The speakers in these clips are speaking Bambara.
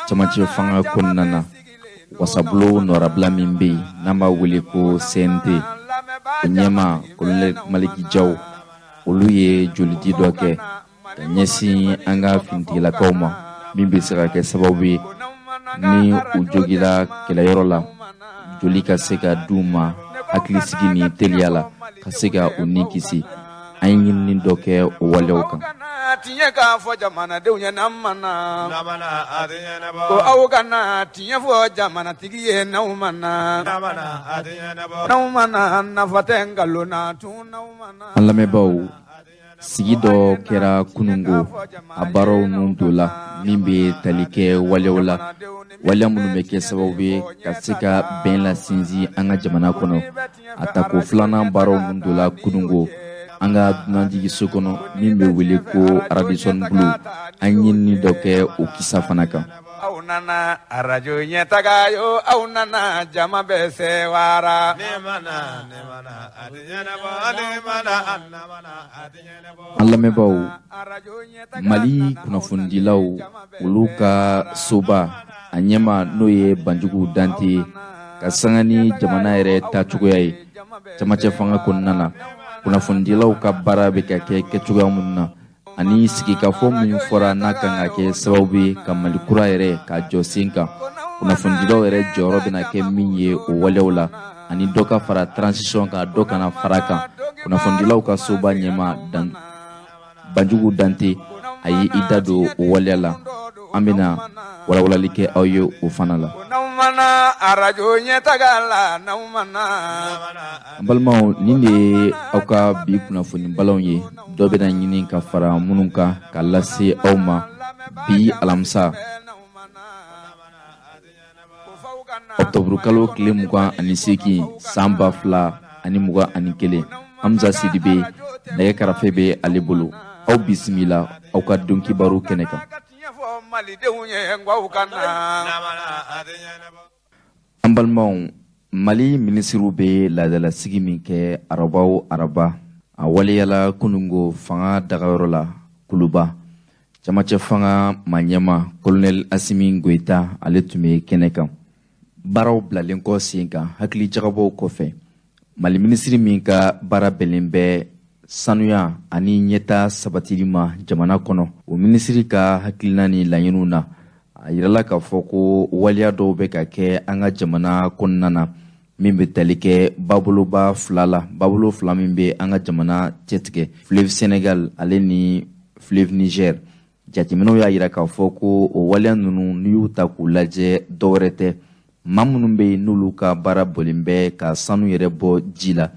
Camancɛ fanga kɔnɔna na, wasabulon nɔrabila min bɛ yen n'an b'a wele ko CNT, o ɲɛmaa Kolonɛli Maliki Jaw, olu ye jolidi dɔ kɛ ka ɲɛsin an ka finitigilakaw ma, min bɛ se ka kɛ sababu ye ni u jogira kɛlɛyɔrɔ la, joli ka se ka d'u ma hakilisigi ni teliya la, ka se ka u ni kisi. An ye ɲinini dɔ kɛ o waleyaw kan. Tiɲɛ k'a fɔ jamanadenw ye n'an ma na, ko aw kana tiɲɛ fɔ jamanatigi ye n'aw ma na, n'aw ma na, nafa tɛ nkalon na tun n'aw ma na. An lamɛnbaaw, sigi dɔ kɛra kunungo, a baaraw nun don la min bɛ tali kɛ waleyaw la, waleya minnu bɛ kɛ sababu ye ka se ka bɛn lasinsin an ka jamana kɔnɔ. A tako filanan baaraw nun don la kunungo an ka dunanjiginso kɔnɔ min bɛ wele ko Radisson Blu. An ye ɲinini dɔ kɛ o kisa fana kan. Aw nana arajo ɲɛtaga yo, aw nana jama bɛ sewara. An lamɛnbaaw, Mali kunnafonidilaw olu ka soba a ɲɛmaa n'o ye Banjugu Dante ye, ka sanga ni jamana yɛrɛ taacogoya ye camancɛ fanga kɔnɔna na, kunnafonidilaw ka baara bɛ ka kɛ kɛcogoya minnu na, ani sigikafɔ min fɔra n'a kan ka kɛ sababu ye ka Mali kura yɛrɛ k'a jɔ sen kan, kunnafonidilaw yɛrɛ jɔyɔrɔ bɛna kɛ min ye o waleyaw la, ani dɔ ka fara transition kan, dɔ kana fara kan. Kunnafonidilaw ka soba ɲɛmaa dan Banjugu Dante, a ye i da don o waleya la. An bɛna walawalali kɛ aw ye o fana la. N'aw ma na arajo ɲɛtaga la, n'aw ma na. An balimaw, nin de ye aw ka bi kunnafoni balanw ye, dɔ bɛna ɲini ka fara minnu kan ka lase aw ma bi alamisa ɔkutɔburukalo tile 28 san 2021. Hamza Sidibe, nɛgɛ karafe bɛ ale bolo. Aw bisimila aw ka don kibaru kɛnɛ kan. An balimaw, Mali minisiriw bɛ laadalasigi min kɛ araba o araba, a waleyala kunungo fanga dagayɔrɔ la Kuluba. Camancɛ fanga maa ɲɛmaa Kolonɛli Asimi Goyita, ale tun bɛ kɛnɛ kan. Baaraw bilalen kɔ sen kan hakili jagabɔw kɔfɛ, Mali minisiri min ka baara bɛnnen bɛ sanuya ani ɲɛta sabatili ma jamana kɔnɔ, o minisiri ka hakilina ni laɲiniw na, a yirala k'a fɔ ko waleya dɔw bɛ ka kɛ an ka jamana kɔnɔna na min bɛ tali kɛ baboloba fila la, babolo fila min bɛ an ka jamana cɛtigɛ, fleuve Sénégal ale ni fleuve Niger. Jateminɛw y'a yira k'a fɔ ko o waleya ninnu, n'i y'u ta k'u lajɛ, dɔwɛrɛ tɛ, maa minnu bɛ yen n'olu ka baara bolilen bɛ ka sanu yɛrɛ bɔ ji la,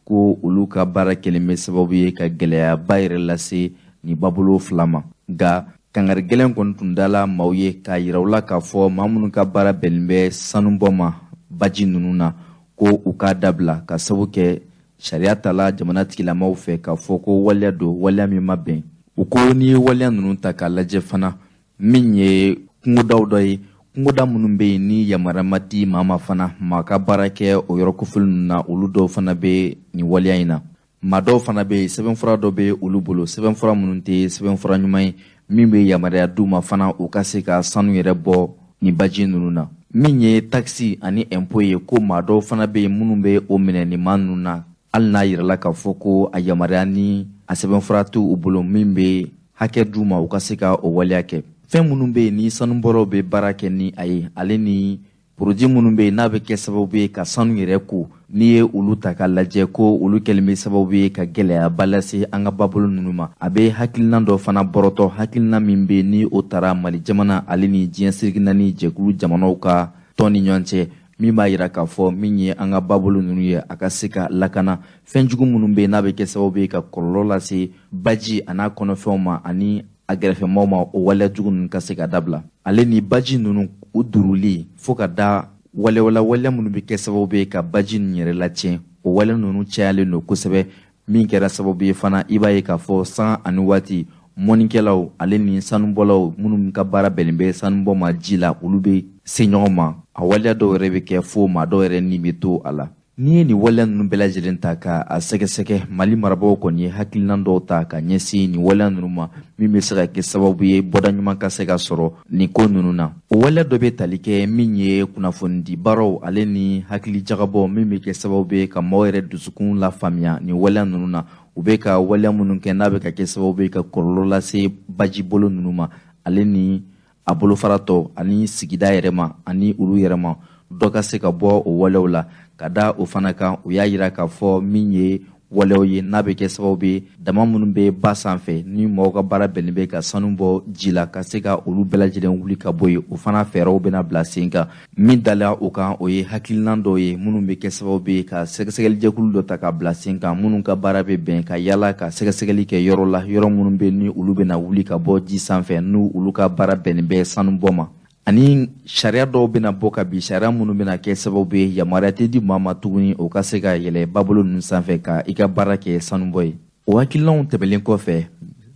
ko olu ka baara kɛlen bɛ sababu ye ka gɛlɛyaba yɛrɛ lase nin babolo fila ma. Nka kangari gɛlɛn kɔni tun dala maaw ye k'a yira u la k'a fɔ maa minnu ka baara bɛnnen bɛ sanubɔ ma baji ninnu na, ko u k'a dabila, ka sabu kɛ sariya tala jamana tigilamaw fɛ k'a fɔ ko waleya don, waleya min ma bɛn. U ko n'i ye waleya ninnu ta k'a lajɛ fana, min ye kungodaw dɔ ye, kungoda minnu bɛ yen ni yamaruya ma di maa ma fana maa ka baara kɛ o yɔrɔ kofɔlen ninnu na, olu dɔw fana bɛ nin waleya in na. Maa dɔw fana bɛ yen, sɛbɛnfura dɔ bɛ olu bolo, sɛbɛnfura minnu tɛ sɛbɛnfura ɲuman ye min bɛ yamaruya d'u ma fana u ka se ka sanu yɛrɛ bɔ nin baji ninnu na. Min ye takisi ani ɛnpo ye, ko maa dɔw fana bɛ yen minnu bɛ o minɛ nin maa ninnu na, hali n'a yirala k'a fɔ ko a yamaruya ni a sɛbɛnfura t'u bolo min bɛ hakɛ d'u ma u ka se ka o waleya kɛ. Fɛn minnu bɛ yen ni sanubɔlaw bɛ baara kɛ ni a ye, ale ni porodi minnu bɛ yen n'a bɛ kɛ sababu ye ka sanu yɛrɛ ko, n'i ye olu ta k'a lajɛ, ko olu kɛlen bɛ sababu ye ka gɛlɛyaba lase an ka babolo ninnu ma. A bɛ hakilina dɔ fana bɔrɔtɔ, hakilina min bɛ ni o tara Mali jamana ale ni diɲɛ seleke naani jɛkulu jamanaw ka tɔn ni ɲɔgɔn cɛ, min b'a yira k'a fɔ min ye an ka babolo ninnu ye, a ka se ka lakana fɛn jugu minnu bɛ yen n'a bɛ kɛ sababu ye ka kɔlɔlɔ lase baji an'a kɔnɔfɛnw ma ani a gɛrɛfɛmaw ma, o waleya jugu ninnu ka se ka dabila, ale ni baji ninnu u duruli fo ka da walewala waleya minnu bɛ kɛ sababu ye ka baji ninnu yɛrɛ latiɲɛ. O wale ninnu cayalen don kosɛbɛ, min kɛra sababu ye fana, i b'a ye k'a fɔ san ani waati mɔnikɛlaw ale ni sanubɔlaw minnu ka baara bɛnnen bɛ sanubɔ ma ji la, olu bɛ se ɲɔgɔn ma. A waleya dɔw yɛrɛ bɛ kɛ fo maa dɔw yɛrɛ ni bɛ to a la. N'i ye nin waleya ninnu bɛɛ lajɛlen ta ka a sɛgɛsɛgɛ, Mali marabaaw kɔni ye hakilina dɔw ta ka ɲɛsin nin waleya ninnu ma min bɛ se ka kɛ sababu ye bɔda ɲuman ka se ka sɔrɔ nin ko ninnu na. O waleya dɔ bɛ tali kɛ min ye kunnafonidi baaraw ale ni hakilijagabɔ min bɛ kɛ sababu ye ka maaw yɛrɛ dusukun lafaamuya nin waleya ninnu na. U bɛ ka waleya minnu kɛ n'a bɛ ka kɛ sababu ye ka kɔlɔlɔ lase bajibolo ninnu ma ale ni a bolofara tɔ ani sigida yɛrɛ ma ani olu yɛrɛ ma, dɔ ka se ka bɔ o walew la. Ka da o fana kan, u y'a yira k'a fɔ min ye walew ye n'a bɛ kɛ sababu ye dama minnu bɛ ba sanfɛ ni mɔgɔw ka baara bɛnnen bɛ ka sanu bɔ ji la, ka se ka olu bɛɛ lajɛlen wuli ka bɔ yen, o fana fɛɛrɛw bɛna bila sen kan. Min dala o kan, o ye hakilina dɔw ye minnu bɛ kɛ sababu ye ka sɛgɛsɛgɛlijɛkulu dɔ ta ka bila sen kan minnu ka baara bɛ bɛn ka yala ka sɛgɛsɛgɛli kɛ yɔrɔ la, yɔrɔ minnu bɛ ni olu bɛna wuli ka bɔ ji sanfɛ n'u olu ka baara bɛnnen bɛ sanu bɔ ma. Ani sariya dɔw bɛna bɔ ka bi, sariya minnu bɛna kɛ sababu ye yamaruya tɛ di maa ma tuguni o ka se ka yɛlɛ babolo ninnu sanfɛ ka i ka baara kɛ sanubɔ ye. O hakilinaw tɛmɛlen kɔfɛ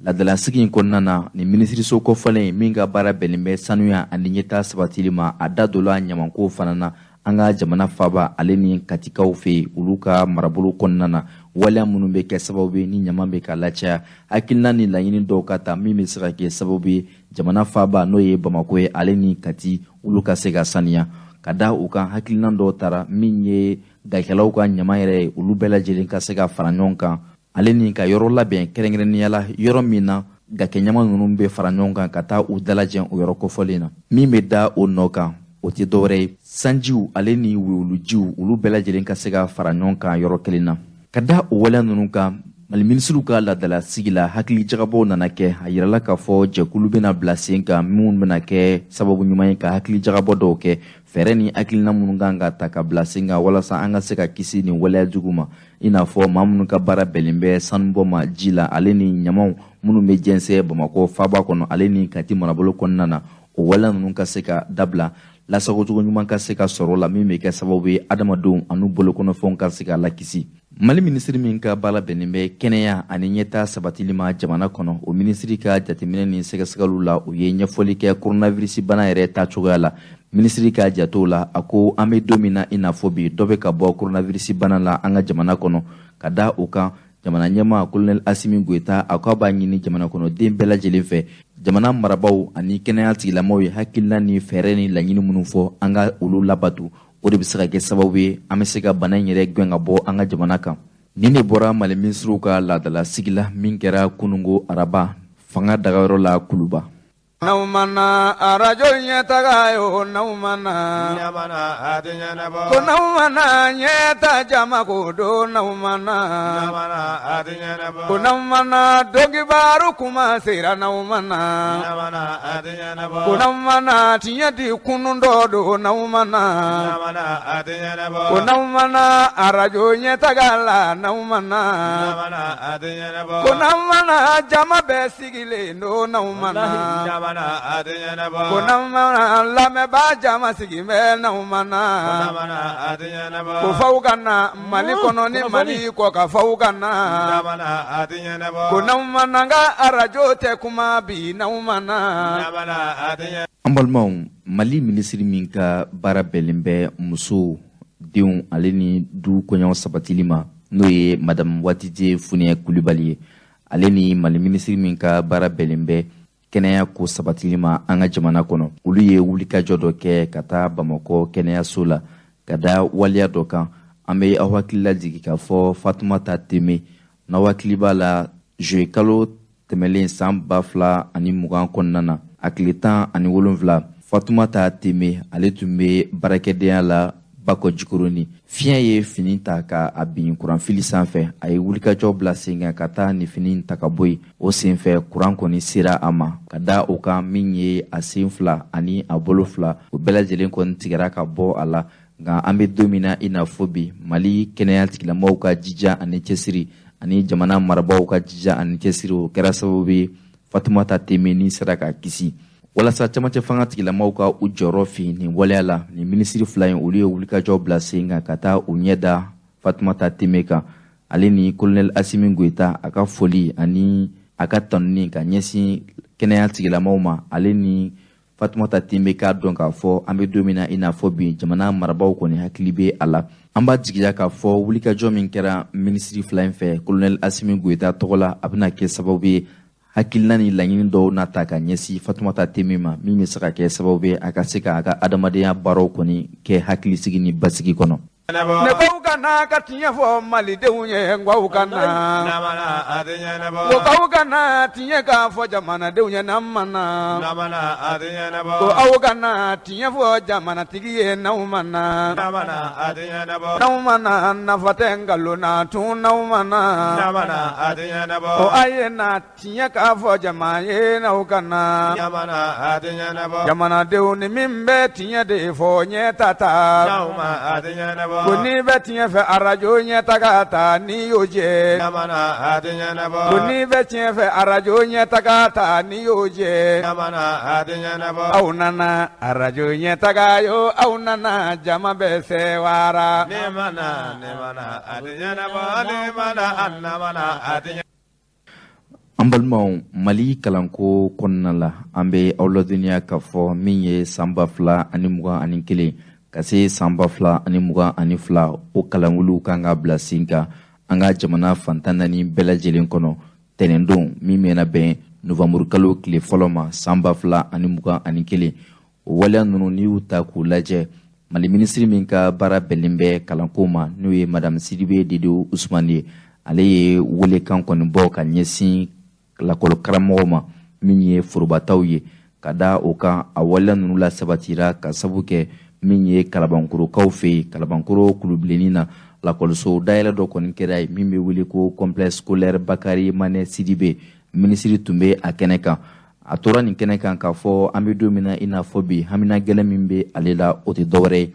laadalasigi in kɔnɔna na, nin minisiriso kɔfɔlen min ka baara bɛnnen bɛ sanuya ani ɲɛtaa sabatili ma, a da donna ɲamanko fana na an ka jamana faaba ale ni Katikaw fɛ yen, olu ka marabolo kɔnɔna na, waleya minnu bɛ kɛ sababu ye ni ɲama bɛ ka lacaya, hakilina ni laɲini dɔw ka ta min bɛ se ka kɛ sababu ye jamana faaba n'o ye Bamakɔ ye ale ni Kati, olu ka se ka saniya. Ka da u kan, hakilina dɔw tara min ye gakɛlaw ka ɲama yɛrɛ ye, olu bɛɛ lajɛlen ka se ka fara ɲɔgɔn kan ale ni ka yɔrɔ labɛn kɛrɛnkɛrɛnnenya la, yɔrɔ min na gakɛ ɲama ninnu bɛ fara ɲɔgɔn kan ka taa u dalajɛ o yɔrɔ kofɔlen na. Min bɛ da o nɔ kan, o tɛ dɔwɛrɛ ye sanjiw ale ni wuluwulujiw, olu bɛɛ lajɛlen ka se ka fara ɲɔgɔn kan yɔrɔ kelen na. Ka da o waleya ninnu kan, Mali minisiriw ka laadalasigi la, hakilijagabɔw nana kɛ. A yirala k'a fɔ jɛkulu bɛna bila sen kan minnu bɛna kɛ sababu ɲuman ye ka hakilijagabɔ dɔw kɛ, fɛɛrɛ ni hakilina minnu kan ka ta ka bila sen kan walasa an ka se ka kisi nin waleya jugu ma, i n'a fɔ maa minnu ka baara bɛnnen bɛ sanubɔ ma ji la ale ni ɲamaw minnu bɛ jɛnsɛn Bamakɔ faaba kɔnɔ ale ni Kati marabolo kɔnɔna na, o waleya ninnu ka se ka dabila, lasagocogo ɲuman ka se ka sɔrɔ la min bɛ kɛ sababu ye adamadenw an'u bolokɔnɔfɛnw ka se ka lakisi. Mali minisiri min ka baara bɛnnen bɛ kɛnɛya ani ɲɛtaa sabatili ma jamana kɔnɔ, o minisiri ka jateminɛ ni sɛgɛsɛgɛliw la, u ye ɲɛfɔli kɛ coronavirus bana yɛrɛ ta cogoya la. Minisiri ka jatew la, a ko an bɛ don min na i n'a fɔ bi, dɔ bɛ ka bɔ coronavirus bana la an ka jamana kɔnɔ. Ka da o kan, jamana ɲɛmaa Colonel Assimi Goïta a ko a b'a ɲini jamana kɔnɔden bɛɛ lajɛlen fɛ, jamana marabaaw ani kɛnɛya tigilamɔgɔw ye hakilina ni fɛɛrɛ ni laɲini minnu fɔ, an ka olu labato. O de bɛ se ka kɛ sababu ye an bɛ se ka bana in yɛrɛ gɛn ka bɔ an ka jamana kan. Nin de bɔra Mali minisiriw ka laadalasigi la min kɛra kunungo araba fanga dagayɔrɔ la Kuluba. N'aw ma na arajo ɲɛtaga ye o, n'aw ma na ko n'aw ma na ɲɛta jama ko don, n'aw ma na ko n'aw ma na donkibaru kuma sera, n'aw ma na ko n'aw ma na tiɲɛ di kunun dɔ don, n'aw ma na ko n'aw ma na arajo ɲɛtaga la, n'aw ma na ko n'aw ma na jama bɛɛ sigilen don, n'aw ma na ko n'aw ma na lamɛnbaa jama sigi bɛ, n'aw ma na ko faw ka na Mali kɔnɔ ni Mali kɔ ka faw ka na ko n'aw ma na n ka arajo tɛ kuma bi, n'aw ma na. An balimaw, Mali minisiri min ka baara bɛnnen bɛ musow, denw ale ni du kɔɲɔ sabatili ma, n'o ye Madame Watije Funɛ Kulibali ye, ale ni Mali minisiri min ka baara bɛnnen bɛ kɛnɛya ko sabatili ma an ka jamana kɔnɔ, olu ye wulikajɔ dɔ kɛ ka taa Bamakɔ kɛnɛyaso la ka da waleya dɔ kan. An bɛ aw hakili lajigin k'a fɔ Fatumata Teme, n'aw hakili b'a la, juillet kalo tɛmɛlen san 2020 kɔnɔna na, a tile 17, Fatumata Teme ale tun bɛ baarakɛdenya la Bakɔ Jikɔrɔni. Fiɲɛ ye fini ta ka a bin kuranfili sanfɛ, a ye wulikajɔ bila sen kan ka taa nin fini ta ka bɔ yen. O senfɛ kuran kɔni sera a ma. Ka da o kan, min ye a sen fila ani a bolo fila, o bɛɛ lajɛlen kɔni tigɛra ka bɔ a la. Nka an bɛ don min na i n'a fɔ bi, Mali kɛnɛya tigilamɔgɔw ka jija ani cɛsiri ani jamana marabaaw ka jija ani cɛsiri, o kɛra sababu ye Fatumata Teme ni sera ka kisi. Walasa camancɛ fanga tigilamɔgɔw ka u jɔyɔrɔ fin nin waleya la, nin minisiri fila in olu ye wulikajɔ bila sen kan ka taa u ɲɛ da Fatumata Teme kan. Ale ni Colonel Assimi Goïta a ka foli ani a ka tanuni ka ɲɛsin kɛnɛya tigilamɔgɔw ma, ale ni Fatumata Timbe k'a dɔn k'a fɔ an bɛ don min na i n'a fɔ bi, jamana marabaaw kɔni hakili bɛ a la. An b'a jigiya k'a fɔ wulikajɔ min kɛra minisiri fila in fɛ Kolonɛli Asimi Goyita tɔgɔ la, a bɛna kɛ sababu ye hakilina ni laɲini dɔw na ta ka ɲɛsin Fatumata Timbe ma, min bɛ se ka kɛ sababu ye a ka se k'a ka adamadenya baaraw kɔni kɛ hakilisigi ni basigi kɔnɔ. Ne baw ka na ka tiɲɛ fɔ malidenw ye, n k'aw ka na. Ko k'aw ka na tiɲɛ k'a fɔ jamanadenw ye, n'an ma na. Ko aw ka na tiɲɛ fɔ jamanatigi ye, n'aw ma na. N'aw ma na, nafa tɛ nkalon na tun, n'aw ma na. Ko a ye na tiɲɛ k'a fɔ jama ye, n'aw ka na. Jamanadenw ni min bɛ tiɲɛ de fɔ ɲɛ ta ta. Ko n'i bɛ tiɲɛ fɛ arajo ɲɛ ta ka ta n'i y'o jɛ. Ko n'i bɛ tiɲɛ fɛ arajo ɲɛ ta ka ta n'i y'o jɛ. Aw nana arajo ɲɛ taga yo, aw nana jama bɛ sewara. An balimaw, Mali kalanko kɔnɔna la, an bɛ aw ladɔnniya k'a fɔ min ye san 2021 ka se san 2022, o kalanwuliw kan ka bila sen kan an ka jamana fantan naani bɛɛ lajɛlen kɔnɔ tɛnɛndon min bɛna bɛn novanburukalo tile fɔlɔ ma san 2021. O waleya ninnu, n'i y'u ta k'u lajɛ, Mali minisiri min ka baara bɛnnen bɛ kalanko ma, n'o ye Madame Sidibe Dedew Usumani ye, ale ye welekan kɔni bɔ ka ɲɛsin lakɔlikaramɔgɔw ma min ye forobataw ye. Ka da o kan, a waleya ninnu la sabatira ka sabu kɛ min ye Kalabankorokaw fɛ yen, Kalabankoro kulubilennin na, lakɔliso dayɛlɛ dɔ kɔni kɛra yen min bɛ wele ko complexe scolaire Bakari Manɛ Sidibe. Minisiri tun bɛ a kɛnɛ kan. A tora nin kɛnɛ kan k'a fɔ an bɛ don min na i n'a fɔ bi, hamina gɛlɛn min bɛ ale la, o tɛ dɔwɛrɛ ye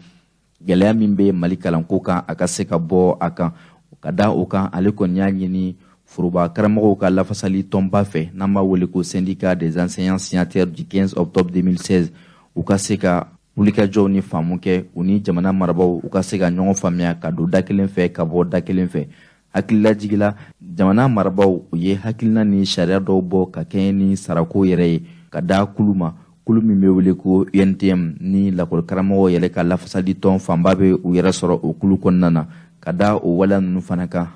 gɛlɛya min bɛ Mali kalanko kan, a ka se ka bɔ a kan. Ka da o kan, ale kɔni y'a ɲini foroba karamɔgɔw ka lafasali tɔnba fɛ, n'an b'a wele ko syndicat des enseignants signataires du 15 octobre 2016, u ka se ka wulikajɔw ni faamu kɛ u ni jamana marabaaw, u ka se ka ɲɔgɔn faamuya ka don da kelen fɛ ka bɔ da kelen fɛ. Hakililajigila, jamana marabaaw u ye hakilina ni sariya dɔw bɔ ka kɛɲɛ ni sarako yɛrɛ ye ka da kulu ma, kulu min bɛ wele ko UNTM, ni lakɔlikaramɔgɔw yɛrɛ ka lafasali tɔn fanba bɛ u yɛrɛ sɔrɔ o kulu kɔnɔna na. Ka da o waleya ninnu fana kan,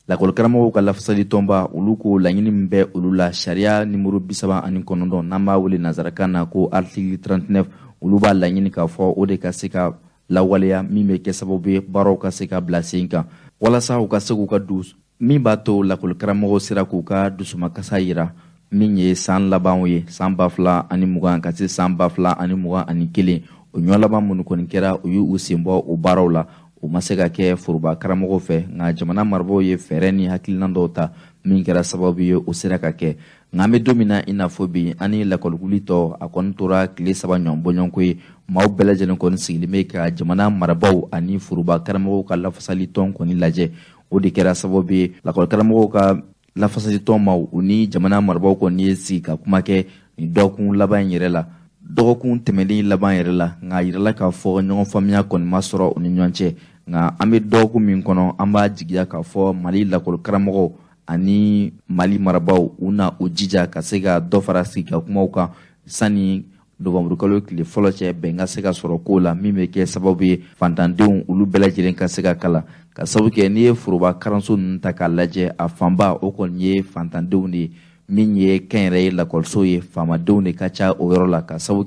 lakɔlikaramɔgɔw ka lafasali tɔnba olu ko laɲini min bɛ olu la, sariya nimoro 39, n'an b'a wele nanzarakan na ko article 39, olu b'a laɲini k'a fɔ o de ka se ka lawaleya, min bɛ kɛ sababu ye baaraw ka se ka bila sen kan walasa u ka se k'u ka dus min b'a to lakɔlikaramɔgɔw sera k'u ka dusumakasa yira min ye san labanw ye, san 2020 ka se san 2021. O ɲɔ laban minnu kɔni kɛra, u y'u sen bɔ o baaraw la, o ma se ka kɛ foroba karamɔgɔw fɛ. Nka jamana marabaaw ye fɛɛrɛ ni hakilina dɔw ta min kɛra sababu ye o sera ka kɛ. Nka an bɛ don min na i n'a fɔ bi, an ni lakɔlikuli tɔ a kɔni tora tile 3 ɲɔgɔn bɔɲɔgɔnko ye. Maaw bɛɛ lajɛlen kɔni sigilen bɛ ka jamana marabaaw ani foroba karamɔgɔw ka lafasali tɔn kɔni lajɛ. O de kɛra sababu ye lakɔlikaramɔgɔw ka lafasali tɔn maaw u ni jamana marabaaw kɔni ye sigi ka kuma kɛ nin dɔgɔkun laban in yɛrɛ la, dɔgɔkun tɛmɛnen laban yɛrɛ la. Nka a yirala k'a fɔ ɲɔgɔn faamuya kɔni ma sɔrɔ u ni ɲɔgɔn cɛ. Nka an bɛ dɔgɔkun min kɔnɔ, an b'a jigiya k'a fɔ Mali lakɔlikaramɔgɔw ani Mali marabaaw u na u jija ka se ka dɔ fara sigi ka kumaw kan sani novanburukalo tile fɔlɔ cɛ, bɛn ka se ka sɔrɔ kow la min bɛ kɛ sababu ye fantandenw olu bɛɛ lajɛlen ka se ka kalan. Ka sababu kɛ n'i ye foroba kalanso ninnu ta k'a lajɛ, a fanba o kɔni ye fantandenw de ye. Min ye kɛnyɛrɛye lakɔliso ye, faamadenw de ka ca o yɔrɔ la, ka sababu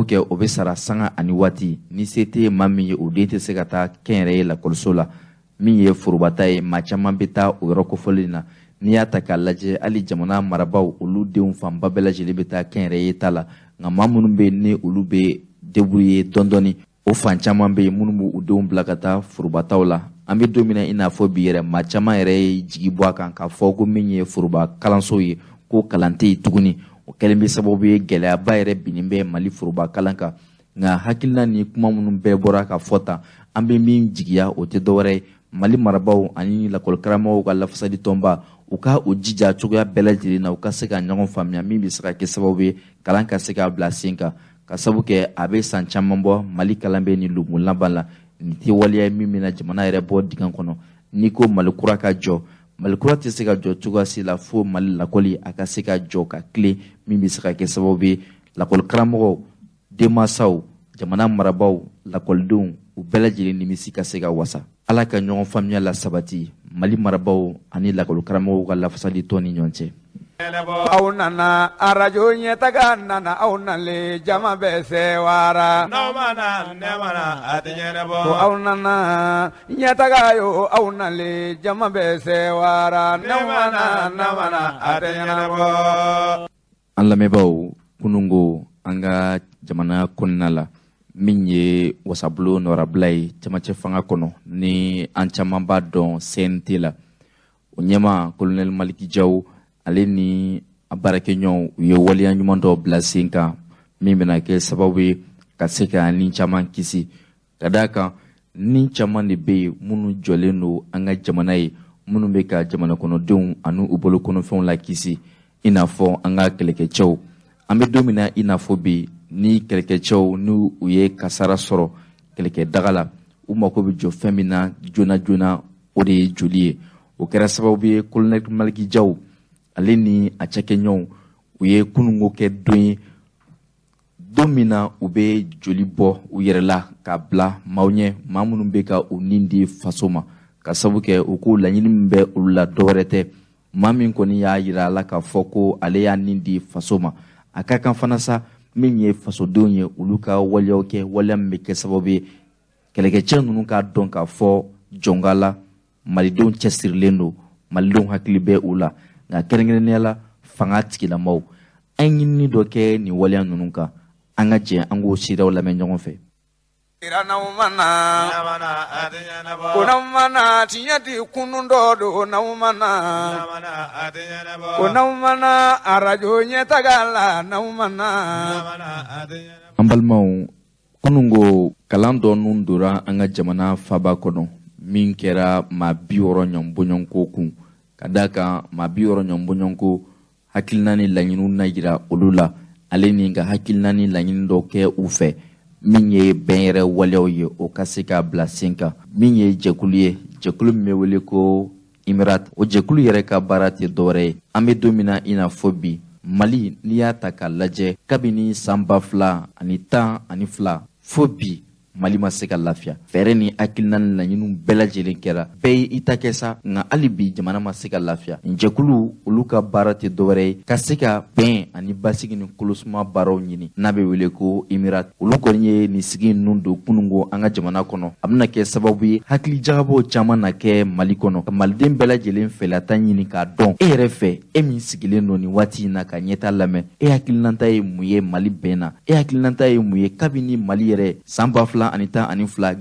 kɛ o bɛ sara sanga ani waati. Ni se tɛ maa min ye, o den tɛ se ka taa kɛnyɛrɛye lakɔliso la. Min ye forobata ye, maa caman bɛ taa o yɔrɔ kofɔlen na. N'i y'a ta k'a lajɛ, hali jamana marabaaw olu denw fanba bɛɛ lajɛlen bɛ taa kɛnyɛrɛye ta la. Nka maa minnu bɛ yen ni olu bɛ débrouiller dɔɔni dɔɔni, o fan caman bɛ yen minnu b'u denw bila ka taa forobataw la. An bɛ don min na i n'a fɔ bi yɛrɛ, maa caman yɛrɛ ye jigi bɔ a kan k'a fɔ ko min ye foroba kalanso ye, ko kalan tɛ yen tuguni. O kɛlen bɛ sababu ye gɛlɛyaba yɛrɛ binnen bɛ Mali foroba kalan kan. Nka hakilina ni kuma minnu bɛɛ bɔra ka fɔ tan, an bɛ min jigiya o tɛ dɔwɛrɛ ye Mali marabaaw ani lakɔlikaramɔgɔw ka lafasali tɔnba u ka u jija cogoya bɛɛ lajɛlen na, u ka se ka ɲɔgɔn faamuya min bɛ se ka kɛ sababu ye kalan ka se ka bila sen kan. Ka sababu kɛ a bɛ san caman bɔ Mali kalan bɛ nin lumu laban la. Nin tɛ waleya ye min bɛna jamana yɛrɛ bɔ dingɛ kɔnɔ. N'i ko Mali kura ka jɔ, Mali kura tɛ se ka jɔ cogoya si la fo Mali lakɔli a ka se ka jɔ ka tilen, min bɛ se ka kɛ sababu ye Lakɔlikaramɔgɔw, denmansaw, jamana marabaaw, lakɔlidenw, u bɛɛ lajɛlen nimisi ka se ka wasa. Ala ka ɲɔgɔn faamuya la sabati Mali marabaaw ani lakɔlikaramɔgɔw ka lafasali tɔn ni ɲɔgɔn cɛ. Aw nana arajo ɲɛtaga nana aw nalen jama bɛ sewara. Ko aw nana ɲɛtaga yo aw nalen jama bɛ sewara. An lamɛnbaaw, kunungo an ka jamana kɔnɔna la, min ye wasabulon nɔrabila ye camancɛ fanga kɔnɔ ni an caman b'a dɔn CNT la, o ɲɛma colonel Maliki Jaw ale ni a baarakɛɲɔgɔnw u ye waleya ɲuman dɔw bila sen kan min bɛna kɛ sababu ye ka se ka ni caman kisi. Ka d'a kan ni caman de bɛ yen minnu jɔlen don an ka jamana ye, minnu bɛ ka jamana kɔnɔdenw ani u bolokɔnɔfɛnw lakisi, i n'a fɔ an ka kɛlɛkɛcɛw. An bɛ don min na i n'a fɔ bi, ni kɛlɛkɛcɛw n'u u ye kasara sɔrɔ kɛlɛkɛdaga la, u mako bɛ jɔ fɛn min na joona joona, o de ye joli ye. O kɛra sababu ye colonel Maliki Jaw ale ni a cakɛɲɔgɔnw u ye kununko kɛ don ye, don min na u bɛ joli bɔ u yɛrɛ la k'a bila maaw ɲɛ, maa minnu bɛ ka u nin di faso ma, ka sabu kɛ u ko laɲini min bɛ olu la dɔwɛrɛ tɛ. Maa min kɔni y'a yira a la k'a fɔ ko ale y'a nin di faso ma, a ka kan fana sa min ye fasodenw ye olu ka waleyaw kɛ, waleya min bɛ kɛ sababu ye kɛlɛkɛcɛ ninnu k'a dɔn k'a fɔ jɔnka la malidenw cɛsirilen don, malidenw hakili bɛ u la, nka kɛrɛnkɛrɛnnenya la fanga tigilamaw. An ye ɲinini dɔ kɛ nin waleya ninnu kan, an ka jɛ an k'o seerew lamɛn ɲɔgɔn fɛ. Ko n'aw mana tiɲɛ di kunun dɔ don, n'aw mana ko n'aw mana arajo ɲɛtaga la, n'aw mana. An balimaw, kununko kalan dɔ nun donna an ka jamana faaba kɔnɔ min kɛra maa 60 ɲɔgɔn bɔɲɔgɔnko kun. Ka d'a kan maa 60 ɲɔgɔn bɔɲɔgɔnko hakilina ni laɲiniw na yira olu la, ale ni ka hakilina ni laɲini dɔ kɛ u fɛ min ye bɛn yɛrɛ waleyaw ye, o ka se ka bila sen kan. Min ye jɛkulu ye, jɛkulu min bɛ wele ko Imirat, o jɛkulu yɛrɛ ka baara tɛ dɔwɛrɛ ye. An bɛ don min na i n'a fɔ bi, Mali n'i y'a ta k'a lajɛ kabini san 2012 fo bi, Mali ma se ka lafiya. Fɛɛrɛ ni hakilina ni laɲiniw bɛɛ lajɛlen kɛra, bɛɛ ye i ta kɛ sa, nka hali bi jamana ma se ka lafiya. Nin jɛkulu olu ka baara tɛ dɔwɛrɛ ye ka se ka bɛn ani basigi ni kolosuma baaraw ɲini, n'a bɛ wele ko Imirat. Olu kɔni ye nin sigi ninnu don kununko an ka jamana kɔnɔ. A bɛna kɛ sababu ye hakili jagabɔw caman na kɛ Mali kɔnɔ, ka maliden bɛɛ lajɛlen fɛlata ɲini k'a dɔn e yɛrɛ fɛ, e min sigilen don nin waati in na ka ɲɛta lamɛn, e hakilinata ye mun ye Mali bɛn na? E hakilinata ye mun ye kabini Mali yɛrɛ san 2012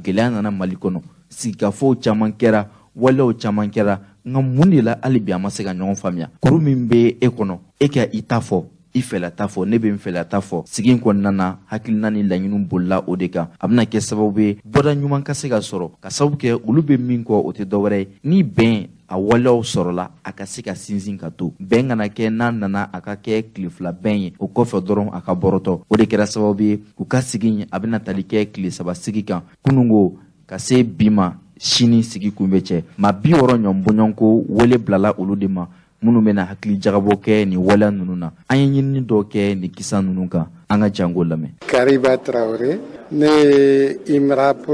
gɛlɛya nana Mali kɔnɔ, sigikafɔw caman kɛra, waleyaw caman kɛra, nka mun de la hali bi an ma se ka ɲɔgɔn faamuya? Kuru min bɛ e kɔnɔ, e ka i ta fɔ, i fɛla ta fɔ, ne bɛ n fɛla ta fɔ. Sigi in kɔnɔna na, hakilina ni laɲiniw bolila o de kan. A bɛna kɛ sababu ye bɔda ɲuman ka se ka sɔrɔ, ka sababu kɛ olu bɛ min kɔ o tɛ dɔwɛrɛ ye ni bɛn a waleyaw sɔrɔla, a ka se ka sinsin ka to. Bɛn kana kɛ n'a nana a ka kɛ tile fila bɛn ye, o kɔfɛ dɔrɔn a ka bɔrɔtɔ. O de kɛra sababu ye u ka sigi a bɛna tali kɛ tile 3 sigi kan, kununko ka se bi ma, sini sigi kun bɛ cɛ. Maa 60 ɲɔgɔn bɔɲɔgɔnko wele bilala olu de ma, minnu bɛna hakili jagabɔ kɛ nin waleya ninnu na. An ye ɲinini dɔw kɛ nin kisa ninnu kan, an ka jango lamɛn. Kariba Traoré, ne ye IMRAP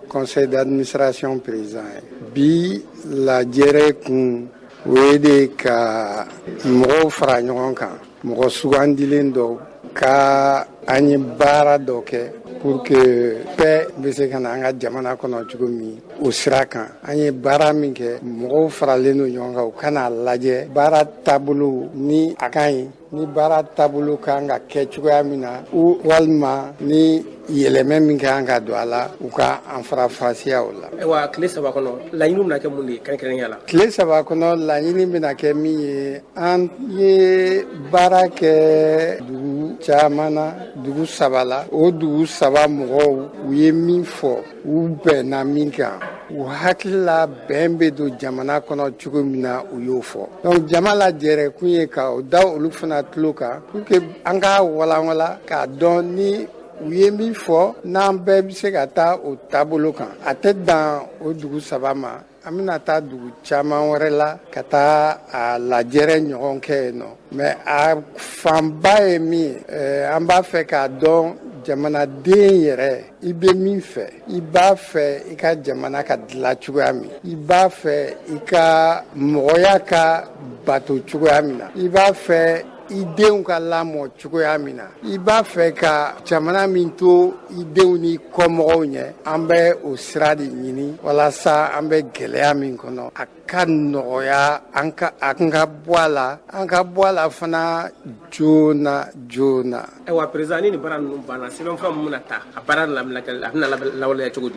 conseil d'administration président ye. Bi lajɛrɛ kun o ye de ka mɔgɔw fara ɲɔgɔn kan, mɔgɔ sugandilen dɔw ka an ye baara dɔ kɛ pour que paix bɛ se ka na an ka jamana kɔnɔ cogo min. O sira kan an ye baara min kɛ, mɔgɔw faralen don ɲɔgɔn kan, u ka n'a lajɛ baara taabolo ni a ka ɲi, ni baara taabolo kan ka kɛ cogoya min na, u walima ni yɛlɛmɛ min kan ka don a la, u ka an farafasiya o la. Ayiwa, tile 3 kɔnɔ laɲini bɛna kɛ mun de ye kɛrɛnkɛrɛnnenya la? Tile 3 kɔnɔ laɲini bɛna kɛ min ye, an ye baara kɛ dugu caman na, dugu 3 la. O dugu 3 mɔgɔw u ye min fɔ, u bɛnna min kan, u hakili la bɛn bɛ don jamana kɔnɔ cogo min na, u y'o fɔ. Donc jama lajɛrɛ kun ye ka o da olu fana tulo kan pour que an k'a walanwalan k'a dɔn ni u ye min fɔ, n'an bɛɛ bɛ se ka taa o taabolo kan. A tɛ dan o dugu 3 ma. An bɛna taa dugu caman wɛrɛ la ka taa a lajɛrɛ ɲɔgɔn kɛ yen nɔ. Mais a fanba ye min ye, an b'a fɛ k'a dɔn jamanaden yɛrɛ i bɛ min fɛ, i b'a fɛ i ka jamana ka dilan cogoya min, i b'a fɛ i ka mɔgɔya ka bato cogoya min na, i b'a fɛ i denw ka lamɔ cogoya min na, i b'a fɛ ka jamana min to i denw ni kɔmɔgɔw ɲɛ. An bɛ o sira de ɲini walasa an bɛ gɛlɛya min kɔnɔ a ka nɔgɔya, an ka bɔ a la, an ka bɔ a la fana joona joona. Ayiwa président, ni nin baara ninnu banna, sɛbɛnfura min bɛna ta a baara a bɛna lawaleya cogo di?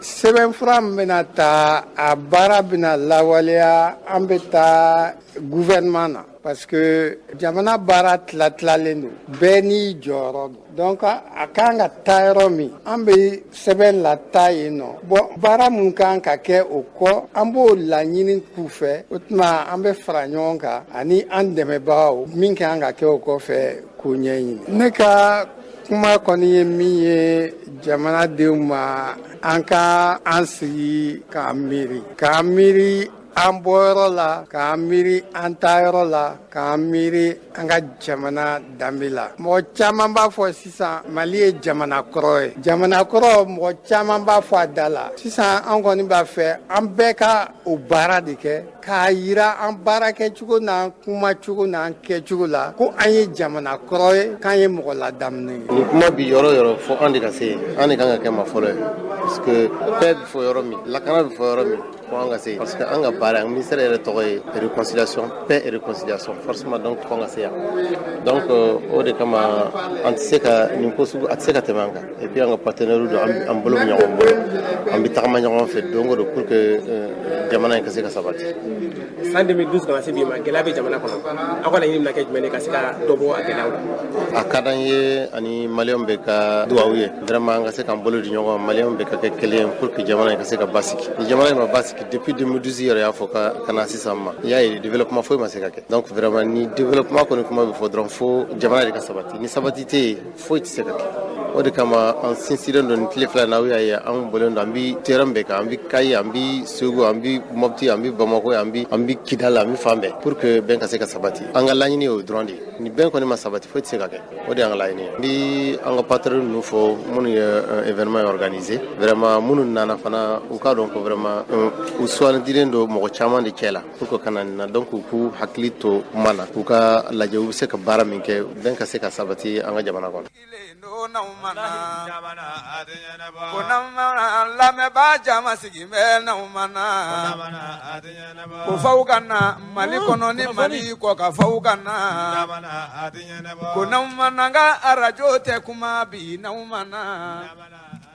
Sɛbɛnfura min bɛna ta, a baara bɛna lawaleya, an bɛ taa gouvernement na. Parce que jamana baara tila-tilalen don, bɛɛ n'i jɔyɔrɔ don. Donc a kan ka taa yɔrɔ min, an bɛ sɛbɛn lataa yen nɔ. Bon, baara mun kan ka kɛ o kɔ, an b'o laɲini k'u fɛ. O tuma an bɛ fara ɲɔgɔn kan ani an dɛmɛbagaw, min kan ka kɛ o kɔfɛ k'o ɲɛɲini. Ne ka kuma kɔni ye min ye jamanadenw ma, an ka an sigi k'an miiri, k'an miiri an bɔyɔrɔ la, k'an miiri an taayɔrɔ la, k'an miiri an ka jamana danbe la. Mɔgɔ caman b'a fɔ sisan Mali ye jamana kɔrɔ ye. Jamana kɔrɔ, mɔgɔ caman b'a fɔ a da la. Sisan an kɔni b'a fɛ an bɛɛ ka o baara de kɛ k'a yira an baara kɛcogo n'an kumacogo n'an kɛcogo la ko an ye jamana kɔrɔ ye, k'an ye mɔgɔ ladamunen ye. Nin kuma bi yɔrɔ yɔrɔ fo an de ka se yen, an de kan ka kɛ maa fɔlɔ ye, parce que paix bɛ fɔ yɔrɔ min, lakana bɛ fɔ yɔrɔ min, fo an ka se yen, parce que an ka baara, ministère yɛrɛ tɔgɔ ye réconciliation, paix et réconciliation, forcément donc fo an ka se yan. Donc o de kama an tɛ se ka nin ko sugu, a tɛ se ka tɛmɛ an kan. Et puis an ka partenaires don, an bolo bɛ ɲɔgɔn bolo, an bɛ tagama ɲɔgɔn fɛ don o don pour que jamana in ka se ka sabati. San 2012 kana se bi ma, gɛlɛya bɛ jamana kɔnɔ. Aw ka laɲini bɛna kɛ jumɛn ye ka se ka dɔ bɔ a gɛlɛyaw la? A ka d'an ye ani maliyɛnw bɛ ka dugawu ye vraiment an ka se k'an bolo di ɲɔgɔn ma, maliyɛnw bɛ ka kɛ kelen pour que jamana in ka se ka basigi. Ni jamana in ma basigi depuis 2012 yɛrɛ y'a fɔ ka na sisan ma, i y'a ye développement foyi ma se ka kɛ. Donc vraiment ni développement kɔni kuma bɛ fɔ dɔrɔn, fo jamana de ka sabati. Ni sabati tɛ yen, foyi tɛ se ka kɛ. O de kama an sinsinlen don nin tile fila in na, aw y'a ye an bɔlen don, an bɛ terrain bɛɛ kan, an bɛ Kayi, an bɛ Segu, an bɛ Mopti, an bɛ Bamakɔ, an bɛ Kidal, an bɛ fan bɛɛ pour que bɛn ka se ka sabati. An ka laɲini y'o dɔrɔn de ye. Ni bɛn kɔni ma sabati, foyi tɛ se ka kɛ. O de y'an ka laɲini ye. N bɛ an ka partenaires ninnu fɔ minnu ye événement organisé, vraiment minnu nana fana, u k'a dɔn ko vraiment u sugandilen don mɔgɔ caman de cɛ la pour que ka na nin na. Donc u k'u hakili to kuma na, u ka lajɛ u bɛ se ka baara min kɛ, bɛn ka se ka sabati an ka jamana kɔnɔ. Lamɛnbaa jama sigi bɛ n'aw ma na, ko faw ka na Mali kɔnɔ ni Mali kɔ ka faw ka na, ko n'aw ma na n ka arajo tɛ kuma bi n'aw ma na.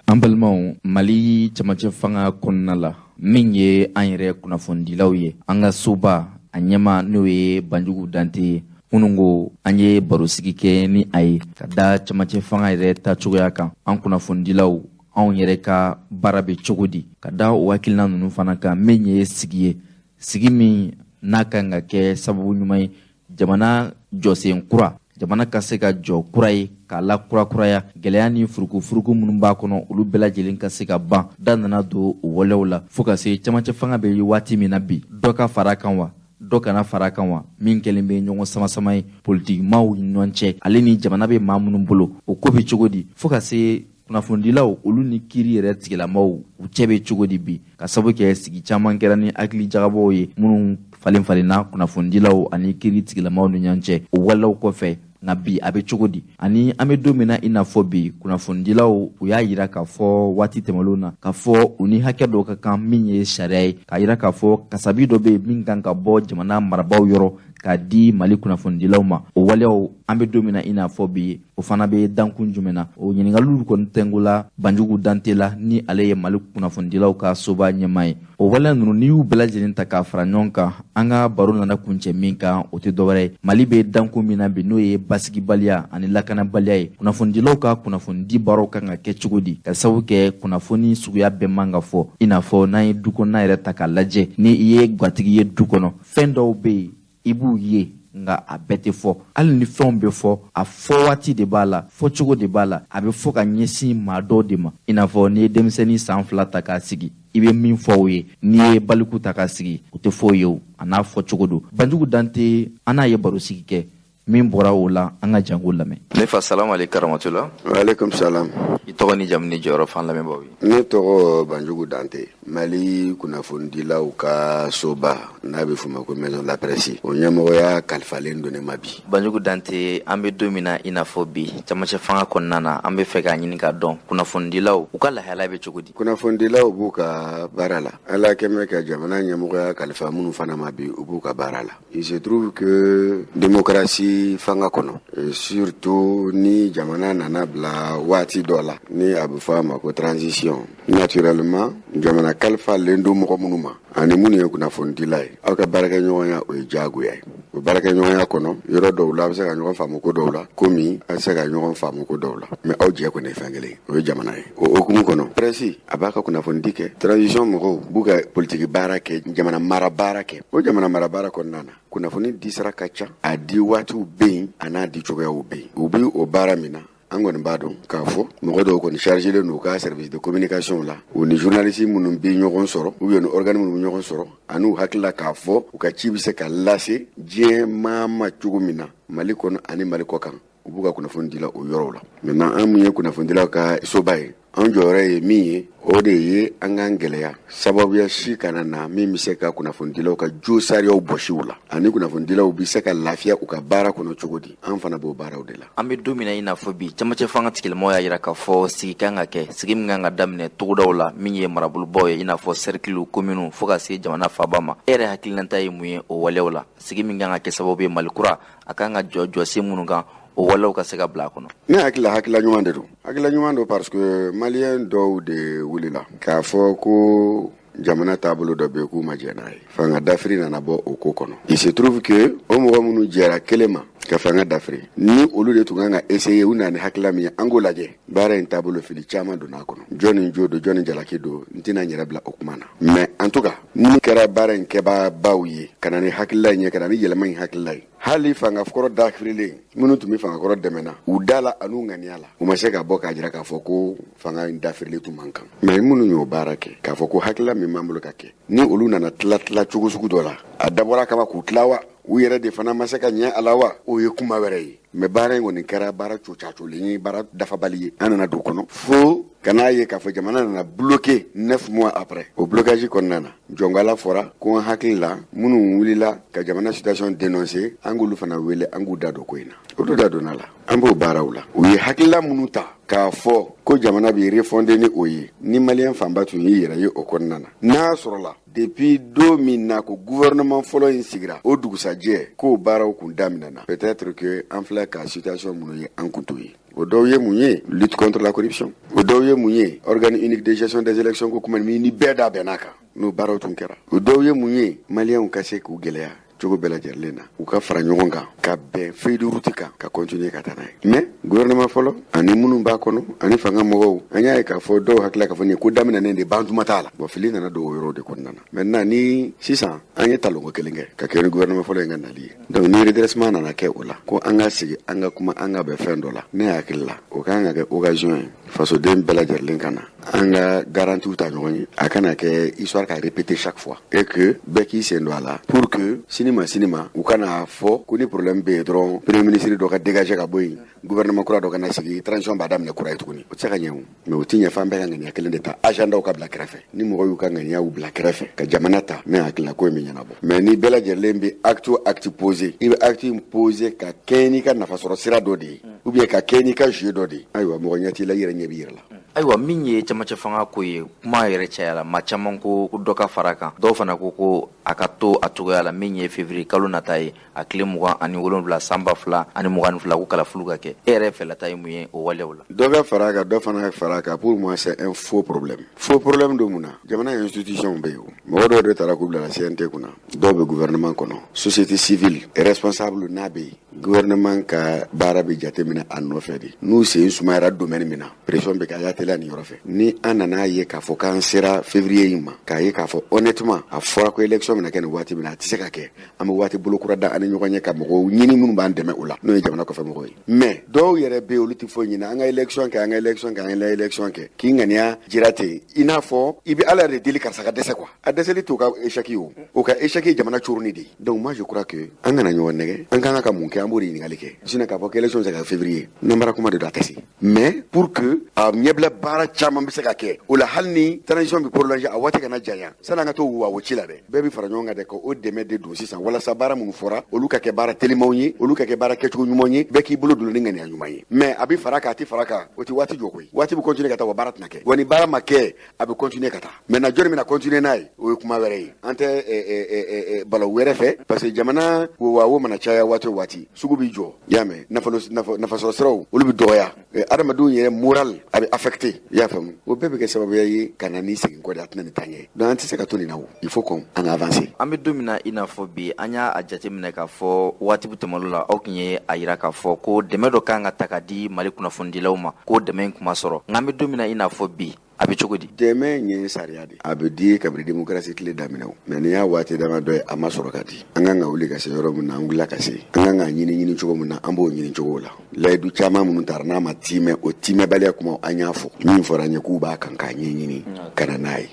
An balimaw, Mali camancɛ fanga kɔnɔna la, min ye an yɛrɛ kunnafonidilaw ye, an ka soba a ɲɛma n'o ye Banjugu Dante ye, minnu ko an ye barosigi kɛ ni a ye ka da camancɛ fanga yɛrɛ tacogoya kan, an kunnafonidilaw anw yɛrɛ ka baara bɛ cogo di, ka da o hakilina ninnu fana kan, min ye sigi ye, sigi min n'a kan ka kɛ sababu ɲuman ye jamana jɔsen kura, jamana ka se ka jɔ kura ye k'a la kurakuraya, gɛlɛya ni furukufuruku minnu b'a kɔnɔ olu bɛɛ lajɛlen ka se ka ban. Da nana don o walew la fo ka se camancɛ fanga bɛ waati min na bi, dɔ ka fara kan wa dɔ kana fara kan wa, min kɛlen bɛ ɲɔgɔn sama-sama ye politikimaw ni ɲɔgɔn cɛ, ale ni jamana bɛ maa minnu bolo o ko bɛ cogo di, fo ka se kunnafonidilaw olu ni kiiri yɛrɛ tigilamaw u cɛ bɛ cogo di bi, ka sabu kɛ sigi caman kɛra ni hakili jagabɔw ye minnu falen falenna kunnafonidilaw ani kiiri tigilamaw ni ɲɔgɔn cɛ o walew kɔfɛ. Nka bi a bɛ cogo di, ani an bɛ don min na i n'a fɔ bi, kunnafonidilaw u y'a yira k'a fɔ waati tɛmɛnlenw na k'a fɔ u ni hakɛ dɔw ka kan min ye sariya ye, k'a yira k'a fɔ kasabi dɔ bɛ yen min kan ka bɔ jamana marabaaw yɔrɔ k'a di Mali kunnafonidilaw ma. O waleyaw an bɛ don min na i n'a fɔ bi, o fana bɛ dankun jumɛn na? O ɲininkaliw kɔni tɛnku la Banjugu Dante la, ni ale ye Mali kunnafonidilaw ka soba ɲɛmaa ye. O waleya ninnu n'i y'u bɛɛ lajɛlen ta k'a fara ɲɔgɔn kan, an ka baro nana kuncɛ min kan, o tɛ dɔwɛrɛ ye Mali bɛ dankun min na bi, n'o ye basigibaliya ani lakanabaliya ye. Kunnafonidilaw ka kunnafonidi baaraw kan ka kɛ cogo di, ka sababu kɛ kunnafoni suguya bɛɛ man ka fɔ. I n'a fɔ n'an ye du kɔnɔna yɛrɛ ta k'a lajɛ, ni i ye gatigi ye du kɔnɔ, fɛn dɔw bɛ yen i b'u ye nka a bɛɛ tɛ fɔ. Hali ni fɛnw bɛ fɔ, a fɔ waati de b'a la, fɔcogo de b'a la, a bɛ fɔ ka ɲɛsin maa dɔw de ma. I n'a fɔ n'i ye denmisɛnnin san 2 ta k'a sigi, I bɛ min fɔ aw ye, n'i ye baliku ta ka sigi, o tɛ fɔ ye o, a n'a fɔ cogo don. Banjugu Dante, an n'a ye barosigi kɛ min bɔra o la, an ka jango lamɛn. Ne fa, salamu aleykum rahmatula. Waaleykum salam. I tɔgɔ ni jamu ni jɔyɔrɔ fan lamɛnbaaw ye. Ne tɔgɔ Banjugu Dante, Mali kunnafonidilaw ka soba n'a bɛ f'o ma ko Maison de la Presse, o ɲɛmɔgɔya kalifalen don ne ma bi. Banjugu Dante, an bɛ don min na i n'a fɔ bi, camancɛ fanga kɔnɔna na, an bɛ fɛ k'a ɲini k'a dɔn kunnafonidilaw u ka lahalaya bɛ cogo di? Kunnafonidilaw b'u ka baara la. Ala kɛmɛ ka jamana ɲɛmɔgɔya kalifa minnu fana ma bi, u b'u ka baara la. Il se trouve que démocratie fanga kɔnɔ, surtout ni jamana nana bila waati dɔ la ni a bɛ fɔ a ma ko transition, naturellement jamana kalifalen don mɔgɔ minnu ma ani minnu ye kunnafonidila ye, aw ka baarakɛɲɔgɔnya, o ye diyagoya ye. O baarakɛɲɔgɔnya kɔnɔ, yɔrɔ dɔw la, a bɛ se ka ɲɔgɔn faamu ko dɔw la, komi a bɛ se ka ɲɔgɔn faamu ko dɔw la, mais aw jɛ kɔni ye fɛn kelen, o ye jamana ye. O hukumu kɔnɔ, presse a b'a ka kunnafonidi kɛ, transition mɔgɔw b'u ka politiki baara kɛ, jamana mara baara kɛ. O jamana mara baara kɔnɔna na, kunnafoni di sira ka ca, a di waatiw bɛ yen, a n'a di cogoyaw bɛ yen. U bɛ o baara min na, an kɔni b'a dɔn k'a fɔ mɔgɔ dɔw kɔni chargelen don u ka service de communication la, u ni journaliste minnu bɛ ɲɔgɔn sɔrɔ ou bien ni organe minnu bɛ ɲɔgɔn sɔrɔ, ani u hakilila k'a fɔ u ka ci bɛ se ka lase diɲɛ maa ma cogo min na, Mali kɔnɔ ani Mali kɔ kan, u b'u ka kunnafoni di la o yɔrɔw la. Maintenant, an mun ye kunnafonidilaw ka soba ye, an jɔyɔrɔ ye min ye, o de ye an k'an gɛlɛya sababuya si kana na min bɛ se ka kunnafonidilaw ka jo sariyaw bɔsi u la, ani kunnafonidilaw bɛ se ka lafiya u ka baara kɔnɔ cogo di, an fana b'o baaraw de la. An bɛ don min na i n'a fɔ bi, camancɛ fanga tigilamɔgɔw y'a jira k'a fɔ sigi kan ka kɛ, sigi min kan ka daminɛ togodaw la, min ye marabolobaw ye, i n'a fɔ cercle, commune, fo ka se jamana faaba ma. E yɛrɛ hakilinata ye mun ye o waleyaw la? Sigi min kan ka kɛ sababu ye Mali kura a kan ka jɔ jɔsen minnu kan, o walew ka se ka bila a kɔnɔ. Ne hakili, hakilila ɲuman de don, hakilila ɲuman don, parce que maliyɛn dɔw de wulila k'a fɔ ko jamana taabolo dɔ bɛ yen k'u ma jɛn n'a ye. Fanga dafiri nana bɔ o ko kɔnɔ. Il se trouve que o mɔgɔ minnu jɛra kelen ma ka fanga dafiri, ni olu de tun kan ka essayer, u nana ni hakilila min ye, an k'o lajɛ. Baara in taabolo, fili caman donna a kɔnɔ. Jɔn ni jo don, jɔn ni jalaki don, n tɛna n yɛrɛ bila o kuma na. Mais en tout cas, minnu kɛra baara in kɛbaabaw ye ka na ni hakilila in ye, ka na ni yɛlɛma in hakilila ye, hali fanga kɔrɔ dafirilen minnu tun bɛ fanga kɔrɔ dɛmɛ u da la an'u ŋaniya la, u ma se ka bɔ k'a jira k'a fɔ ko fanga in dafirilen tun man kan. Mais minnu y'o baara kɛ k'a fɔ ko hakilila min b'an bolo ka kɛ, ni olu nana tila tila cogo sugu dɔ la, a dabɔra kama k'u tila wa, u yɛrɛ de fana ma se ka ɲɛ a la wa, o ye kuma wɛrɛ ye. Mais baara in kɔni kɛra baara cocacolen ye, baara dafabali ye. An nana don kɔnɔ fo ka n'a ye k'a fɔ jamana nana bloqué 9 mois après. O blocage kɔnɔna na, jɔnkala fɔra ko an hakili la, minnu wulila ka jamana situation dénoncer, an k'olu fana wele, an k'u da don ko in na. Olu da donna la, an b'o baaraw la. U ye hakilila minnu ta k'a fɔ ko jamana bɛ refonder ni o ye, ni maliyɛn fanba tun y'i yɛrɛ ye o kɔnɔna na, n'a sɔrɔla depuis don min na ko gouvernement fɔlɔ in sigira, o dugusajɛ k'o baaraw kun daminɛna, peut-être que an filɛ ka situation minnu ye, an kun t'o ye. O dɔw ye mun ye? Lutte contre la corruption. O dɔw ye mun ye? Organe unique de gestion des élections, ko kuma min ni bɛɛ da bɛnn'a kan, n'o baaraw tun kɛra. O dɔw ye mun ye? Maliyɛnw ka se k'u gɛlɛya cogo bɛɛ lajɛlen na, u ka fara ɲɔgɔn kan ka bɛn feuille de route kan ka continuer ka taa n'a ye. Mais gouvernement fɔlɔ ani minnu b'a kɔnɔ ani fanga mɔgɔw, an y'a ye k'a fɔ dɔw hakilila k'a fɔ nin ye ko daminɛnen de, bantuma t'a la. Bon, fili nana don o yɔrɔw de kɔnɔna na. Maintenant, ni sisan an ye talonko kelen kɛ ka kɛ ni gouvernement fɔlɔ in ka nali ye, donc ni redressement nana kɛ o la, ko an ka sigi, an ka kuma, an ka bɛn fɛn dɔ la, ne hakili la, o kan ka kɛ occasion ye fasoden bɛɛ lajɛlen ka na an ka garantiw ta ɲɔgɔn ye, a kana kɛ histoire ka répéter chaque fois, et que bɛɛ k'i sen don a la pour que sini ma sini ma, u kana fɔ ko ni problème bɛ yen dɔrɔn, premier ministre dɔ ka dégager ka bɔ yen, gouvernement kura dɔ ka na sigi, transition b'a daminɛ kura ye tuguni. O tɛ se ka ɲɛ o. Mais o ti ɲɛ f'an bɛɛ ka ŋaniya kelen de ta, agendaw ka bila kɛrɛfɛ. Ni mɔgɔw y'u ka ŋaniyaw bila kɛrɛfɛ ka jamana ta, ne hakili la, ko in bɛ ɲɛnabɔ. Mais ni bɛɛ lajɛlen bɛ acte o acte poser, i bɛ acte in poser ka kɛɲɛ n'i ka nafasɔrɔ sira dɔ de ye, ou bien ka kɛɲɛ n'i ka jeu dɔ de ye, ayiwa, mɔgɔ ɲɛ t'i la, i yɛrɛ ɲɛ b'i yɛrɛ la. Ayiwa, min ye camancɛ fanga ko ye, kuma yɛrɛ cayala, maa caman ko ko dɔ ka fara kan, dɔw fana ko ko a ka to a cogoya la. Min ye février kalo nata ye, a tile 27, san 2022, ko kalafiliw ka kɛ. E yɛrɛ fɛlata ye mun ye o waleyaw la? Dɔ ka fara a kan, dɔ fana ka fara a kan, pour moi c'est un faux problème. Faux problème don mun na? Jamana institution bɛ yen, o mɔgɔ dɔw de taara k'u bila CNT kunna, dɔw bɛ gouvernement kɔnɔ, société civile responsable n'a bɛ yen, gouvernement ka baara bɛ jateminɛ a nɔfɛ de. N'u sen sumayara domaine min na, pression bɛ kɛ, a y'a teliya nin yɔrɔ fɛ. Ni an nana ye k'a fɔ k'an sera février in ma, k'a ye k'a fɔ honnêtement a fɔra ko élection bɛna kɛ nin waati min na, a tɛ se ka kɛ. An bɛ waati bolo kura da an ni ɲɔgɔn ɲɛ ka mɔgɔw ɲini minnu b'an dɛmɛ o la, n'o ye jamana kɔfɛ mɔgɔw ye. Mais dɔw yɛrɛ bɛ yen, olu tɛ foyi ɲini. An ka élection kɛ, an ka élection kɛ, an ka élection kɛ, k'i ŋaniya jira ten, i n'a fɔ i bɛ Ala yɛrɛ de deli karisa ka dɛsɛ quoi. A dɛsɛli t'o ka échec ye, o ka échec ye jamana coronni de ye. Donc moi je crois que an kana ɲɔgɔn nɛgɛ. An kan ka mun kɛ, an b'o de ɲininkali kɛ. Sinon k'a fɔ ko élection bɛ se ka kɛ février, namara kuma de don, a tɛ se. Mais pour que a ɲɛbila baara caman bɛ se ka kɛ o la, hali ni transition bɛ prolonger, a waati kana janya. Sani an ka to wa o ci la dɛ, bɛɛ bɛ fara ɲɔgɔn kan dɛ, ka o dɛmɛ de don sisan, walasa baara minnu fɔra, olu ka kɛ baara telimanw ye, olu ka kɛ baara kɛcogo ɲumanw ye, bɛɛ k'i bolo don ni ŋaniya ɲuman ye. Mais a bɛ fara kan, a tɛ fara kan, o tɛ waati jɔ koyi. Waati bɛ continuer ka taa, wa baara tɛna kɛ. Wa ni baara ma kɛ, a bɛ continuer ka taa. Maintenant jɔnni bɛna continuer n'a ye, o ye kuma wɛrɛ ye. An tɛ balawu wɛrɛ fɛ, parce que jamana wo mana caya waati o waati, sugu b'i jɔ, i y'a mɛn, nafasɔrɔ siraw olu bɛ dɔgɔya, adamadenw yɛrɛ moral a bɛ affecté, i y'a faamu. O bɛɛ bɛ kɛ sababuya ye ka na ni segin kɔ de, a tɛna nin taa ɲɛ. Donc an tɛ se ka to nin na o, il faut qu'on an ka avancer. An bɛ don min na i n'a fɔ bi, an y'a jateminɛ k'a fɔ waati tɛmɛnw la, aw tun ye a jira k'a fɔ ko dɛmɛ dɔ kan ka ta ka di Mali kunnafonidilaw ma, ko dɛmɛ in kuma sɔrɔ. Nka an bɛ don min na i n'a fɔ bi, a bɛ cogo di? Dɛmɛ ye sariya de, a bɛ di kabini démocratie tile daminɛ o. Mais n'i y'a waati dama dɔ ye, a ma sɔrɔ ka di. An kan ka wuli ka se yɔrɔ min na, an wulila ka se. An kan ka ɲini cogo min na, an b'o ɲini cogo la. Layidu caman minnu taara n'a ma timɛ, o timɛbaliya kuma an y'a fɔ. Min fɔra an ye k'u b'a kan k'a ɲɛɲini ka na n'a ye.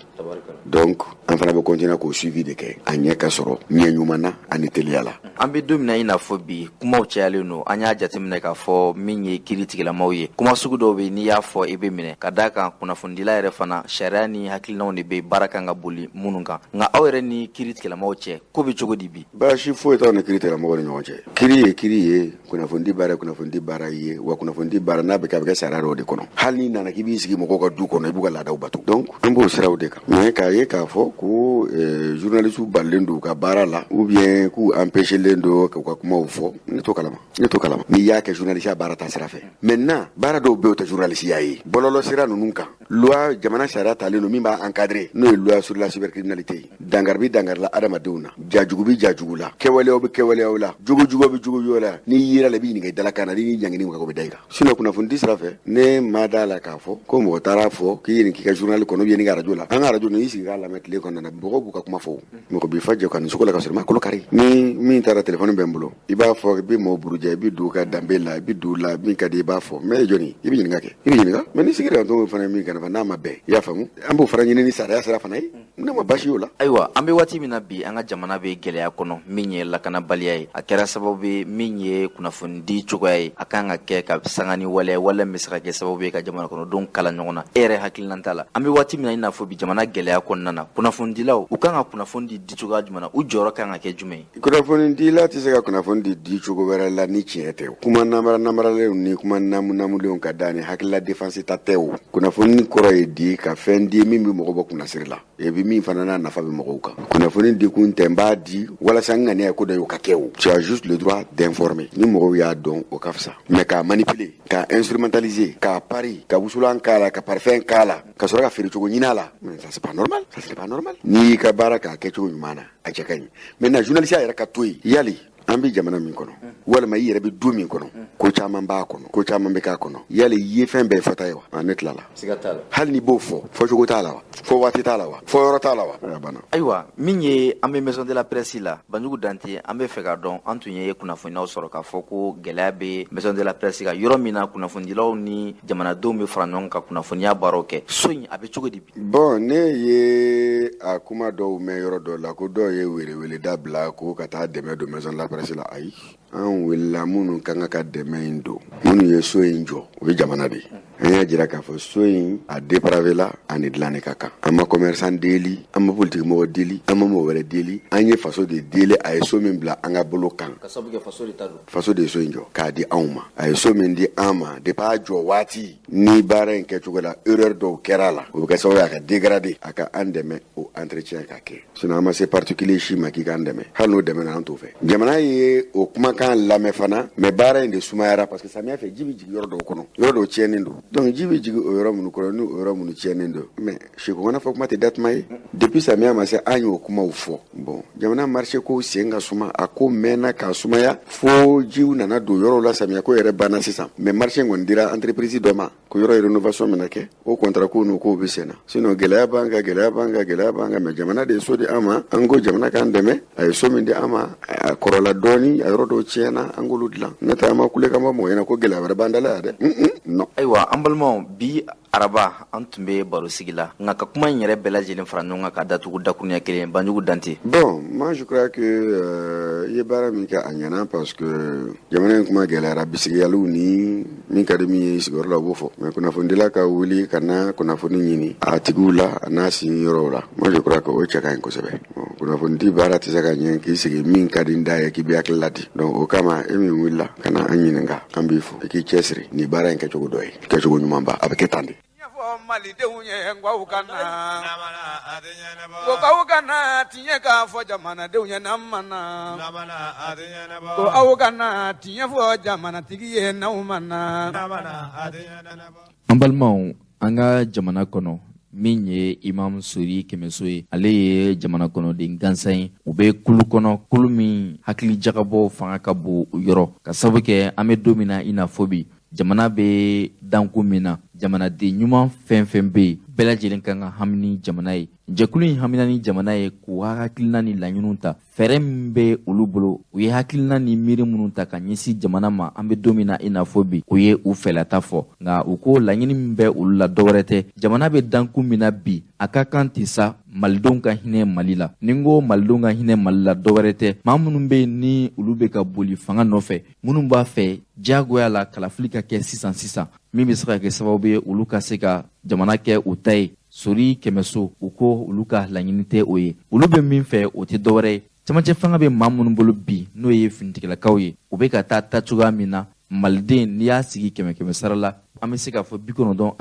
Donc an fana bɛ continuer k'o suivi de kɛ, a ɲɛ ka sɔrɔ ɲɛ ɲuman na ani teliya la. An bɛ don min na i n'a fɔ bi, kumaw cayalen don. An y'a jateminɛ k'a fɔ min ye kiiri tigilamaw ye, kuma sugu dɔw bɛ yen, n'i y'a fɔ i bɛ minɛ. Ka d'a kan kunnafonidila yɛrɛ fana, sariya ni hakilinaw de bɛ baara kan ka boli minnu kan. Nka aw yɛrɛ ni kiiri tigilamaw cɛ, ko bɛ cogo di bi? Baasi foyi t'aw ni kiiri tigilamɔgɔw ni ɲɔgɔn cɛ. Kiiri ye kiiri ye, kunnafonidi baara ye kunnafonidi baara ye. Wa kunnafonidi baara n'a bɛ kɛ, a bɛ kɛ sariya dɔw de kɔnɔ. Hali n'i nana k'i b'i sigi mɔgɔw ka du kɔnɔ, i b'u ka laadaw bato. Donc an b'o siraw de kan. Mais k'a ye k'a fɔ ko journalistes balilen don u ka baara la, ou bien k'u empêchelen don k'u ka kumaw fɔ, ne t'o kalama, ne t'o kalama. N'i y'a kɛ journaliste baara ta sira fɛ. Maintenant baara dɔw bɛ yen, o tɛ journaliste ya ye. Bɔlɔlɔ sira ninnu kan, loi, jamana sariya talen don min b'a encadrer, n'o ye loi sur la cybercriminalité ye. Dankari bɛ dankari la adamadenw na, jajugu bɛ jajugu la, kɛwaleyaw bɛ kɛwaleyaw la, jogojugu bɛ jogojugu la. N'i yera la, i bɛ ɲininka i dalakan na, n'i ɲangini ka o bɛ da i kan. Sinon kunnafonidi sira fɛ, ne ma da la k'a fɔ ko mɔgɔ taara fɔ k'i ye nin k'i ka journal kɔnɔ, ou bien n'i ka radio la. An ka radio, n'i sigi k'a lamɛn tile kɔnɔna na, mɔgɔw b'u ka kuma fɔ. Mɔgɔ b'i fa jɔ ka nin sogo la ka sɔrɔ i ma kolo kari. Ni min taara, téléphone bɛ n bolo, i b'a fɔ, i bɛ mɔgɔw buruja, i bɛ don ka danbe la, i bɛ don la min ka di i b'a fɔ. Mais e jɔnni, i bɛ ɲininka kɛ, i bɛ ɲininka. Mais ni sigira ka to fana, min kana n'a ma bɛn, i y'a faamu, an b'o fana ɲini ni sariya sira fana ye. Ne ma baasi y'o la. Ayiwa, an bɛ waati min na bi, an ka jamana bɛ gɛlɛya kɔnɔ min ye lakanabaliya ye. A kɛra sababu ye min ye kunnafonidi cogoya ye, a kan ka kɛ ka sanga ni waleya waleya min bɛ se ka kɛ sababu ye ka jamana kɔnɔdenw kala ɲɔgɔn na. E yɛrɛ hakilina t'a la, an bɛ waati min na i n'a fɔ bi, jamana gɛlɛya kɔnɔna na, kunnafonidilaw u kan ka kunnafoni di di cogoya jumɛn na? U jɔyɔrɔ kan ka kɛ jumɛn ye? Kunnafonidila tɛ se ka kunnafoni di di cogo wɛrɛ la ni tiɲɛ tɛ. Kuma namara namaralenw ni kuma namunamulenw ka da ni hakilila défense ta tɛ. O kunnafoni kɔrɔ ye di ka fɛn di min bɛ mɔgɔ bɔ kunnasiri la, et puis min fana n'a nafa bɛ mɔgɔw kan. Kunnafoni di kun tɛ n b'a di walasa n ŋaniya ye ko dɔ ye, o ka kɛ. O tu as juste le droit d'informer. Ni mɔgɔw y'a dɔn, o ka fisa. Mais k'a manipuler, k'a instrumentaliser, k'a pari, ka wusulan k'a la, ka parfum k'a la, ka sɔrɔ ka feere cogo ɲini a la, mais ça c'est pas normal, ça c'est pas normal. N'i y'i ka baara k'a kɛcogo ɲuman na, a cɛ ka ɲi. Maintenant journaliste yɛrɛ ka to yen, yali an bɛ jamana min kɔnɔ, walima i yɛrɛ bɛ du min kɔnɔ, ko caman b'a kɔnɔ, ko caman bɛ k'a kɔnɔ. Yali i ye fɛn bɛɛ fɔta ye wa? Ne tilala. Hali n'i b'o fɔ, fɔcogo t'a la wa, fɔ waati t'a la wa, fɔ yɔrɔ t'a la wa, a banna. Ayiwa, min ye an bɛ maison de la presse la, Banjugu Dante, an bɛ fɛ k'a dɔn, an tun ye kunnafoniyaw sɔrɔ k'a fɔ ko gɛlɛya bɛ maison de la presse kan, yɔrɔ min na kunnafonidilaw ni jamanadenw bɛ fara ɲɔgɔn kan kunnafoniya baaraw kɛ. So in a bɛ cogo di bi? Bon, ne ye a kuma dɔw mɛn yɔrɔ dɔw la ko dɔw ye weleweleda bila ko ka taa dɛmɛ don maison de la presse la. Ayi, an wulila minnu kan ka dɛmɛ in don, minnu ye so in jɔ, o ye jamana de ye. An y'a jira k'a fɔ so in a dépravé la, ani dilanni ka kan. An ma commerçant deli, an ma politique mɔgɔ deli, an ma mɔgɔ wɛrɛ deli, an ye faso de deli. A ye so min bila an ka bolo kan, faso de ye so in jɔ k'a di anw ma. A ye so min di an ma, depuis a jɔ waati ni baara in kɛcogo la, erreur dɔw kɛra a la, o bɛ kɛ sababu ye a ka dégradé. A ka an dɛmɛ o entretien ka kɛ. Sinon an ma se particulier si ma k'i k'an dɛmɛ. Hali n'o dɛmɛ na, an t'o fɛ. Jamana ye o kumakan lamɛn fana. Mais baara in de sumayara, parce que samiya fɛ, ji bɛ jigin yɔrɔ dɔw kɔnɔ, yɔrɔ dɔw tiɲɛnen don. Donc ji bɛ jigin o yɔrɔ minnu kɔnɔ, ni o yɔrɔ minnu tiɲɛnen don, mais seko kana fɔ kuma tɛ datuma ye. Depuis samiya ma se, an y'o kumaw fɔ. Bon, jamana marché ko sen ka suma, a ko mɛnna k'a sumaya fo jiw nana don yɔrɔw la. Samiya ko yɛrɛ banna sisan, mais marché in kɔni dira entreprise dɔ ma. Ko yɔrɔ rénovation bɛna kɛ, o contrat ko n'o kow bɛ sen na. Sinon gɛlɛya b'an kan, gɛlɛya b'an kan, gɛlɛya b'an kan, mais jamana de ye so di an ma. An ko jamana k'an dɛmɛ, a ye so min di an ma, a kɔrɔla dɔɔni, a yɔrɔ dɔw tiɲɛna, an k'olu dilan. N'o tɛ an ma kule k'an bɔ mɔgɔ ɲɛna ko gɛlɛya wɛrɛ b'an da la yan dɛ. Non. Ayiwa, an balimaw, bi araba an tun bɛ baro sigi la, nka ka kuma in yɛrɛ bɛɛ lajɛlen fara ɲɔgɔn kan ka datugu dakuruɲɛ kelen, Banjugu Dante. Bon, moi je crois que i ye baara min kɛ, a ɲɛna, parce que jamana in kuma gɛlɛyara, bisigiyaliw ni min ka di min ye sigiyɔrɔ la, o b'o fɔ. Mais kunnafonidila ka wuli ka na kunnafoni ɲini a tigiw la, a n'a sin yɔrɔw la, moi je crois que o cɛ ka ɲi kosɛbɛ. Bon, kunnafonidi baara tɛ se ka ɲɛ k'i sigi min ka di n da ye k'i bɛ hakili la di. Donc o kama, e min wulila ka na an ɲininka, an b'i fo, i k'i cɛsiri. Nin baara in kɛcogo dɔ ye kɛcogo ɲumanba, a bɛ kɛ tan de. Malidenw ye nkaw ka na ko k'aw ka na tiɲɛ k'a fɔ jamanadenw ye n'an ma na, ko aw ka na tiɲɛ fɔ jamanatigi ye n'aw ma na. An balimaw, an ka jamana kɔnɔ, min ye Imam Sori Kɛmɛso ye, ale ye jamana kɔnɔden gansan ye. U bɛ kulu kɔnɔ, kulu min hakili jagabɔ fanga ka bon u yɔrɔ, ka sabu kɛ an bɛ don min na i n'a fɔ bi, jamana bɛ danko min na, jamanaden ɲuman fɛn fɛn bɛ yen, bɛɛ lajɛlen kan ka hami ni jamana ye. Jɛkulu in hamina ni jamana ye k'u hakilina ni laɲiniw ta. Fɛɛrɛ min bɛ olu bolo, u ye hakilina ni miiri minnu ta ka ɲɛsin jamana ma, an bɛ don min na i n'a fɔ bi, u ye u fɛlata fɔ. Nka u ko laɲini min bɛ olu la, dɔwɛrɛ tɛ, jamana bɛ dankun min na bi, a ka kan ten sa malidenw ka hinɛ Mali la. Ni n ko malidenw ka hinɛ Mali la, dɔwɛrɛ tɛ, maa minnu bɛ yen ni olu bɛ ka boli fanga nɔfɛ, minnu b'a fɛ diyagoya la kalafili ka kɛ sisan sisan, min bɛ se ka kɛ sababu ye olu ka se ka jamana kɛ u ta ye. Sori Kɛmɛso, u ko olu ka laɲini tɛ o ye. Olu bɛ min fɛ, o tɛ dɔwɛrɛ ye, camancɛ fanga bɛ maa minnu bolo bi, n'o ye finitigilakaw ye, u bɛ ka taa ta cogoya min na, maliden n'i y'a sigi kɛmɛ kɛmɛ sara la, an bɛ se k'a fɔ 95,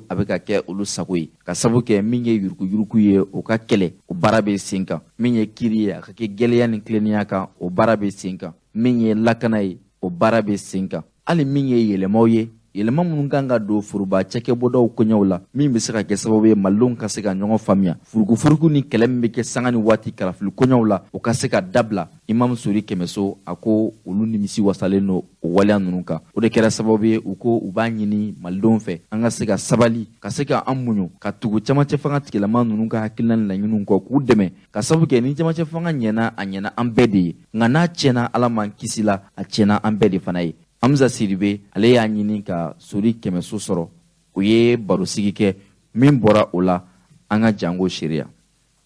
a bɛ ka kɛ olu sago ye, ka sabu kɛ min ye yuruguyurugu ye, o ka kɛlɛ, o baara bɛ sen kan. Min ye kiiri ye, a ka kɛ gɛlɛya ni tilennenya kan, o baara bɛ sen kan. Min ye lakana ye, o baara bɛ sen kan. Hali min ye yɛlɛmaw ye, yɛlɛma minnu kan ka don foroba cakɛbɔdaw koɲɛw la, min bɛ se ka kɛ sababu ye malidenw ka se ka ɲɔgɔn faamuya, furukufuruku ni kɛlɛ min bɛ kɛ sanga ni waati kalafili koɲɛw la, o ka se ka dabila. Imam Sori Kɛmɛso, a ko olu nimisi wasalen don o waleya ninnu kan. O de kɛra sababu ye, u ko u b'a ɲini malidenw fɛ, an ka se ka sabali, ka se ka an muɲu, ka tugu camancɛ fanga tigilama ninnu ka hakilina ni laɲiniw kɔ, k'u dɛmɛ, ka sababu kɛ ni camancɛ fanga ɲɛna, a ɲɛna an bɛɛ de ye, nka n'a tiɲɛna, Ala m'an kisi la, a tiɲɛna an bɛɛ de fana ye. Hamza Sidibe, ale y'a ɲini ka Sori Kɛmɛso sɔrɔ, u ye barosigi kɛ. Min bɔra o la, an ka jango seereya.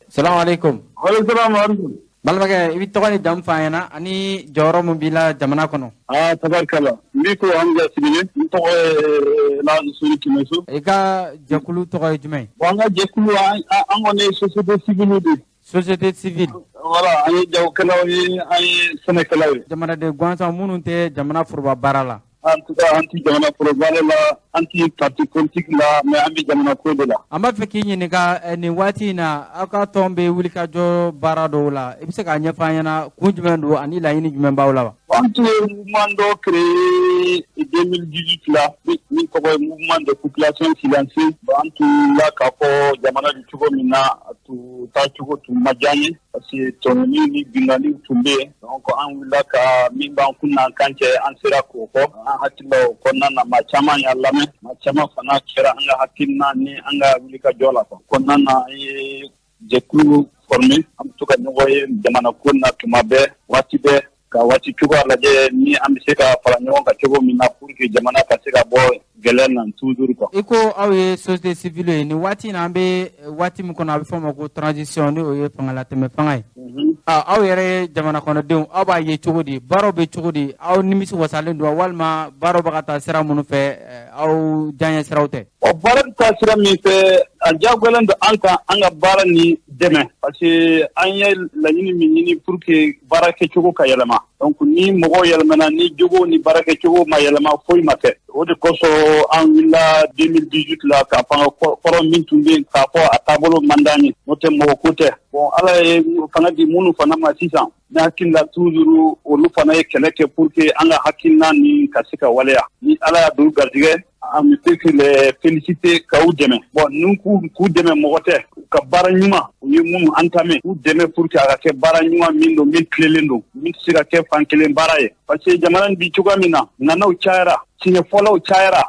Salamu aleykum. Waaleykum. Balimakɛ, i bɛ tɔgɔ ni jamu fɔ an ɲɛna ani jɔyɔrɔ min b'i la jamana kɔnɔ. Aa, tabarikala, n b'i ko Hamza Sidibe, n tɔgɔ ye Elhaji Sori Kɛmɛso. I ka jɛkulu tɔgɔ ye jumɛn ye? Bon, an ka jɛkulu, an kɔni ye société civile de ye. Société civile. Voilà, an ye jagokɛlaw ye, an ye sɛnɛkɛlaw ye. Jamanaden gansan minnu tɛ jamana foroba baara la. En tout cas, an ti jamana foroba baara la, an ti parti politique la, mais an bɛ jamana ko de la. An b'a fɛ k'i ɲininka, nin waati in na, aw ka tɔn bɛ wulikajɔ baara dɔw la, i bɛ se k'a ɲɛfɔ an ɲɛna kun jumɛn don ani laɲini jumɛn b'aw la wa? An tun ye mouvement dɔ créé 2018 la, min tɔgɔ ye Mouvement des populations silencieuses. An tun la k'a fɔ jamana bɛ cogo min na, a tun taacogo tun ma diya an ye, parce que tɔɲɔni ni binkanniw tun bɛ yen. Donc an wulila ka min b'an kun n'an kan cɛ, an sera k'o fɔ. An hakili la, o kɔnɔna na, maa caman y'a lamɛn, maa caman fana kɛra an ka hakilina ni an ka wulikajɔ la quoi. Kɔnɔna na, an ye jɛkulu formé, an bɛ to ka ɲɔgɔn ye jamana ko na tuma bɛɛ, waati bɛɛ, ka waati cogoya lajɛ ni an bɛ se ka fara ɲɔgɔn kan cogo min na pour que jamana ka se ka bɔ gɛlɛya na toujours quoi. I ko aw ye société civile ye, nin waati in na, an bɛ waati min kɔnɔ, a bɛ fɔ o ma ko transition, ni o ye fangalatɛmɛ fanga ye. Aw yɛrɛ ye jamana kɔnɔdenw, aw b'a ye cogo di? Baaraw bɛ cogo di? Aw nimisi wasalen don wa, walima baaraw bɛ ka taa sira minnu fɛ, aw diyaɲɛ siraw tɛ? Ɔ, baara bɛ taa sira min fɛ, a diyagoyalen don an kan an ka baara nin dɛmɛ, parce que an ye laɲini min ɲini pour que baara kɛcogo ka yɛlɛma. Donc ni mɔgɔw yɛlɛmana, ni jogo ni baara kɛcogo ma yɛlɛma, foyi ma kɛ. O de kosɔn an wulila 2018 la ka fanga kɔrɔ min tun bɛ yen, k'a fɔ a taabolo man d'an ye, n'o tɛ mɔgɔ ko tɛ. Bon, Ala ye fanga di minnu fana ma sisan, ne hakili la, toujours olu fana ye kɛlɛ kɛ pour que an ka hakilina nin ka se ka waleya. Ni Ala y'a don garijɛgɛ, an bɛ se que les féliciter, k'u dɛmɛ. Bon, ni k'u dɛmɛ, mɔgɔ tɛ u ka baara ɲuman u ye minnu entamé, k'u dɛmɛ pour que a ka kɛ baara ɲuman min don, min tilelen don, min tɛ se ka kɛ fan kelen baara ye, parce que jamana bi cogoya min na, nanaw cayara, tiɲɛ fɔlaw cayara.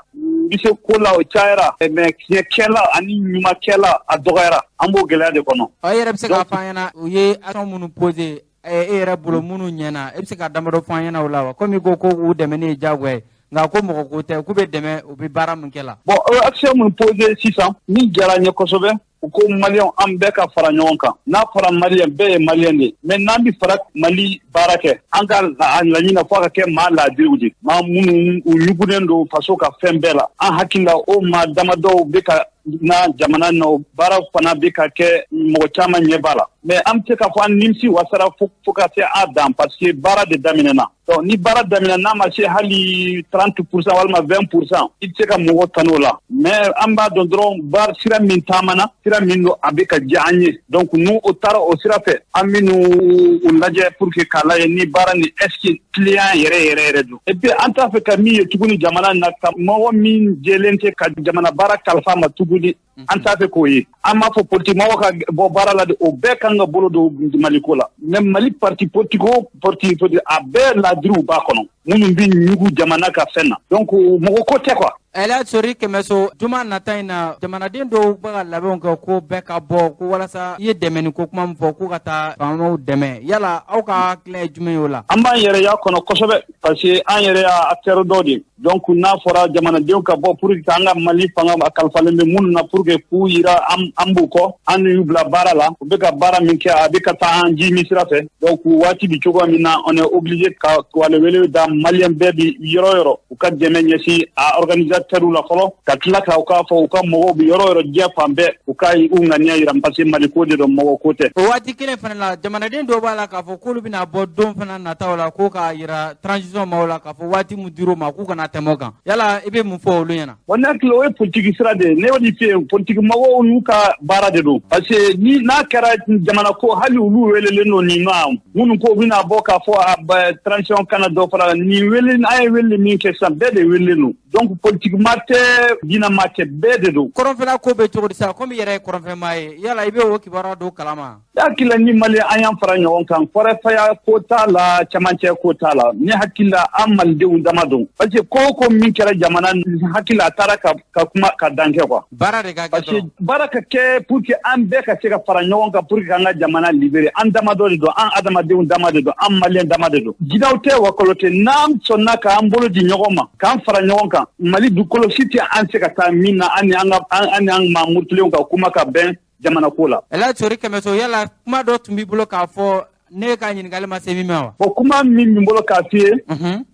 bɛ se ko la, o cayara, mais tiɲɛkɛla ani ɲumankɛla, a dɔgɔyara. An b'o gɛlɛya de kɔnɔ. Ɔ, e yɛrɛ bɛ se k'a fɔ an ɲɛna, u ye action minnu posé, e yɛrɛ bolo, minnu ɲɛna, e bɛ se ka damadɔ fɔ an ɲɛna o la wa? Komi i ko ko u dɛmɛni ye diyagoya ye, nka ko mɔgɔ ko tɛ k'u bɛ dɛmɛ, u bɛ baara min kɛ la. Bon, action minnu posé sisan, min diyara n ye kosɛbɛ, u ko Maliyɛnw, an bɛɛ ka fara ɲɔgɔn kan. N'a fɔra Maliyɛn, bɛɛ ye Maliyɛn de, mais n'an bɛ fara Mali baara kɛ, an ka laɲini na fo a ka kɛ maa laadiriw de, maa minnu u ɲugunnen don faso ka fɛn bɛɛ la. An hakili la, o maa damadɔw bɛ ka na jamana na, o baara fana bɛ ka kɛ, mɔgɔ caman ɲɛ b'a la. Mais an bɛ se k'a fɔ an nimisi wasara fo ka se a dan, parce que baara de daminɛna. Donc ni baara daminɛ, n'a ma se hali 30% walima 20%, i tɛ se ka mɔgɔ tanu o la. Mais an b'a dɔn dɔrɔn, baara sira min taamana, sira min don, a bɛ ka diya an ye. Donc n'u o taara o sira fɛ, an bɛ n'u lajɛ pour que k'a lajɛ ni baara ni est ce que client yɛrɛ yɛrɛ yɛrɛ don. Et puis an t'a fɛ ka min ye tuguni jamana na, ka mɔgɔ min jɛlen tɛ ka jamana baara kalifa ma tuguni, an t'a fɛ k'o ye. An b'a fɔ politique mɔgɔw ka bɔ baara la de, o bɛɛ kan ka bolo don Maliko la. Mais Mali parti politique o parti politique, a bɛɛ laadiriw b'a kɔnɔ, minnu bɛ ɲugu jamana ka fɛn na. Donc mɔgɔ ko tɛ quoi. Elhadj Sory Kɛmɛso, juma nata in na, jamanaden dɔw bɛ ka labɛnw kɛ ko bɛɛ ka bɔ ko walasa i ye dɛmɛni ko kuma min fɔ, k'u ka taa faamaw dɛmɛ. Yala aw ka hakilina ye jumɛn ye o la? An b'an yɛrɛ y'a kɔnɔ kosɛbɛ, parce que an yɛrɛ y'a acteur dɔ de. Donc n'a fɔra jamanadenw ka bɔ pour que an ka Mali fanga a kalifalen bɛ minnu na, pour que k'u yira an b'u kɔ, an y'u bila baara la, u bɛ ka baara min kɛ, a bɛ ka taa an ji min sira fɛ. Donc waati bi cogoya min na, on est obligé ka welewele da Maliyɛn bɛɛ bi yɔrɔ yɔrɔ, u ka dɛmɛ ɲɛsin a organisateur la fɔlɔ, ka tila ka u k'a fɔ u ka mɔgɔw bi yɔrɔ yɔrɔ, diɲɛ fan bɛɛ, u ka u ŋaniya yira, parce que Mali ko de don, mɔgɔ ko tɛ. O waati kelen fana la, jamanaden dɔw b'a la k'a fɔ k'olu bɛna bɔ don fana nataw la, ko k'a yira transition maaw la k'a fɔ waati min dir'u ma, k'u kana tɛmɛ o kan. Yala i bɛ mun fɔ olu ɲɛna? Wa ne hakili, o ye politiki sira de ye. Ne y'o de f'i ye, politiki mɔgɔw n'u ka baara de don, parce que ni n'a kɛra jamana ko, hali olu welelen don nin ma, minnu ko u bɛna bɔ k'a fɔ a transition kana dɔ fara nin wele. An ye wele min kɛ sisan, bɛɛ de welelen don. Donc politiki ma tɛ, diinɛ ma tɛ, bɛɛ de don. Kɔrɔnfɛla ko bɛ cogo di sa? Komi i yɛrɛ ye kɔrɔnfɛmaa ye, yala i bɛ o kibaruya dɔw kalama? Ne hakili la, ni Mali an y'an fara ɲɔgɔn kan, kɔrɔfɛya ko t'a la, cɛmancɛ ko t'a la. Ne hakili la, an Malidenw dama don, parce que ko o ko min kɛra jamana, hakili la, a taara ka kuma ka dan kɛ quoi. Baara de ka kɛ. Parce que baara ka kɛ pour que an bɛɛ ka se ka fara ɲɔgɔn kan pour que k'an ka jamana libérer. An dama dɔ de don, an adamadenw dama de don, an Maliyɛn dama de don. Jinɛw tɛ, wakɔlɔ tɛ. N'an sɔnna k'an bolo di ɲɔgɔn ma, k'an fara ɲɔgɔn kan, Mali dugukolo si tɛ an se ka taa min na, an ni an ka an ni an maa murutilenw ka kuma ka bɛn jamana ko la. Elhadj Sory Kɛmɛso, yala kuma dɔ tun b'i bolo k'a fɔ, ne ka ɲininkali ma se min ma wa? Bon, kuma min bɛ n bolo k'a f'i ye,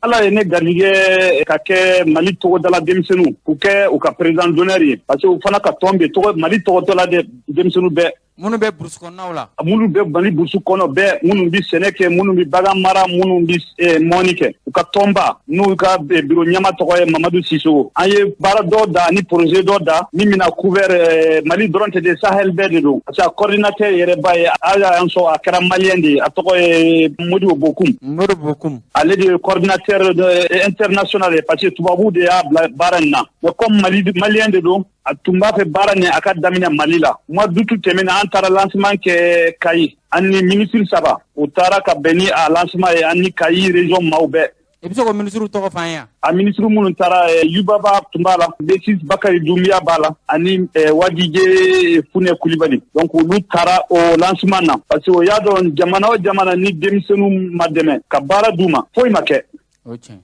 Ala ye ne garijɛgɛ ka kɛ Mali togodala denmisɛnninw k'u kɛ u ka président d'honneur ye, parce que u fana ka tɔn bɛ tɔgɔ Mali tɔgɔtɔla de denmisɛnninw bɛɛ. Minnu bɛ burusi kɔnɔnaw la. Minnu bɛ Mali burusi kɔnɔ bɛɛ, minnu bɛ sɛnɛ kɛ, minnu bɛ bagan mara, minnu bɛ mɔni kɛ, u ka tɔnba n'u ka biro ɲɛma tɔgɔ ye Mamadu Sisogo. An ye baara dɔ da ni projet dɔ da min bɛna couvert Mali dɔrɔn tɛ de, Sahel bɛɛ de don, parce que a coordinateur yɛrɛ ba ye, Ala y'an sɔn, a kɛra Maliyɛn de ye, a tɔgɔ ye Modibo Bokum. Modibo Bokum. Ale de ye coordinateur international ye, parce que tubabuw de y'a bila baara in na. Mais comme Mali Maliyɛn de don, a tun b'a fɛ baara nin a ka daminɛ Mali la. Mois d'août tɛmɛna, an taara lancement kɛ Kayi, an ni ministre saba u taara ka bɛn ni a lancement ye, an ni Kayi région maaw bɛɛ. I bɛ se k'o ministre tɔgɔ f'an ye? A ministre minnu taara, Yubaba tun b'a la, Desis Bakari Dumbuya b'a la, ani Wadije Funɛ Kulibali. Donc olu taara o lancement na, parce que o y'a dɔn, jamana o jamana ni denmisɛnninw ma dɛmɛ ka baara d'u ma, foyi ma kɛ.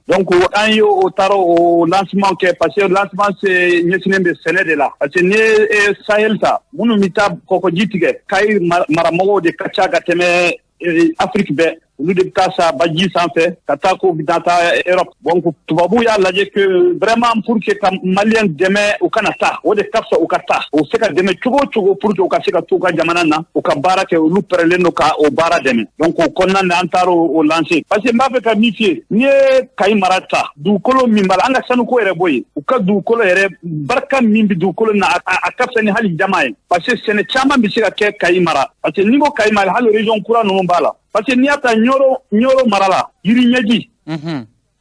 Donc an ye o taara o lancement kɛ, parce que lancement se ɲɛsinnen bɛ sɛnɛ de la, parce que n'i ye Sahel ta, minnu bɛ taa kɔkɔji tigɛ, Kayi maramɔgɔw de ka ca ka tɛmɛ Afrique bɛɛ. Olu de bɛ taa sa baji sanfɛ ka taa ko bɛ taa Europe. Donc tubabuw y'a lajɛ que vraiment, pour que ka Maliyɛn dɛmɛ u kana taa, o de ka fisa u ka taa. U se ka dɛmɛ cogo o cogo pour que u ka se ka to u ka jamana na, u ka baara kɛ, olu pɛrɛlen don ka o baara dɛmɛ. Donc o kɔnɔna na, an taara o lancer, parce que n b'a fɛ ka min f'i ye, n'i ye Kayi mara ta, dugukolo min b'a la, an ka sanuko yɛrɛ bɔ yen, u ka dugukolo yɛrɛ, barika min bɛ dugukolo na, a ka fisa ni hali jama ye, parce que sɛnɛ caman bɛ se ka kɛ Kayi mara. Parce que n'i ko Kayi mara, hali région kura ninnu b'a la, parce que n'i y'a ta Ɲɔrɔ mara la, yiri ɲɛji,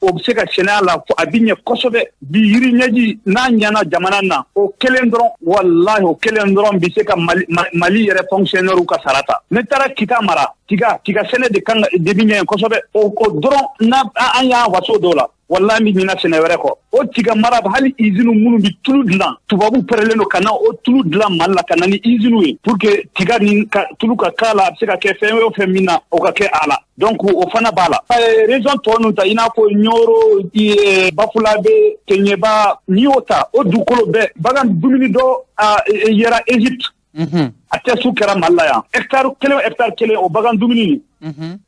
o bɛ se ka sɛnɛ a la, a bɛ ɲɛ kosɛbɛ. Bi yiri ɲɛji n'a ɲɛna jamana na, o kelen dɔrɔn, walahi, o kelen dɔrɔn bɛ se ka Mali yɛrɛ fonctionnaire ka sara ta. Ne taara Kita mara, tiga sɛnɛ de kan de bɛ ɲɛ kosɛbɛ. O dɔrɔn n'a an y'an waso dɔw la. Wala an bɛ ɲinɛ sɛnɛ wɛrɛ kɔ. O tiga mara hali usine minnu bɛ tulu dilan, tubabu pɛrɛlen don ka na o tulu dilan Mali la, ka na ni usine ye pour que tiga ni ka tulu ka k'a la. A bɛ se ka kɛ fɛn o fɛn min na, o ka kɛ a la. Donc o fana b'a la. Région tɔ ninnu ta, i n'a fɔ Ɲɔrɔ, Bafulabe, Keɲeba, n'i y'o ta, o dugukolo bɛɛ bagan dumuni dɔ yɛrɛ Égypte. A test kɛra Mali la yan. Hectare kelen, hectare kelen, o bagan dumuni,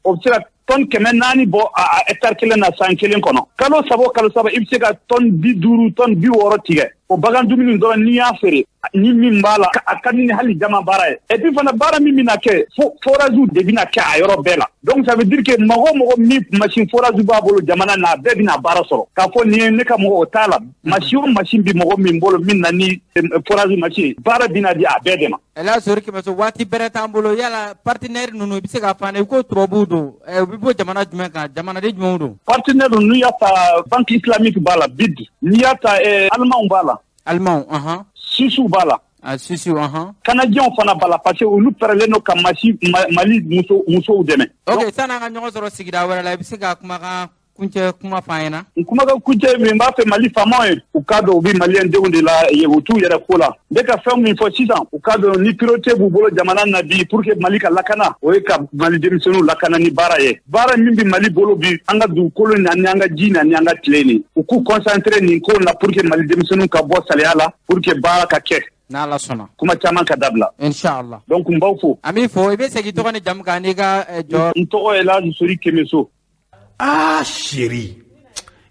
o bɛ se ka tonne 400 bɔ a hectare kelen na san kelen kɔnɔ. Kalo saba o kalo saba, i bɛ se ka tonne 50, tonne 60 tigɛ. O bagan dumuni dɔrɔn, n'i y'a feere ni min b'a la, a ka di ni hali jama baara ye. Et puis fana, baara min bɛna kɛ, fo forage de bɛna kɛ a yɔrɔ bɛɛ la. Donc ça veut dire que mɔgɔ o mɔgɔ min machine forage b'a bolo jamana na, a bɛɛ bɛna baara sɔrɔ. K'a fɔ nin ye ne ka mɔgɔ, o t'a la. Machine o machine bɛ mɔgɔ min bolo min na ni forage machine, baara bɛna di a bɛɛ de ma. Elhadj Sory Kɛmɛso, waati bɛrɛ t'an bolo. Yala partenaire ninnu, i bɛ se k'a fɔ an ye, i ko tubabuw don, u bɛ bɔ jamana jumɛn kan, jamanaden jumɛnw don? Partenaire ninnu, y'a ta Banque islamique b'a la, BID, n'i y'a ta Allemand b'a la. Allemand, ɔhɔn. Suisse b'a la. A Suisse, ɔhɔn. Canadien fana b'a la, parce que olu pɛrɛlen don ka masi Mali musow dɛmɛ. Ok, sanni an ka ɲɔgɔn sɔrɔ sigida wɛrɛ la, i bɛ se ka kumakan kuncɛ kuma f'an ɲɛna? N kumakan kuncɛ min b'a fɛ Mali faamaw ye, u k'a dɔn u bɛ maliyɛn denw de la, u t'u yɛrɛ ko la. N bɛ ka fɛn min fɔ sisan, u k'a dɔn ni priorité b'u bolo jamana na bi pour que Mali ka lakana, o ye ka Mali denmisɛnninw lakana ni baara ye. Baara min bɛ Mali bolo bi, an ka dugukolo ni an ka ji ni an ka tile nin, u k'u concentrer nin ko la pour que Mali denmisɛnninw ka bɔ saliya la, pour que baara ka kɛ. N'Ala sɔnna. Kuma caman ka dabila. Inshallah. Donc n b'aw fo. An b'i fo. I bɛ segin tɔgɔ ni jamu kan n'i ka jɔ. N tɔgɔ ye Elhadj Sory Kɛmɛso. Ah chérie,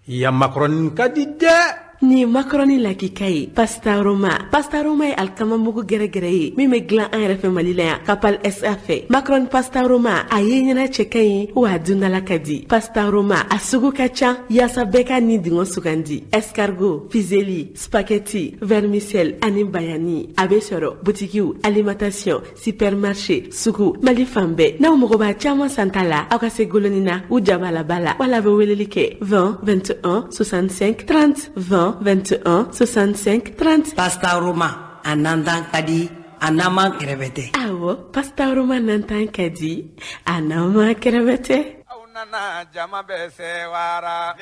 ya macaroni ka di dɛ. Nin ye macaroni lakika ye, Pasta Roma. Pasta Roma ye alikama mugu gɛrɛgɛrɛ ye min bɛ dilan an yɛrɛ fɛ Mali la yan, Kapal SA fɛ. Macaroni Pasta Roma, a ye ɲɛna cɛ ka ɲi wa a dundala ka di. Pasta Roma a sugu ka ca yaasa bɛɛ ka nin dingɔ sugandi: escargot, fusilli, spaghetti, vermicelle ani bayani. A bɛ sɔrɔ butikiw, alimentation, supermarché, sugu, Mali fan bɛɛ. N'aw mago b'a caman santa la, aw ka se goloni na u jabalaba la, wala a bɛ weleli kɛ 20 21 65 30, 20 21 65 30. Pasta Roma, a nantan ka di, a naman kɛrɛfɛ. Awɔ, Pasta Roma nantan ka di, a naman kɛrɛfɛ tɛ. Aw nana, jama bɛ sewara.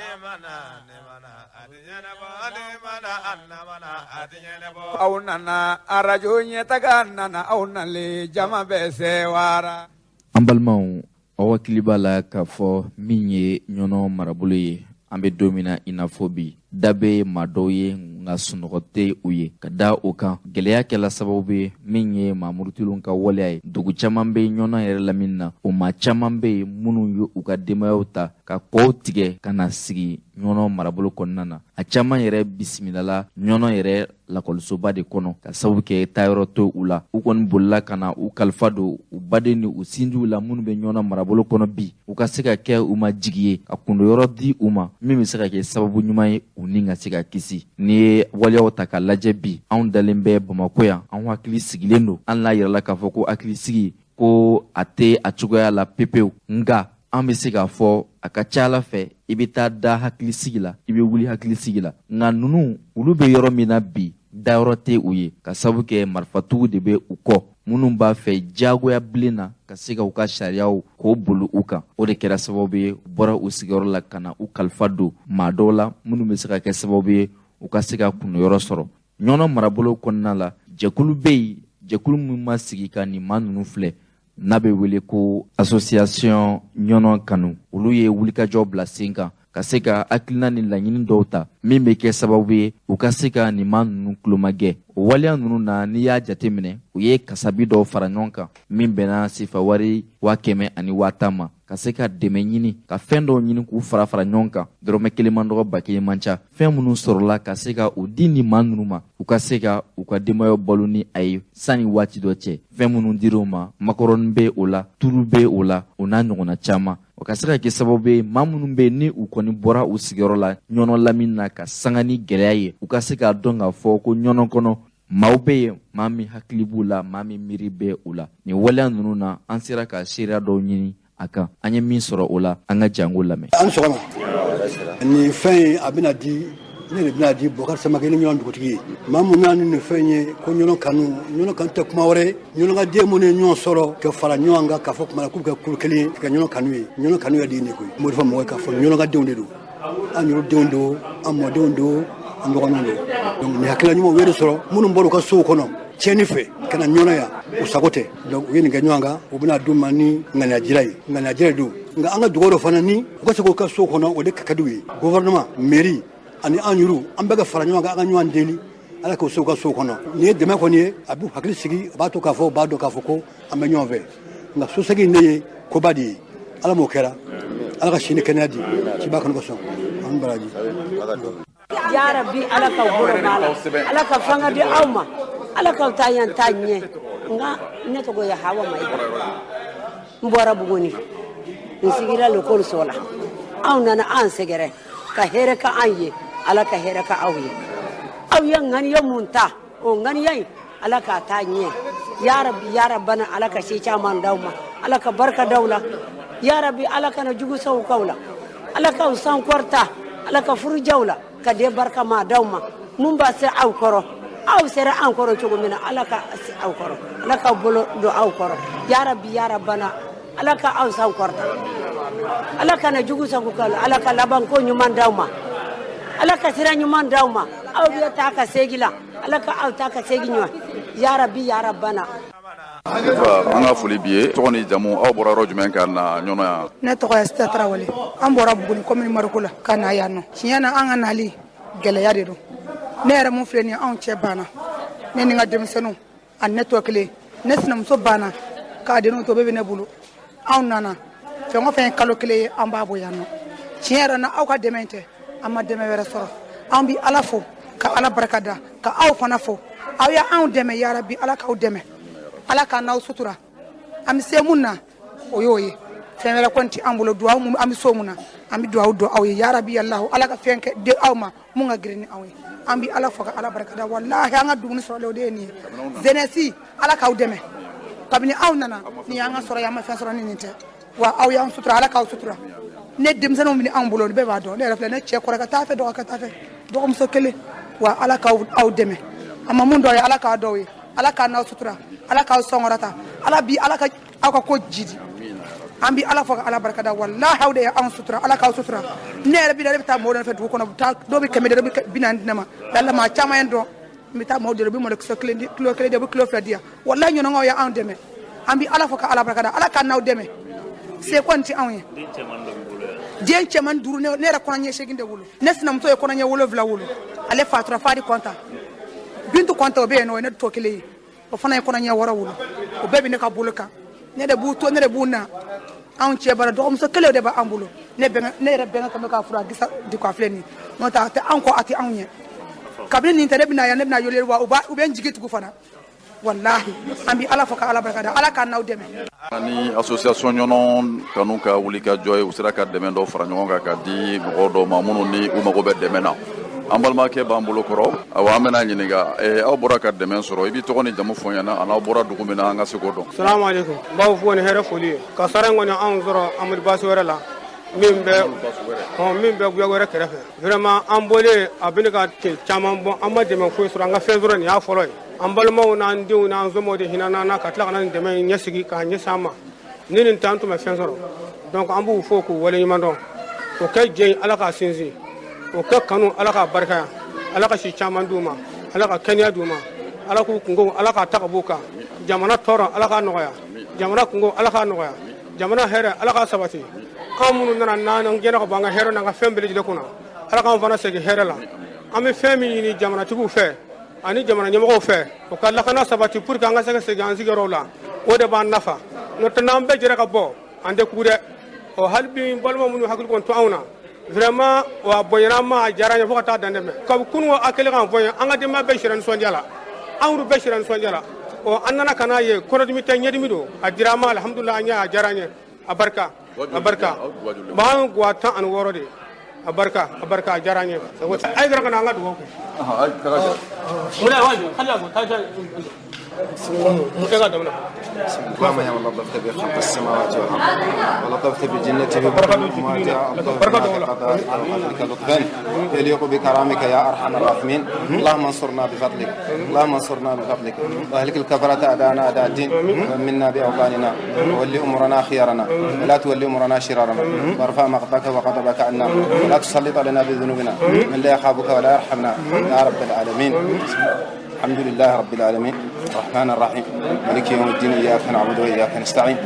Aw nana, arajo ɲɛtaga nana, aw nalen, jama bɛ sewara. An balimaw, aw hakili b'a la k'a fɔ min ye Ɲɔnɔ marabolo ye, an bɛ don min na i n'a fɔ bi, da bɛ maa dɔw ye nka sunɔgɔ tɛ u ye. Ka da o kan, gɛlɛya kɛla sababu ye min ye maa murutilenw ka waleya ye. Dugu caman bɛ Ɲɔnɔ yɛrɛ lamini na, o maa caman bɛ yen minnu ye u ka denbayaw ta ka kɔw tigɛ ka na sigi Ɲɔnɔ marabolo kɔnɔna na. A caman yɛrɛ bisimilala Ɲɔnɔ yɛrɛ lakɔlisoba de kɔnɔ, ka sababu kɛ taayɔrɔ to u la. U kɔni bolila ka na u kalifa don u baden ni u sinjiw la minnu bɛ Ɲɔnɔ marabolo kɔnɔ bi, u ka se ka kɛ u ma jigi ye, ka kundoyɔrɔ di u ma min bɛ se ka kɛ sababu ɲuman ye u ni ka se ka kisi. N'i ye waleyaw ta k'a lajɛ bi, anw dalen bɛ Bamakɔ yan, anw hakili sigilen don. An n'a yirala k'a fɔ ko hakilisigi ko a tɛ a cogoya la pepewu, nka an bɛ se k'a fɔ a ka ca Ala fɛ, i bɛ taa da hakilisigi la, i bɛ wuli hakilisigi la. Nka ninnu, olu bɛ yɔrɔ min na bi, dayɔrɔ tɛ u ye, ka sababu kɛ marifatigiw de bɛ u kɔ minnu b'a fɛ diyagoya bilen na ka se ka u ka sariyaw k'o boli u kan. O de kɛra sababu ye u bɔra u sigiyɔrɔ la ka na u kalifa don maa dɔw la minnu bɛ se ka kɛ sababu ye u ka se ka kunyɔrɔ sɔrɔ. Ɲɔnɔ marabolo kɔnɔna la, jɛkulu bɛ yen, jɛkulu min ma sigi ka nin maa ninnu filɛ, n'a bɛ wele ko Association Ɲɔnɔ Kanu. Olu ye wulikajɔ bila sen kan ka se ka hakilina ni laɲini dɔw ta min bɛ kɛ sababu ye u ka se ka nin maa ninnu tulomagɛ. O waleya ninnu na, n'i y'a jateminɛ, u ye kasabi dɔw fara ɲɔgɔn kan min bɛnna sefa wari 100,000 ani 10,000 ma, ka se ka dɛmɛ ɲini, ka fɛn dɔw ɲini k'u fara fara ɲɔgɔn kan. Dɔrɔmɛ kelen man dɔgɔ, ba kelen man ca. Fɛn minnu sɔrɔla, ka se ka u di nin maa ninnu ma, u ka se ka u ka denbayaw balo ni a ye sanni waati dɔ cɛ. Fɛn minnu dir'u ma, makɔrɔni bɛ o la, tulu bɛ o la, o n'a ɲɔgɔnna caman. O ka se ka kɛ sababu ye maa minnu bɛ yen ni u kɔni bɔra u sigiyɔrɔ la Ɲɔnɔ lamini na ka sanga ni gɛlɛya ye, u ka se k'a dɔn k'a fɔ ko Ɲɔnɔ kɔnɔ maaw bɛ yen, maa min hakili b'u la, maa min miiri bɛ u la. Nin waleya ninnu na, an sera ka seereya dɔw ɲini a kan. An ye min sɔrɔ o la, an ka jango lamɛn. An sɔgɔma. Nin fɛn in, a bɛna di ne de bɛna di Bɔkari Samakɛ ni ɲɔgɔn dugutigi ye. Maa mun nana ni nin fɛn ye ko Ɲɔnɔ kanu, Ɲɔnɔ kanu tɛ kuma wɛrɛ ye. Ɲɔnɔ ka den minnu ye ɲɔgɔn sɔrɔ ka fara ɲɔgɔn kan k'a fɔ kuma la k'u kɛ kulu kelen ye ka Ɲɔnɔ kanu ye. Ɲɔnɔ kanu yɛrɛ de ye nin koyi. N b'o de fɔ mɔgɔw ye k'a fɔ Ɲɔnɔ ka denw de don. An yɛrɛ denw don, an mɔdenw don, an dɔgɔninw don. Donc nin hakilina ɲuman u y'o de sɔrɔ minnu bɔra u ka sow kɔnɔ tiɲɛni fɛ ka na Ɲɔnɔ yan, u sago tɛ. Donc u ye nin kɛ ɲɔgɔn kan, u bɛna d'u ma ni ŋaniya ye, ŋaniya jira don. Nka an ka dugawu dɔ fana ni u ka se k'u ka sow kɔnɔ, o de ka di u ye. Gouvernement, mairie ani an yɛrɛw, an bɛɛ ka fara ɲɔgɔn kan, an ka ɲɔgɔn deli Ala k'u se u ka sow kɔnɔ. Nin ye dɛmɛ kɔni ye, a b'u hakili sigi, a b'a to k'a fɔ u b'a dɔn k'a fɔ ko an bɛ ɲɔgɔn fɛ. Nka sosegin ne ye koba de ye, Ala m'o kɛra, Ala ka si ni kɛnɛya di ciba kɔnɔ ka sɔn an baraji. Ya Rabbi, Ala ka bolo b'a la, Ala ka fanga di aw ma, Ala k'aw ta yan ta ɲɛ. Nka ne tɔgɔ ye Hawa Mayiga, n bɔra Buguni, n sigira lekɔliso la. Aw nana an sɛgɛrɛ ka hɛrɛ ka an ye, Ala ka hɛrɛ ka aw ye. Aw ye ŋaniya mun ta, o ŋaniya in Ala k'a taa ɲɛ. Ya Rabbi, ya Rabbana, Ala ka se caman d'aw ma, Ala ka barika d'aw la. Ya Rabbi, Ala kana jugu saw k'aw la, Ala k'aw sankɔrɔta, Ala ka furujaw la ka den barika ma d'aw ma. Mun b'a se aw kɔrɔ, aw sera an kɔrɔ cogo min na, Ala ka se aw kɔrɔ, Ala k'aw bolo don aw kɔrɔ. Ya Rabbi, ya Rabbana, Ala ka aw sankɔrɔta, Ala kana jugu sago k'aw la, Ala ka labanko ɲuman d'aw ma, Ala ka sira ɲuman d'aw ma. Aw bɛ taa ka segin la, Ala ka aw taa ka segin ɲuman. Ya Rabbi, ya Rabbana. An ka foli b'i ye. Tɔgɔ ni jamu, aw bɔra yɔrɔ jumɛn ka na Ɲɔnɔ yan? Ne tɔgɔ ye Sita Tarawele, an bɔra Buguni commune Mariko la ka na yan nɔ. Tiɲɛ na, an ka nali gɛlɛya de don. Ne yɛrɛ mun filɛ nin ye, anw cɛ banna, ne ni n ka denmisɛnninw ani ne tɔ kelen, ne sinamuso banna k'a denninw to, bɛɛ bɛ ne bolo. Anw nana fɛn o fɛn ye kalo kelen ye, an b'a bɔ yan nɔ. Tiɲɛ yɛrɛ na, aw ka dɛmɛ tɛ, an ma dɛmɛ wɛrɛ sɔrɔ. An bɛ Ala fo ka Ala barika da, ka aw fana fo, aw ye anw dɛmɛ. Ya Rabbi, Ala k'aw dɛmɛ, Ala k'an n'aw sutura. An bɛ se mun na, o y'o ye, fɛn wɛrɛ kɔni tɛ an bolo. Duwawu mun an bɛ so mun na, an bɛ duwawu don aw ye. Ya Rabbi, Alahu, Ala ka fɛn kɛ di aw ma mun ka girin ni aw ye. An bɛ Ala fo ka Ala barika da. Walahi, an ka dumuni sɔrɔlen o de ye nin ye. Jeunesse, Ala k'aw dɛmɛ. Kabini aw nana nin y'an ka sɔrɔ ye, an ma fɛn sɔrɔ ni nin tɛ. Wa aw y'an sutura, Ala k'aw sutura. Ne denmisɛnninw bɛ anw bolo, bɛɛ b'a dɔn. Ne yɛrɛ filɛ, ne cɛ kɔrɔkɛ t'a fɛ, dɔgɔkɛ t'a fɛ, dɔgɔmuso kelen. Wa Ala k'aw aw dɛmɛ. A ma mun dɔw ye, Ala k'a dɔw ye, Ala k'a n'aw sutura, Ala k'aw sɔnkɔrɔta, Ala bi Ala ka aw ka ko jidi. An bi Ala fo ka Ala barika da. Walahi, aw de ye anw sutura, Ala k'aw sutura. Ne yɛrɛ bi na, ne bɛ taa mɔgɔw nɔfɛ dugu kɔnɔ, dɔw bɛ 100 di, dɔw bɛ 40 di ne ma. Lala maa caman ye dɔn, n bɛ taa mɔgɔw deli, u bɛ malokisɛ kelen di, kilo kelen di, u bɛ kilo 2 di yan. Walahi, ɲɔnɔnkaw ye anw dɛmɛ. An bi Ala fo ka Ala barika da, Ala k'an n'aw dɛmɛ. Se kɔni tɛ anw ye. Den cɛman 5, ne yɛrɛ kɔnɔɲɛ 8 de wolo. Ne sinamuso ye kɔnɔɲɛ 7 wolo, ale fatura. Fadi Kɔnta, Bintu Kɔnta, o bɛ yen nɔ, o ye ne tɔ kelen ye, o fana ye kɔnɔɲɛ 6 wolo. O bɛɛ bɛ ne ka bolo kan, ne de b'u to, ne de b'u na. Anw cɛ bara, dɔgɔmuso kelen de b'an bolo. Ne yɛrɛ bɛnkɛ kan bɛ k'a furu, a gisa di ko a filɛ nin ye. N'o tɛ, a tɛ anw kɔ, a tɛ anw ɲɛ. Kabini nin tɛ, ne bɛna yan, ne bɛna yole wa, u bɛ n jigi tugu fana. Walahi, an bɛ Ala fo ka Ala barika da, Ala k'an n'aw dɛmɛ. Ni association Ɲɔnɔ kanu ka wuli ka jɔ ye, u sera ka dɛmɛ dɔ fara ɲɔgɔn kan ka di mɔgɔw dɔw ma minnu ni u mago bɛ dɛmɛ na. An balimakɛ b'an bolo kɔrɔ, awa, an bɛna ɲininka. Aw bɔra ka dɛmɛ sɔrɔ, i b'i tɔgɔ ni jamu fɔ ɲɛna, ani aw bɔra dugu min na, an ka se k'o dɔn. Salamu aleykum, n b'aw fo ni hɛrɛ foli ye. Ka sara in kɔni anw sɔrɔ Amadu Basi wɛrɛ la, min bɛ Guya wɛrɛ kɛrɛfɛ. Vraiment, an bɔlen a bɛ ne ka tile caman bɔ, an ma dɛmɛ foyi sɔrɔ, an ka fɛn sɔrɔ nin y'a fɔlɔ ye. An balimaw n'an denw n'an somɔgɔw de hinɛ n'an na ka tila ka na nin dɛmɛ in ɲɛsigi k'a ɲɛsin an ma. Ni nin tɛ, an tun bɛ fɛn sɔrɔ. Donc an b'u fo k'u waleɲuman dɔn. O kɛ jɛ in, Ala k'a sinsin. O kɛ kanu, Ala k'a barika, Ala ka si caman d'u ma, Ala ka kɛnɛya d'u ma, Ala k'u kungo, Ala k'a ta ka b'u kan. Jamana tɔɔrɔ, Ala k'a nɔgɔya. Jamana kungo, Ala k'a nɔgɔya. Jamana hɛrɛ, Ala k'a sabati. Anw minnu nana n'an gɛnna ka bɔ an ka hɛrɛ n'an ka fɛn bɛɛ lajɛlen kunna, Ala k'an fana segin hɛrɛ la. An bɛ fɛn min ɲini jamanatigiw fɛ ani jamana ɲɛmɔgɔw fɛ, u ka lakana sabati pour que an ka se ka segin an sigiyɔrɔw la, o de b'an nafa. N'o tɛ, n'an bɛɛ jɛra ka bɔ, an tɛ kugu dɛ. Ɔ hali bi, n balima minnu hakili kɔni to anw na, vraiment, wa bonyana an ma, a diyara an ye fo ka taa dan tɛmɛ. Kabi kunun a kɛlen k'an fɔ ye, an ka denbaya bɛɛ sira nisɔndiya la, an yɛrɛ bɛɛ sira nisɔndiya la. Ɔ an nana ka n'a ye, kɔnɔdimi tɛ, ɲɛdimi don, a dira an ma, alhamdulilah, an ɲɛ, a diyara an ye, a barika, a barika. B'an guwa 16 de, a barika, a barika, a diyara an ye. A ye dɔrɔn ka na an ka dugawu kɛ. اللهم يا من لطفت بخلق السماوات والارض ولطفت بجنته بقضائك وقدرك لطفا يليق بكرامك يا ارحم الراحمين. اللهم انصرنا بفضلك، اللهم انصرنا بفضلك، واهلك الكفرة اعداءنا اعداء الدين، ومنا باوطاننا، وولي امورنا خيارنا ولا تولي امورنا شرارنا، وارفع مقتك وغضبك عنا، ولا تسلط علينا بذنوبنا من لا يخافك ولا يرحمنا يا رب العالمين. الحمد لله رب العالمين الرحمن الرحيم مالك يوم الدين إياك نعبد وإياك نستعين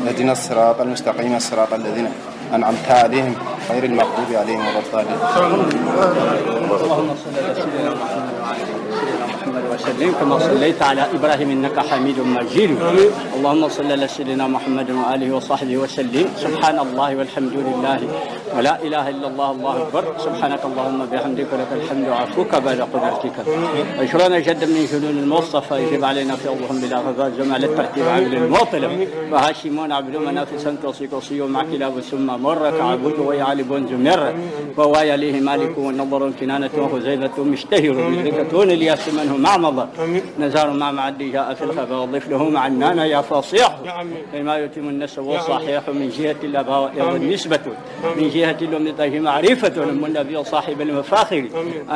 اهدنا الصراط المستقيم الصراط الذين أنعمت عليهم غير المغضوب عليهم ولا الضالين. اللهم صل على سيدنا محمد وعلى سيدنا محمد وسلم كما صليت على إبراهيم إنك حميد مجيد. اللهم صل على سيدنا محمد وآله وصحبه وسلم. سبحان الله والحمد لله ولا إله إلا الله الله أكبر. سبحانك اللهم بحمدك ولك الحمد وعفوك بعد قدرتك. أشرنا جدا من جنون المصطفى يجب علينا في اللهم بلا غزال جمال الترتيب عبد المطلب وهاشمون عبد منافسا توصيك وصي مع كلاب ثم مرك عبد ويعلي بن زمر ويليه مالك ونظر كنانة وخزيمة مشتهر بذكتون الياس منه مع مضى نزار مع معدي جاء في الخفا وضيف له مع النانا يا فصيح فيما يتم النسب والصحيح من جهة الأباء والنسبة من جهة الأم طه معرفة أم النبي صاحب المفاخر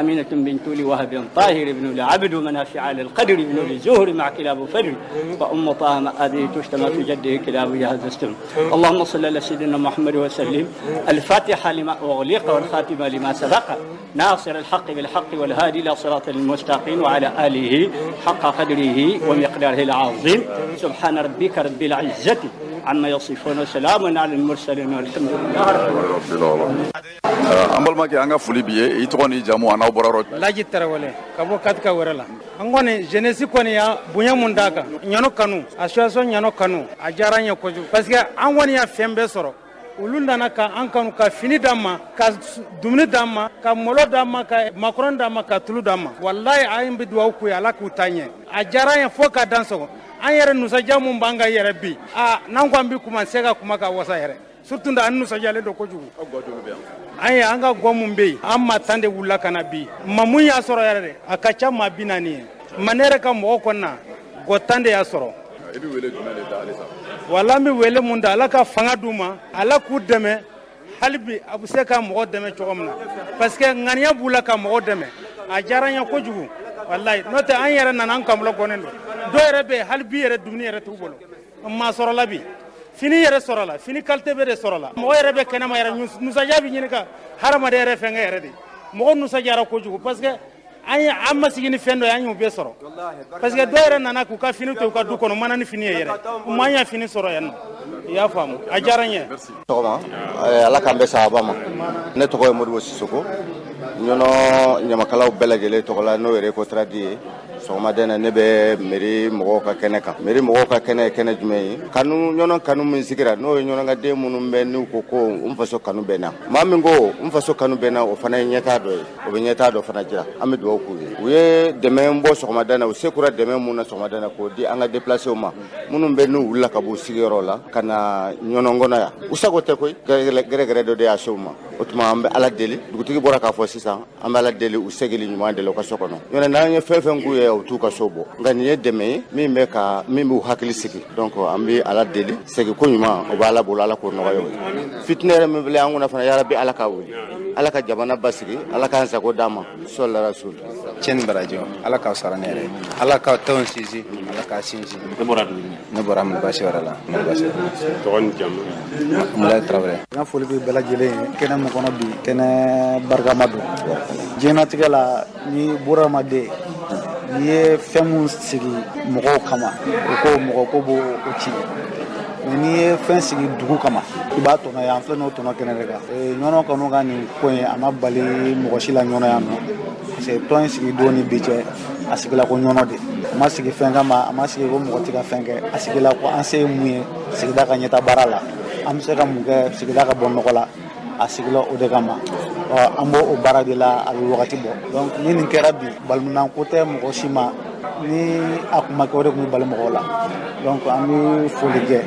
أمينة بنت لوهب طاهر بن لعبد منافع على القدر بن لزهر مع كلاب فجر وأم طه مع أبيه تشتم في جده كلاب يهزستم. اللهم صل على سيدنا محمد وسلم. الفاتحة لما أغلق والخاتمة لما سبق ناصر الحق بالحق والهادي إلى صراط المستقيم وعلى آله حق قدره ومقداره العظيم. سبحان ربك رب العزة عما يصفون وسلام على المرسلين والحمد لله رب العالمين. An balimakɛ, an ka foli b'i ye. I tɔgɔ ni jamu a n'aw bɔra yɔrɔ? Laji Tarawele ka bɔ Katika wɛrɛ la. An kɔni jeunesse kɔni y'a bonya mun d'a kan, Ɲɔnɔ kanu, association Ɲɔnɔ kanu, a diyara an ye kojugu parce que an kɔni y'a fɛn bɛɛ sɔrɔ. Olu nana ka an kanu ka fini d'an ma, ka dumuni d'an ma, ka malo d'an ma, ka makɔrɔni d'an ma, ka tulu d'an ma. Walayi an bɛ dugawu k'u ye, Ala k'u taa ɲɛ. A diyara an ye fo ka dan sɔgɔ. An yɛrɛ nisɔndiya mun b'an kan yɛrɛ bi, aa n'an ko an bɛ kuma, an se ka kuma ka wasa yɛrɛ. Surtout an nisɔndiyalen don kojugu. An ye an ka gɔ mun bɛ yen, an maa 10 de wulila ka na bi. Maa mun y'a sɔrɔ yɛrɛ de, a ka ca maa 40 ye. Ma ne yɛrɛ ka mɔgɔ kɔni na, gɔ 10 de y'a sɔrɔ. I bɛ wele jumɛn de da halisa? Wala an bɛ wele mun da, Ala ka fanga d'u ma, Ala k'u dɛmɛ hali bi a bɛ se ka mɔgɔ dɛmɛ cogo min na. Parce que ŋaniya b'u la ka mɔgɔ dɛmɛ. A diyara an ye kojugu. Walayi n'o tɛ an yɛrɛ nana an kanbolo gɔnnen don. Dɔw yɛrɛ bɛ yen hali bi yɛrɛ dumuni yɛrɛ t'u bolo. Maa sɔrɔla bi. Fini yɛrɛ sɔrɔla, fini qualité bɛ de sɔrɔla. Mɔgɔ yɛrɛ bɛ kɛnɛma yɛrɛ nisɔndiya bɛ ɲini ka hadamaden yɛrɛ fɛnkɛ yɛrɛ de. Mɔgɔ nisɔndiyara kojugu parce que an ye an ma sigi ni fɛn dɔ ye, an y'o bɛɛ sɔrɔ. Parce que dɔw yɛrɛ nana k'u ka fini to u ka du kɔnɔ, mana ni fini ye yɛrɛ. U ma ɲɛ fini sɔrɔ yan nɔ. I y'a faamu, a diyara n ye. Sɔgɔma, Ala k'an bɛn sahaba ma. Ne tɔgɔ ye Modibo Sisoko. Ɲɔnɔ ɲamakalaw bɛɛ lajɛlen tɔgɔ la, n'o yɛrɛ ko tradi ye. Sɔgɔmaden na ne bɛ mairie mɔgɔw ka kɛnɛ kan. Mairie mɔgɔw ka kɛnɛ ye kɛnɛ jumɛn ye? Kanu, Ɲɔnɔ kanu min sigira, n'o ye Ɲɔnɔ ka den minnu bɛ n'u ko ko n faso kanu bɛ na. Maa min ko n faso kanu bɛ na, o fana ye ɲɛtaa dɔ ye. O bɛ ɲɛtaa dɔ fana jira. An bɛ dugawu k'u ye. U ye dɛmɛ bɔ sɔgɔmada na, u se kura dɛmɛ mun na sɔgɔmada na k'o di an ka déplacés ma. Minnu bɛ n'u wulila ka b'u sigiyɔrɔ la ka na Ɲɔnɔ kɔnɔ yan. U sago tɛ koyi, gɛrɛgɛrɛ dɔ de y'a se u ma. O tuma an bɛ Ala deli, dugutigi bɔra k'a fɔ sisan, an bɛ Ala deli u segili ɲuman deli u ka so kɔnɔ. Ɲɔnɔ n'an ye fɛn fɛn k'u ye, u t'u ka so bɔ. Nka nin ye dɛmɛ ye min bɛ ka min b'u hakili sigi. Donc an bɛ Ala deli segin ko ɲuman o bɛ Ala bolo, Ala k'o nɔgɔya u ye. Fitinɛ yɛrɛ min filɛ an kunna fana, yarabi Ala k'a wuli. Ala ka jamana basigi, Ala k'an sago d'an ma. Sɔli rasul. Cɛ ni baraji, Ala k'aw sara ne yɛrɛ. Ala k'aw tɔn sinsin, Ala k'a sinsin. Ne bɔra dugu jumɛn? Ne bɔra Malibasi wɛrɛ la. Malibasi. Tɔgɔ ni jamu? Mulayi Tarawele. N ka foli bɛ bɛɛ lajɛlen ye. Kɛnɛ min kɔnɔ bi, kɛnɛ barikama don. Diɲɛlatigɛ la, ni buramaden n'i ye fɛn mun sigi mɔgɔw kama, o ko mɔgɔ ko b'o tiɲɛ. Mais n'i ye fɛn sigi dugu kama, i b'a tɔnɔ ye. An filɛ n'o tɔnɔ kɛnɛ de kan. Ɲɔnɔ kanu ka nin ko in, a ma bali mɔgɔ si la Ɲɔnɔ yan nɔ. Parce que tɔn in sigi don ni bi cɛ, a sigila ko Ɲɔnɔ de. A ma sigi fɛn kama, a ma sigi ko mɔgɔ tɛ ka fɛn kɛ. A sigila ko an se ye mun ye sigida ka ɲɛta baara la. An bɛ se ka mun kɛ sigida ka bɔ nɔgɔ la. A sigila o de kama. An b'o o baara de la, a bɛ wagati bɔ. Donc ni nin kɛra bi, balimanan ko tɛ mɔgɔ si ma. Ni a kun ma kɛ, o de kun bɛ bali mɔgɔw la. Donc an bɛ foli kɛ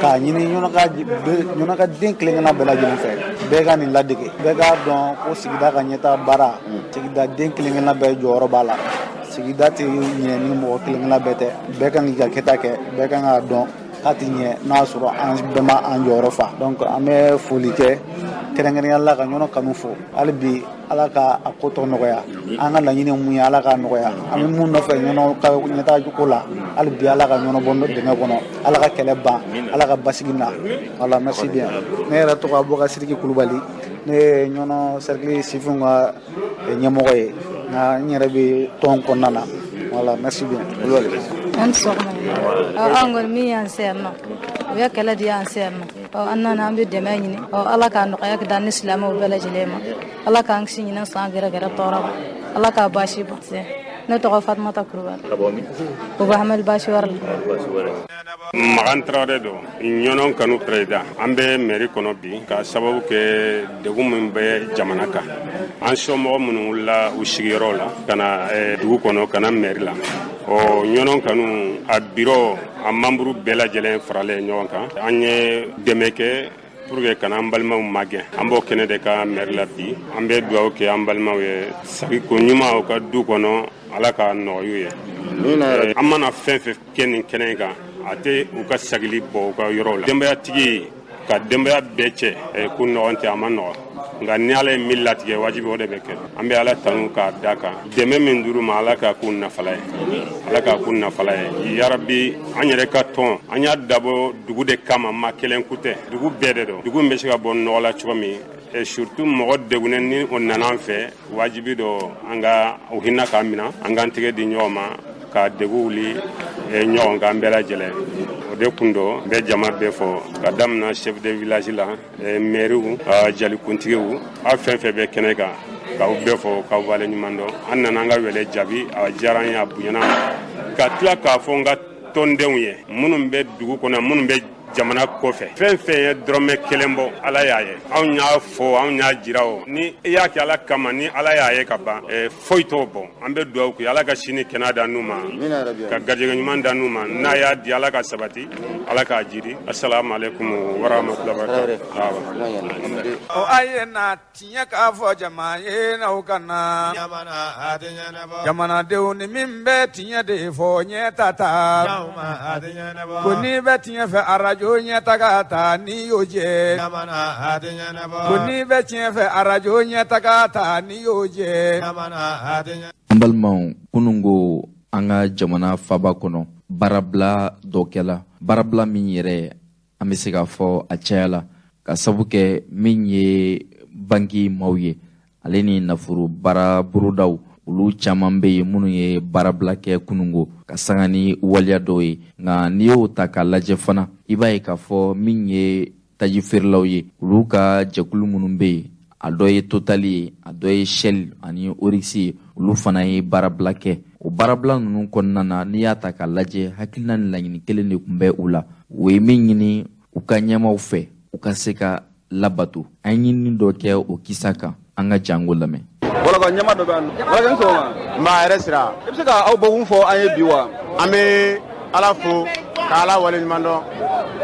k'a ɲini Ɲɔnɔ ka den kelen-kelenna bɛɛ lajɛlen fɛ, bɛɛ ka nin ladege, bɛɛ k'a dɔn ko sigida ka ɲɛta baara, sigida den kelen-kelenna bɛɛ jɔyɔrɔ b'a la. Sigida tɛ ɲɛ ni mɔgɔ kelen-kelenna bɛɛ tɛ. Bɛɛ kan k'i ka kɛta kɛ, bɛɛ kan k'a dɔn k'a tɛ ɲɛ n'a y'a sɔrɔ an bɛɛ ma an jɔyɔrɔ fa. Donc an bɛ foli kɛ kɛrɛnkɛrɛnnenya la ka Ɲɔnɔ kanu fo. Hali bi Ala ka a ko tɔ nɔgɔya. An ka laɲini ye mun ye, Ala k'a nɔgɔya. An bɛ mun nɔfɛ Ɲɔnɔ ka ɲɛtaga ko la, hali bi Ala ka Ɲɔnɔ bɔ dingɛ kɔnɔ, Ala ka kɛlɛ ban, Ala ka basigi na. Voilà, merci bien. Ne yɛrɛ tɔgɔ Abubakar Sidiki Kulubali. Ne ye Ɲɔnɔ cercle sifinw ka ɲɛmɔgɔ ye, nka n yɛrɛ bɛ tɔn kɔnɔna na. Voilà, merci bien. Kulubali. An sɔgɔma. An kɔni min y'an se yan nɔ, u ye kɛlɛ di y'an se yan nɔ. An nana an bɛ dɛmɛ ɲini. Ala k'a nɔgɔya ka d'an ni silamɛw bɛɛ lajɛlen ma. Ala k'an kisi ɲinɛ san gɛrɛgɛrɛ tɔɔrɔ ma. Ala k'a baasi bɔ. Ne tɔgɔ Fatumata Kulubali. Ka bɔ min? O bɛ Hamali Baasi wɛrɛ la. Makan Tarawele don, Ɲɔnɔ kanu président. An bɛ mairie kɔnɔ bi ka sababu kɛ degun min bɛ jamana kan. An somɔgɔ minnu wulila u sigiyɔrɔ la ka na dugu kɔnɔ, ka na mairie la. Ɔ Ɲɔnɔ kanu a bureau, a membre bɛɛ lajɛlen faralen ɲɔgɔn kan. An ye dɛmɛ kɛ pour que kana an balimaw magɛn. An b'o kɛnɛ de ka mairie la bi. An bɛ dugawu kɛ an balimaw ye, sagiko ɲuman u ka du kɔnɔ, Ala ka nɔgɔya ye. An mana fɛn fɛn kɛ nin kɛnɛ in kan, a tɛ u ka sagili bɔ u ka yɔrɔw la. Denbayatigi ka denbaya bɛɛ cɛ ko nɔgɔn tɛ, a ma nɔgɔn. Nka ni Ala ye min latigɛ, wajibi o de bɛ kɛ. An bɛ Ala tanu k'a da kan. Dɛmɛ min d'u ma, Ala k'a k'u nafala ye. Ala k'a k'u nafala ye. Yarabi, an yɛrɛ ka tɔn, an y'a dabɔ dugu de kama, maa kelen ku tɛ. Dugu bɛɛ de don. Dugu in bɛ se ka bɔ nɔgɔ la cogo min, et surtout mɔgɔ degunnen ni o nana an fɛ, wajibi don an ka u hinɛ k'a minɛ, an k'an tɛgɛ di ɲɔgɔn ma ka degun wuli ɲɔgɔn kan bɛɛ lajɛlen. O de kun don n bɛ jama bɛɛ fɔ, ka daminɛ chef de village la, maire, jalikuntigiw, aw fɛn fɛn bɛ kɛnɛ kan, k'aw bɛɛ fɔ, k'aw waleɲuman dɔn. An nana an ka wele jaabi, a diyara an ye, a bonyana. Ka tila k'a fɔ n ka tɔndenw ye, minnu bɛ dugu kɔnɔ, minnu bɛ jamana kɔfɛ, fɛn fɛn ye dɔrɔmɛ kelen bɔ, Ala y'a ye. Anw y'a fɔ, anw y'a jira o. Ni i y'a kɛ Ala kama, ni Ala y'a ye ka ban, foyi t'o bɔ. An bɛ dugawu kɛ, Ala ka sini kɛnɛya d'an n'u ma, ka garijɛgɛ ɲuman d'an n'u ma. N'a y'a di, Ala ka sabati, Ala k'a jiri. Assalamu alaikum wa rahmatullahi wa barakatuh. O a ye na tiɲɛ k'a fɔ jama ye, n'aw ka na jamanadenw ni min bɛ tiɲɛ de fɔ, ɲɛ ta ta. Ko n'i bɛ tiɲɛ fɛ, arajo ɲɛ taga ta n'i y'o jɛ. Ko n'i bɛ tiɲɛ fɛ, arajo ɲɛ taga ta n'i y'o jɛ. An balimaw, kunungo an ka jamana faba kɔnɔ, baarabila dɔ kɛla. Baarabila min yɛrɛ an bɛ se k'a fɔ a cayala, ka sabu kɛ min ye banki maaw ye, ale ni nafolo baara borodaw, olu caman bɛ yen minnu ye baarabila kɛ kunungo ka sanga ni waleya dɔw ye. Nka n'i y'o ta k'a lajɛ fana, i b'a ye k'a fɔ min ye taji feerelaw ye, olu ka jɛkulu minnu bɛ yen, a dɔ ye Total ye, a dɔ ye Shell ani Oryx ye, olu fana ye baarabila kɛ. O baarabila ninnu kɔnɔna na, n'i y'a ta k'a lajɛ, hakilina ni laɲini kelen de tun bɛ u la. U ye min ɲini u ka ɲɛmaaw fɛ, u ka se ka labato. An ye ɲinini dɔ kɛ o kisa kan, an ka jango lamɛn. Wala ɲɛma dɔ bɛ yan. Wala n sɔgɔma. N b'a yɛrɛ sira. I bɛ se ka aw bɔkun fɔ an ye bi wa? An bɛ Ala fo, ka Ala waleɲuman dɔn,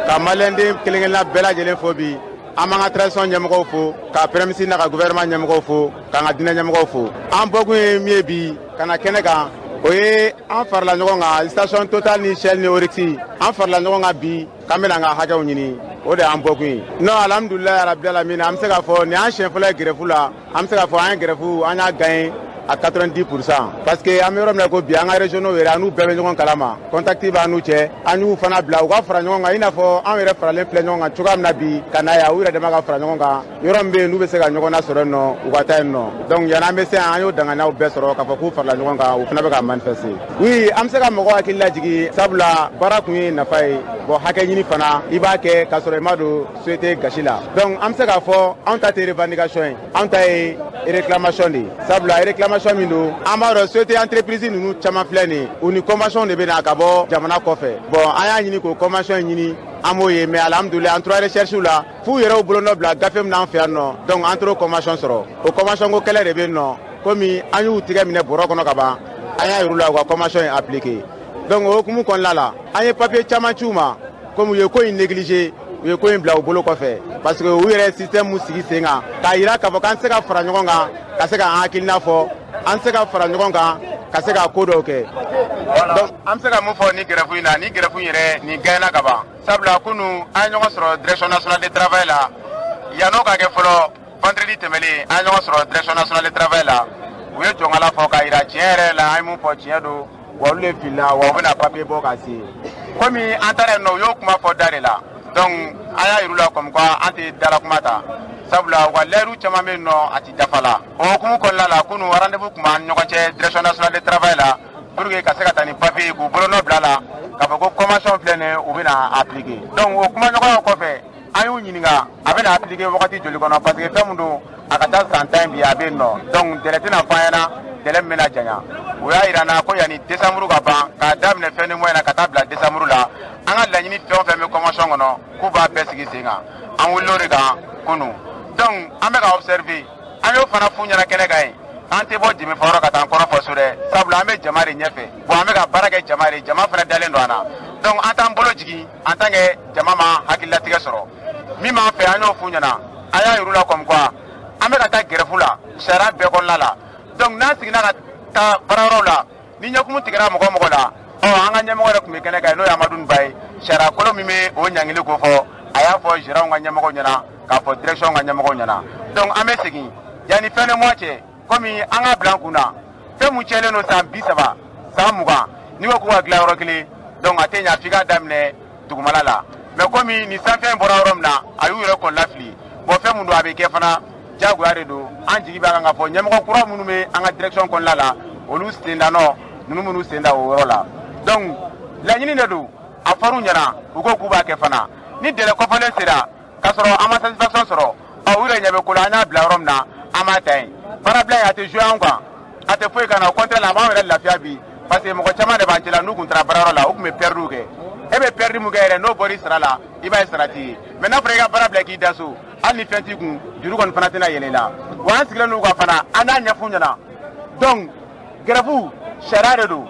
ka maliyɛnden kelen kelenna bɛɛ lajɛlen fo bi. An b'an ka transition ɲɛmɔgɔw fo, ka premier ministre n'a ka gouvernement ɲɛmɔgɔw fo, k'an ka diinɛ ɲɛmɔgɔw fo. An bɔkun ye min ye bi ka na kɛnɛ kan, o ye an farala ɲɔgɔn kan, station Total ni Shell ni Oryx, an farala ɲɔgɔn kan bi k'an bɛna an ka hakɛw ɲini. O de y'an bɔkun ye. Non, alhamdulilayi rabil alamin, an bɛ se k'a fɔ nin y'an siɲɛ fɔlɔ ye grève la. An bɛ se k'a fɔ an ye grève, an y'a gagné à 90%, parce que an bɛ yɔrɔ min na ko bi, an ka régionaux yɛrɛ, an n'u bɛɛ bɛ ɲɔgɔn kalama, contact b'an n'u cɛ. An y'u fana bila u ka fara ɲɔgɔn kan, i n'a fɔ anw yɛrɛ faralen filɛ ɲɔgɔn kan cogoya min na bi ka na yan, u yɛrɛ dama ka fara ɲɔgɔn kan. Yɔrɔ min bɛ yen n'u bɛ se ka ɲɔgɔn nasɔrɔ yen nɔ, u ka taa yen nɔ. Donc yanni an bɛ se yan, an y'o danganiyaw bɛɛ sɔrɔ k'a fɔ k'u farala ɲɔgɔn kan, u fana bɛ ka manifester. Oui, an bɛ se ka mɔgɔw hakili lajigin, sabula baara kun ye nafa ye. Bon, hakɛ ɲini fana, i b'a kɛ k'a sɔrɔ i ma don société gasi la. Donc an bɛ se k'a fɔ anw ta tɛ revendication ye, anw ta ye réclamation de ye. Sabula réclamation min don, an b'a dɔn société entreprise ninnu caman filɛ nin ye, u ni convention de bɛ na ka bɔ jamana kɔfɛ. Bon, an y'a ɲini k'o convention ɲini, an m'o ye, mais alhamdulilayi, an tora recherche la f'u yɛrɛw bolonɔ bila gafe min na an fɛ yan nɔ. Donc an tor'o convention sɔrɔ. O convention ko kɛlɛ de bɛ yen nɔ, komi an y'u tigɛ minɛ bɔrɔ kɔnɔ ka ban, an y'a yir'u la u ka convention in appliqué. Donc o hukumu kɔnɔna la, an ye papier caman ci u ma, komi u ye ko in négligé, u ye ko in bila u bolo kɔfɛ, parce que u yɛrɛ système mun sigi sen kan k'a yira k'a fɔ k'an tɛ se ka fara ɲɔgɔn kan ka se k'an hakilina fɔ, an tɛ se ka fara ɲɔgɔn kan ka se ka ko dɔw kɛ. Donc an bɛ se ka mun fɔ ni grève in na, ni grève in yɛrɛ nin gagné ka ban, sabula kunun an ye ɲɔgɔn sɔrɔ direction nationale de travail la. Yann'o ka kɛ fɔlɔ, vendredi tɛmɛlen an ye ɲɔgɔn sɔrɔ direction nationale de travail la, u ye jɔnkala fɔ k'a yira tiɲɛ yɛrɛ la an ye mun fɔ tiɲɛ don, wa olu de filila, wa u bɛna papier bɔ ka se. Komi an taara yen nɔ, u y'o kuma fɔ da de la, donc an y'a yir'u la comme quoi an tɛ dala kuma ta, sabula u ka layiru caman bɛ yen nɔ a ti dafa la. O hukumu kɔnɔna la, kunun rendez-vous tun b'an ni ɲɔgɔn cɛ direction nationale de travail la pour que ka se ka taa ni papier ye k'u bolonɔ bila la k'a fɔ ko convention filɛ nin ye, u bɛna appliquer. Donc o kumaɲɔgɔnya kɔfɛ, an y'u ɲininka a bɛna appliquer wagati joli kɔnɔ, parce que fɛn min don a ka taa san 10 bi a bɛ yen nɔ, donc délai tɛna fɔ an ɲɛna délai min bɛna janya. U y'a yira n na ko yanni décembre ka ban, k'a daminɛ fin de mois in na ka taa bila décembre la, an ka laɲini fɛn o fɛn bɛ convention kɔnɔ k'u b'a bɛɛ sigi sen kan. An wulila o de kan kunun, donc an bɛ ka observer. An y'o fana f'u ɲɛna kɛnɛ kan yen, an tɛ bɔ jɛmɛfayɔrɔ ka taa an kɔnɔ fɔ so dɛ, sabula an bɛ jama de ɲɛfɛ, bon an bɛ ka baara kɛ jama de, jama fana dalen don an na, donc an t'an bolo jigin en tant que jama ma hakililatigɛ sɔrɔ. Min b'an fɛ, an y'o f'u ɲɛna, an y'a yir'u la comme quoi an bɛ ka taa grève la sariya bɛɛ kɔnɔna la. Donc n'an seginna ka taa baarayɔrɔw la, ni ɲɛkumu tigɛra mɔgɔ o mɔgɔ la, ɔ an ka ɲɛmɔgɔ yɛrɛ tun bɛ kɛnɛ kan n'o ye Amadu Ba ye, sariya kolo min bɛ o ɲangili ko fɔ, a y'a fɔ gérant ka ɲɛmɔgɔw ɲɛna, k'a fɔ direction ka ɲɛmɔgɔw ɲɛna. Donc an bɛ segin yanni fin de mois cɛ, komi an ka bila an kun na fɛn mun tiɲɛnen don san 30, san 20, n'i ko k'u ka dilan yɔrɔ kelen, donc a tɛ ɲa f'i k'a daminɛ dugumala la. Mais komi nin sanfɛ in bɔra yɔrɔ min na, a y'u yɛrɛ kɔni lafili, bon fɛn mun don a bɛ kɛ fana diyagoya de don. An jigi b'a kan k'a fɔ ɲɛmɔgɔ kura minnu bɛ an ka direction kɔnɔna la, olu sendanɔ ninnu minnu sen da o yɔrɔ la. Donc laɲini de don, a fɔr'u ɲɛna, u ko k'u b'a kɛ fana. Ni délai kɔfɔlen sera k'a sɔrɔ an ma satisfaction sɔrɔ, ɔ u yɛrɛ ɲɛ bɛ ko la, an y'a bila yɔrɔ min na, an b'a ta yen. Baarabila in a tɛ jouer anw kan, a tɛ foyi k'an na, au contraire la a b'anw yɛrɛ lafiya bi, parce que mɔgɔ caman de b'an cɛla n'u kun taara baarayɔrɔ la, u tun bɛ perdu kɛ. E bɛ perdu mun kɛ yɛrɛ, n'o bɔr'i sara la, i b'a ye sara t'i ye. Mais n'a fɔra i ka baara bila k'i da so, hali ni fɛn t'i kun, juru kɔni fana tɛna yɛlɛ i la. Wa an sigilen n'u kan fana, an y'a ɲɛf'u ɲɛna. Donc grève sariya de don,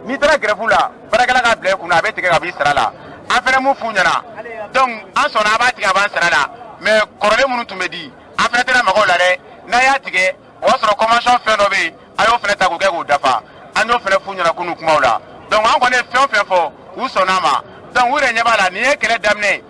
n'i taara grève la, baarakɛla k'a bila i kunna a bɛ tigɛ ka b'i sara la. An fana mun f'u ɲɛna, donc an sɔnna a b'a tigɛ a b'an sara la, mais kɔrɔlen minnu tun bɛ di, an fana tɛna maga o la dɛ. N'a y'a tigɛ, o y'a sɔrɔ convention fɛn dɔ bɛ yen, a y'o fana ta k'o kɛ k'o dafa. An y'o fana f'u ɲɛna kunun kumaw la. Donc an kɔni ye fɛn o fɛn fɔ, u sɔnna a ma. Donc u yɛrɛ ɲɛ b'a la nin ye kɛlɛ daminɛ,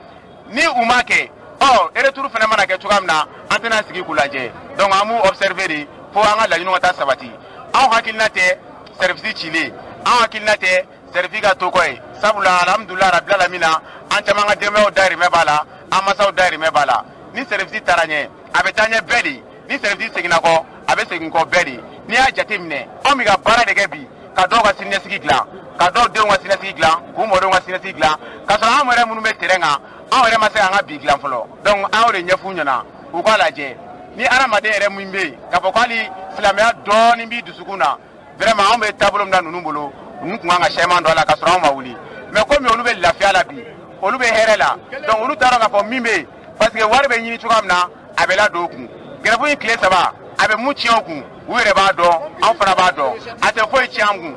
ni u ma kɛ, ɔ retour fana mana kɛ cogoya min na, an tɛna sigi k'u lajɛ. Donc an b'u observer de fo an ka laɲiniw ka taa sabati. Anw hakilina tɛ service cilen, anw hakilina tɛ service ka to kɔ ye, sabula alhamdulilayi rabil alamina, an caman ka denbayaw dahirimɛ b'a la, an masaw dahirimɛ b'a la. Ni service taara ɲɛ, a bɛ taa ɲɛ bɛɛ de. Ni service seginna kɔ, a bɛ segin kɔ bɛɛ de. N'i y'a jateminɛ, anw bɛ ka baara de kɛ bi ka dɔw ka siniɲɛsigi dilan, ka dɔw denw ka siniɲɛsigi dilan, k'u mɔdenw ka siniɲɛsigi dilan, k'a sɔrɔ anw yɛrɛ minnu bɛ terrain kan, anw yɛrɛ ma se k'an ka bi dilan fɔlɔ. Donc an y'o de ɲɛf'u ɲɛna, u k'a lajɛ. Ni hadamaden yɛrɛ min bɛ yen k'a fɔ k'ale silamɛya dɔɔnin b'i dusukun na, vraiment anw bɛ taabolo min na ninnu bolo, ninnu tun kan ka sɛman don a la k'a sɔrɔ anw ma wuli. Mais komi olu bɛ lafiya la bi, olu bɛ hɛrɛ la, donc olu t'a dɔn k'a fɔ min bɛ yen, parce que wari bɛ ɲini cogoya min na, a bɛ ladon u kun. Grève in tile 3, a bɛ mun tiɲɛ u kun, u yɛrɛ b'a dɔn, anw fana b'a dɔn. A tɛ foyi tiɲɛ an kun,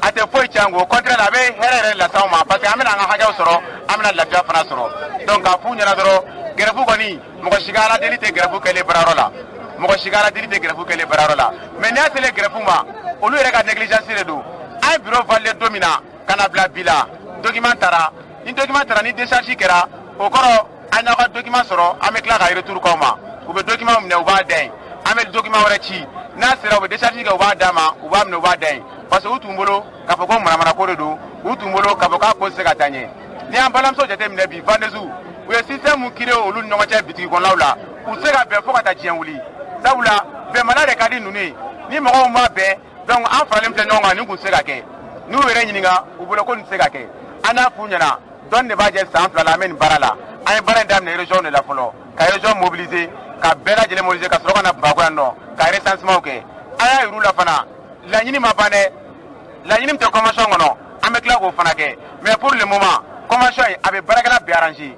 a tɛ foyi tiɲɛ an kun, au contraire la a bɛ hɛrɛ yɛrɛ lase anw ma, parce que an bɛna an ka hakɛw sɔrɔ, an bɛna lafiya fana sɔrɔ. Donc k'a f'u ɲɛna dɔrɔn, grève kɔni, mɔgɔ si ka ala deli tɛ grève kɛlen baarayɔrɔ la, mɔgɔ si ka ala deli tɛ grève kɛlen baarayɔrɔ la. Mais n'i y'a selen grève ma, olu yɛrɛ ka négligence de don. An ye bureau validé don min na ka na bila bi la, document taara, ni document taara, ni décharge kɛra, o kɔrɔ an y'aw ka document sɔrɔ, an bɛ tila ka retour k'aw ma. U bɛ document minɛ, u b'a da yen, an bɛ document wɛrɛ ci, n'a sera u bɛ décharge kɛ, u b'a d'a ma, u b'a minɛ, u b'a da yen, parce que u tun bolo k'a fɔ ko manamana ko de don, u tun bolo k'a fɔ k'a ko tɛ se ka taa ɲɛ. Ni y'an balimamuso jateminɛ bi, vendeuse, u ye système mun créé olu ni ɲɔgɔn cɛ bitigi kɔnɔnaw la, u tɛ se ka bɛn fo ka taa diɲɛ wuli, sabula bɛnbaliya de ka di ninnu ye. Ni mɔgɔw ma bɛn, donc an faralen filɛ ɲɔgɔn kan, nin kun tɛ se ka kɛ. N'u yɛrɛ ɲininka, u bolo ko nin tɛ se ka kɛ. An y'a f'u ɲɛna, dɔnni de b'a jɛ san 2 la, an bɛ nin baara la. An ye baara in daminɛ région de la fɔlɔ, ka région mobiliser, ka bɛɛ lajɛlen mobiliser, ka sɔrɔ ka na Bamakɔ yan nɔ ka recensement kɛ. An y'a yir'u la fana, laɲini ma ban dɛ, laɲini min tɛ convention kɔnɔ, an bɛ tila k'o fana kɛ. Mais pour le moment, convention in a bɛ baarakɛla bɛɛ arranger,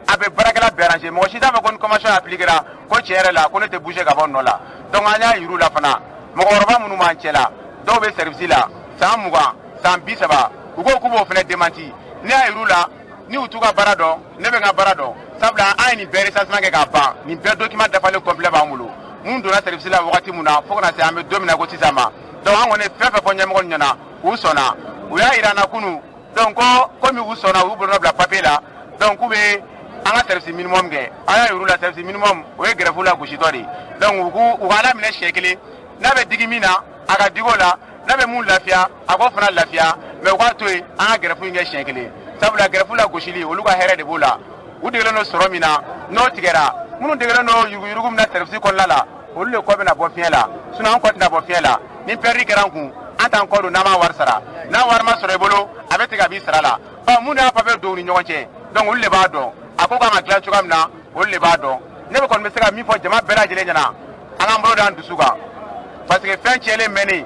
a bɛ baarakɛla bɛɛ arranger. Mɔgɔ si t'a fɔ ko ni convention appliquera ko tiɲɛ yɛrɛ la ko ne tɛ bouger ka bɔ nɔ la. Donc an y'a yir'u la fana, mɔgɔkɔrɔba minnu b'an cɛ la, dɔw bɛ service la san 20, san 30, u ko k'u b'o fana démenti. Ne y'a yir'u la, ni u t'u ka baara dɔn, ne bɛ n ka baara dɔn, sabula an ye nin bɛɛ recensement kɛ k'a ban, nin bɛɛ document dafalen complet b'an bolo. Mun donna service la wagati mun na, fo ka na se an bɛ don min na ko sisan ma, Donc an kɔni fɛn fɛn fɔ ɲɛmɔgɔ ɲɛna, u sɔnna. U y'a yira an na kunun, donc ko komi u sɔnna, u y'u bolonɔ bila papier la, donc k'u bɛ an ka service minimum kɛ. An y'a yir'u la, service minimum o ye grève la gositɔ de ye. Donc u k'u u k'a daminɛ siɲɛ kelen, n'a bɛ digi min na, a ka digi o la, n'a bɛ mun lafiya, a k'o fana lafiya, mais u k'a to yen, an ka grève in kɛ siɲɛ kelen. Sabula grève la gosili, olu ka hɛrɛ de b'o la. U degelen don sɔrɔ min na, n'o tigɛra, minnu degelen don yuruguyurugu min na service kɔnɔna la, olu de kɔ bɛna bɔ fiɲɛ la. Sinon an kɔ tɛna bɔ fiɲɛ la. Ni pɛridi kɛra an kun, an t'an kɔ don n'an m'a wari sara. N'a wari ma sɔrɔ i bolo, a bɛ tigɛ a b'i sara la. Ɔ, minnu y'a papier don u ni ɲɔgɔn cɛ, donc olu de b'a dɔn a ko kan ka dilan cogoya min na, olu de b'a dɔn. Ne bɛ kɔni bɛ se ka min fɔ jama bɛɛ lajɛlen ɲɛna, an k'an bolo d'an dusu kan, parce que fɛn tiɲɛlen mɛnni,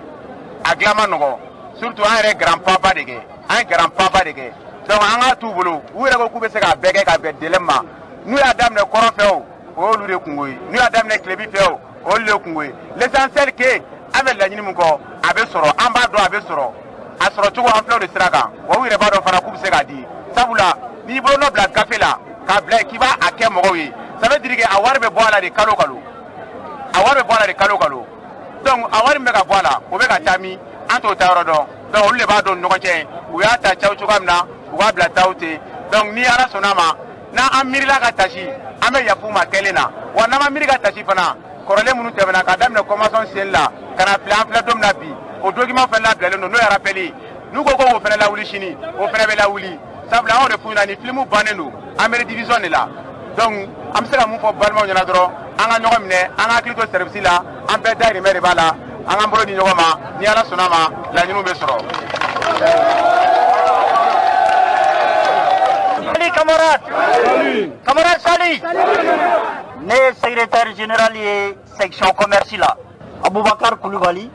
a dilan ma nɔgɔn. Surtout an yɛrɛ grand pas ba de kɛ, an ye grand pas ba de kɛ. Donc an k'a t'u bolo, u yɛrɛ ko k'u bɛ se k'a bɛɛ kɛ ka bɛn délai ma. N'u y'a daminɛ kɔrɔn fɛ o, o y'olu de kungo ye. N'u y'a daminɛ tilebi fɛ o, o y'olu de kungo ye. L'essentiel que an bɛ laɲini min kɔ, a bɛ sɔrɔ. An b'a dɔn a bɛ sɔrɔ, a sɔrɔ cogo an filɛ o de sira kan. Wa u yɛrɛ b'a dɔn fana k'u bɛ se k'a di. Sabula n'i bolo nɔ bila gafe la k'a bila yen k'i b'a a kɛ mɔgɔw ye, ça veut dire que a wari bɛ bɔ a la de kalo kalo, a wari bɛ bɔ a la de kalo kalo. Donc a wari min bɛ ka bɔ a la, o bɛ ka taa min, an t'o ta yɔrɔ dɔn. Donc olu de b'a dɔn ɲɔgɔn cɛ, u y'a ta caw cogoya min na, u b'a bila taw ten. Donc ni Ala sɔnna a ma, n'an miirila ka tasi, an bɛ yafu ma kɛlen na. Wa n'an ma miiri ka tasi fana, kɔrɔlen minnu tɛmɛna k'a daminɛ convention signali la ka na filɛ, an filɛ don min na bi, o document fɛnɛ labilalen don, n'o ye rappel ye. N'u ko k'o fɛnɛ lawuli sini, o fɛnɛ bɛ lawuli. Sabula anw de f'u ɲɛna, ni filimu bannen don, an bɛ division de la. Donc an bɛ se ka mun fɔ balimaw ɲɛna dɔrɔn, an ka ɲɔgɔn minɛ, an ka hakili to service la, an bɛɛ dahirimɛ de b'a la. An k'an bolo di ɲɔgɔn ma, ni Ala sɔnna a ma, laɲiniw bɛ sɔrɔ. Salut camarade. Salut. Camarade, salut. Ne ye secrétaire général ye section commerce la, Aboubacar Koulibaly.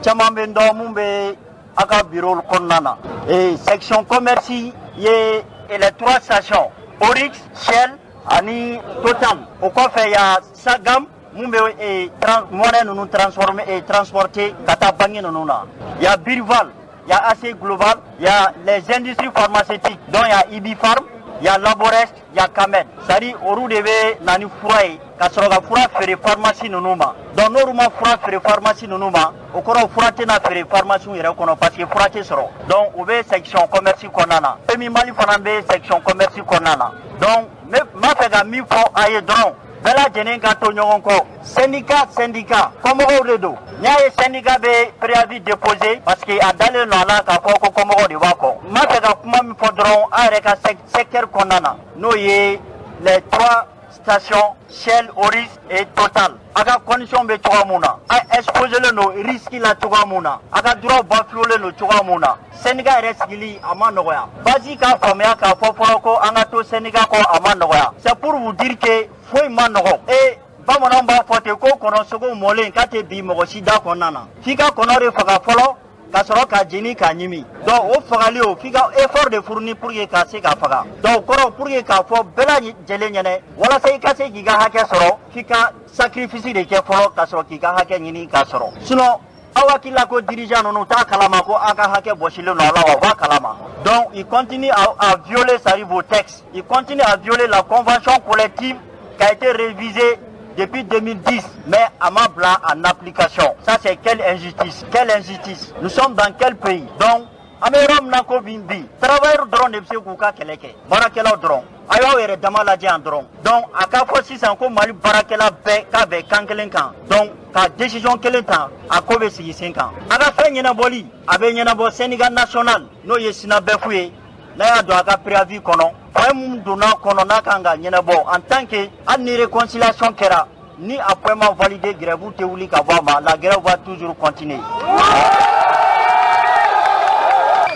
Caman bɛ n dɔn mun bɛ a ka bureau kɔnɔna na. Et section commerce ye les trois stations, Oryx, Shell ani Total. O kɔfɛ, ya Sagam mun bɛ monnaie ninnu transformer et transporter ka taa banque ninnu na. Ya Birval, ya AC Global, ya les industries pharmaceutiques, dont ya Ibifarm, ya Laborest, ya Kamed. C'est-à-dire olu de bɛ na ni fura ye ka sɔrɔ ka fura feere pharmacie ninnu ma. Donc n'olu ma fura feere pharmacie ninnu ma, o kɔrɔ fura tɛna feere pharmacie yɛrɛ kɔnɔ, parce que fura tɛ sɔrɔ. Donc o bɛ section commerce kɔnɔna na. PMU Mali fana bɛ section commerce kɔnɔna na. Donc ne m'a fɛ ka min fɔ a ye dɔrɔn, bɛɛ lajɛlen ka to ɲɔgɔn kɔ. Syndicat, syndicat kɔmɔgɔw de don. N'i y'a ye syndicat bɛ préavis déposé, parce que a dalen don a la k'a fɔ ko kɔmɔgɔw de b'a kɔ. N b'a fɛ ka kuma min fɔ dɔrɔn, an yɛrɛ ka secteur kɔnɔna na, n'o ye les trois stations, Shell, Oryx et Total, a ka condition bɛ cogoya mun na, a exposé len don risque la cogoya mun na, a ka droit bafoué don cogoya mun na, syndicat yɛrɛ sigili a ma nɔgɔya. Basi k'a faamuya k'a fɔ fɔlɔ ko an ka to syndicat kɔ, a ma nɔgɔya. C'est pour vous dire que foyi ma nɔgɔ. Et bamananw b'a fɔ ten ko kɔnɔ sogo mɔlen k'a tɛ bin mɔgɔ si da kɔnɔna na, f'i ka kɔnɔ de faga fɔlɔ ka sɔrɔ ka jeni k'a ɲimi. Donc o fagali, o f'i ka effort de fournir pour que ka se k'a faga. Donc kɔrɔ, pour que k'a fɔ bɛɛ lajɛlen ɲɛnɛ, walasa i ka se k'i ka hakɛ sɔrɔ, f'i ka sacrifice de kɛ fɔlɔ ka sɔrɔ k'i ka hakɛ ɲini k'a sɔrɔ. Sinon aw hakili la ko dirigeant ninnu t'a kalama ko aw ka hakɛ bɔsilen don a la wa? U b'a kalama. Donc il continue à violer, ça arrive au texte, il continue à violer la convention collective qui a été révisée depuis 2010, mais a ma bila en application. Ça, c'est quelle injustice? Quelle injustice? Nous sommes dans quel pays? Donc, an bɛ yɔrɔ min na ko bi bi, travailleur dɔrɔn de bɛ se k'u ka kɛlɛ kɛ, baarakɛlaw dɔrɔn. A y'aw yɛrɛ dama lajɛ yan dɔrɔn. Donc a ka fɔ sisan ko Mali baarakɛla bɛɛ k'a bɛn kan kelen kan, donc ka décision kelen ta, a ko bɛ sigi sen kan. A ka fɛn ɲɛnabɔli, a bɛ ɲɛnabɔ syndicat national, n'o ye SYNABEF ye. N'a y'a don a ka préavis kɔnɔ, point mun donna kɔnɔ n'a kan ka ɲɛnabɔ, en tant que hali ni réconciliation kɛra, ni a point ma validé, grève tɛ wuli ka bɔ a ma, la grève va toujours continuer.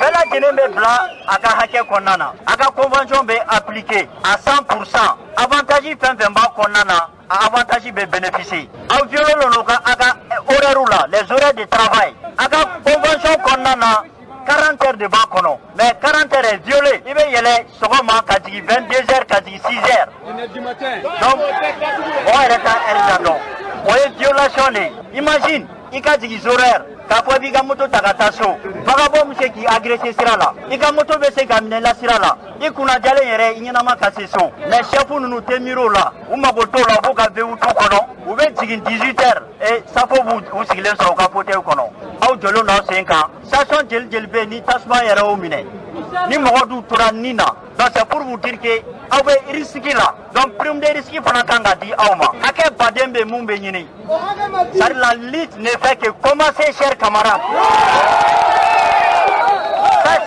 Bɛɛ lajɛlen bɛ bila a ka hakɛ kɔnɔna na, a ka convention bɛ appliquer à 100%, avantage fɛn fɛn b'a kɔnɔna na, a avantage bɛ bénéficier. Aw violé don ka a ka horaire la, les horaires de travail. A ka convention kɔnɔna na, 40 heures de b'a kɔnɔ, mais 40 heures est violé. I bɛ yɛlɛ sɔgɔma ka jigin 22 heures, ka jigin 6 heures. Donc mɔgɔ yɛrɛ t'a heure da dɔn, o ye violation de ye. Imagine. I ka jigin horaire k'a fɔ i b'i ka moto ta ka taa so, vagabond bɛ se k'i agresser sira la, i ka moto bɛ se ka minɛ i la sira la, i kunnajalen yɛrɛ i ɲɛnama ka se so. Mais chef ninnu tɛ miiri o la, u mago t'o la, u b'u ka V8 kɔnɔ, u bɛ jigin 18 heures et safo b'u sigilen sɔrɔ u ka fauteuil kɔnɔ. Aw jɔlen don aw sen kan, station jeli jeli bɛ yen ni tasuma yɛrɛ y'o minɛ, ni mɔgɔ dun tora nin na. Donc c'est pour vous dire que aw bɛ risque la, donc prime de risque fana kan ka di aw ma. Hakɛ baden bɛ mun bɛ ɲini, c'est-à-dire la lutte ne fait que commencer, chers camarades. Ça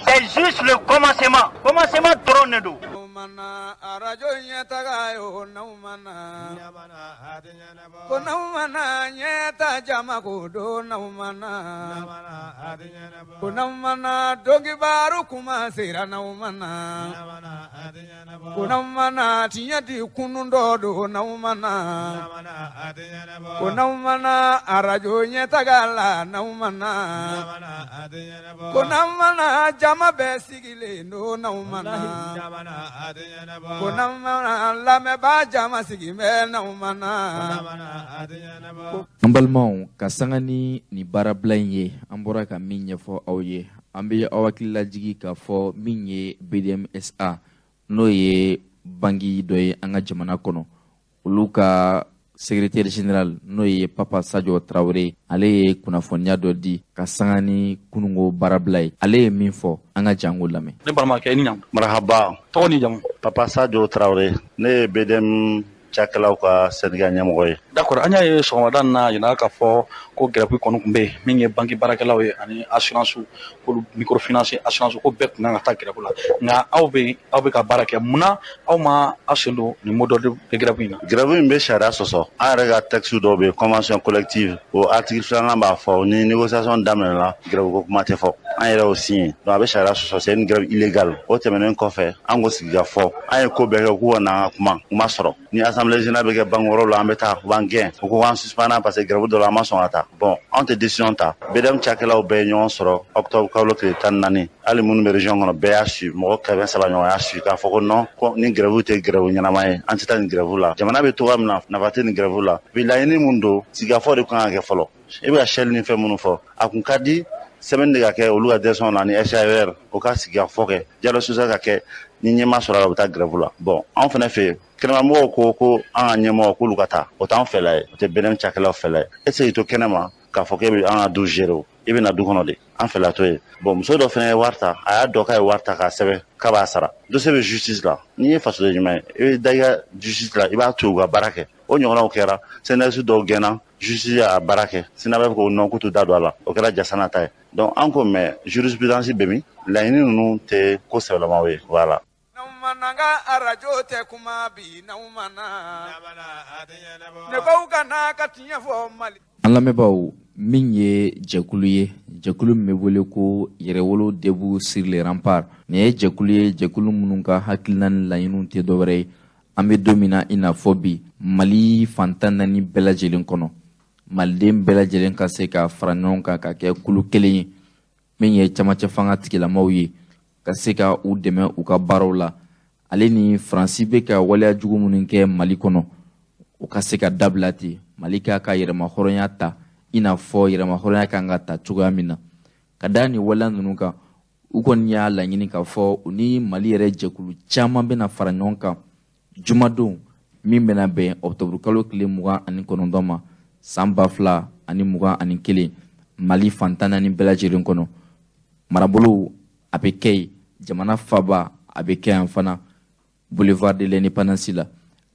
c'est juste le commencement, commencement dɔrɔn de don. Arajo ɲɛtaga ye o n'aw ma na, ko n'aw ma na ɲɛta jama ko don n'aw ma na, ko n'aw ma na donkibaru kuma sera n'aw ma na, ko n'aw ma na tiɲɛ di kunun dɔ don n'aw ma na, ko n'aw ma na arajo ɲɛtaga la n'aw ma na, ko n'aw ma na jama bɛɛ sigilen don n'aw ma na, ko n'aw ma na lamɛnbaa jama sigi bɛ n'aw ma na. An balimaw, ka sanga ni nin baarabila in ye, an bɔra ka min ɲɛfɔ aw ye, an bɛ aw hakili lajigi k'a fɔ min ye BDMSA, n'o ye banki dɔ ye an ka jamana kɔnɔ, olu ka secrétaire général n'o ye Papa Sadio Traoré, ale ye kunnafoniya dɔ di ka sanga ni kununko baarabila ye. Ale ye min fɔ, an ka jango lamɛn. Ne balimakɛ, i ni ɲan. Marahaba. Tɔgɔ ni jamu? Papa Sadio Traoré, ne ye BDM cakɛlaw ka syndicat ɲɛmɔgɔ ye. D'accord, an y'a ye sɔgɔmada in na yira k'a fɔ ko grève kɔni tun bɛ yen, min ye banque baarakɛlaw ye ani assurance, k'olu microfinance assurance, ko bɛɛ tun kan ka taa grève la, nka aw bɛ ka baara kɛ, munna aw ma aw sen don nin mot d'ordre de grève in na? Grève in bɛ sariya sɔsɔ. An yɛrɛ ka texte dɔw bɛ yen, convention collective, o article 2 b'a fɔ ni négociation daminɛna, grève ko kuma tɛ fɔ. An yɛrɛ y'o signé, donc a bɛ sariya sɔsɔ, c'est une grève illégale. O tɛmɛnen kɔfɛ, an ko sigi ka fɔ, an ye ko bɛɛ kɛ k'u ka na an ka kuma, u ma sɔrɔ. Ni assemblée générale bɛ kɛ banque wɛrɛw la, an bɛ taa, u b'an gɛn, u ko k'an suspendre parce que grève dɔ la, an ma sɔn ka taa. Bon, anw tɛ décision ta. BDM cakɛlaw bɛɛ ye ɲɔgɔn sɔrɔ octobre kalo tile 14, hali minnu bɛ région kɔnɔ, bɛɛ y'a su, mɔgɔ 300 ɲɔgɔn y'a su k'a fɔ ko non, ko ni grève tɛ grève ɲɛnama ye, an tɛ taa nin grève la. Jamana bɛ togoya min na, nafa tɛ nin grève la. Bi laɲini mun don, sigikafɔ de kan ka kɛ fɔlɔ. I bɛ ka sɛli ni fɛn minnu fɔ, a kun ka di semaine de ka kɛ olu ka direction na ni SAER, o ka sigikafɔ kɛ, dialogue social ka kɛ, ni ɲɛma sɔrɔ a la, u bɛ taa grève la. Bon, anw fana fɛ yen, kɛnɛmamɔgɔw ko an ka ɲɛmɔgɔ k'olu ka taa, o t'an fɛla ye, o tɛ BDM cakɛlaw fɛla ye. E tɛ se k'i to kɛnɛma k'a fɔ k'e bɛ an ka du gérer o, i bɛ na du kɔnɔ de, an fɛla t'o ye. Bon, muso dɔ fana ye wari ta, a y'a dɔn k'a ye wari ta k'a sɛbɛn k'a b'a sara. Dossier bɛ justice la, n'i ye fasoden ɲuman ye, i bɛ da i ka justice la, i b'a to u ka baara kɛ. O ɲɔgɔnnaw kɛra, CNSP dɔw gɛnna, justice y'a baara kɛ, SYNABEF ko non, k'u t'u da don a la, o kɛra Jasana ta ye. Donc an ko mais jurisprudence bɛ min, laɲini ninnu tɛ ko sɛbɛlamaw ye, voilà. Mananga arajo tɛ kuma bi n'aw ma na, ne ko ka na ka tiɲɛ fɔ Mali. An lamɛnbaaw, min ye jɛkulu ye, jɛkulu min bɛ wele ko Yɛrɛwolo Debout sur les remparts, nin ye jɛkulu ye, jɛkulu minnu ka hakilina ni laɲiniw tɛ dɔwɛrɛ ye. An bɛ don min na i n'a fɔ bi, Mali fan 14 bɛɛ lajɛlen kɔnɔ, maliden bɛɛ lajɛlen ka se ka fara ɲɔgɔn kan ka kɛ kulu kelen ye, min ye camancɛ fanga tigilamaw ye, ka se ka u dɛmɛ u ka baaraw la. Ale ni Faransi bɛ ka waleya jugu minnu kɛ Mali kɔnɔ, u ka se ka dabila ten, Mali k'a ka yɛrɛmahɔrɔnya ta i n'a fɔ yɛrɛmahɔrɔnya kan ka ta cogoya min na. Ka da nin waleya ninnu kan, u kɔni y'a laɲini k'a fɔ u ni Mali yɛrɛ jɛkulu caman bɛna fara ɲɔgɔn kan jumadon min bɛna bɛn octobre kalo tile 29 ma san 2021, Mali fan 14 bɛɛ lajɛlen kɔnɔ. Marabolow a bɛ kɛ yen, jamana faba a bɛ kɛ yan fana, boulevard de l'Indépendance la.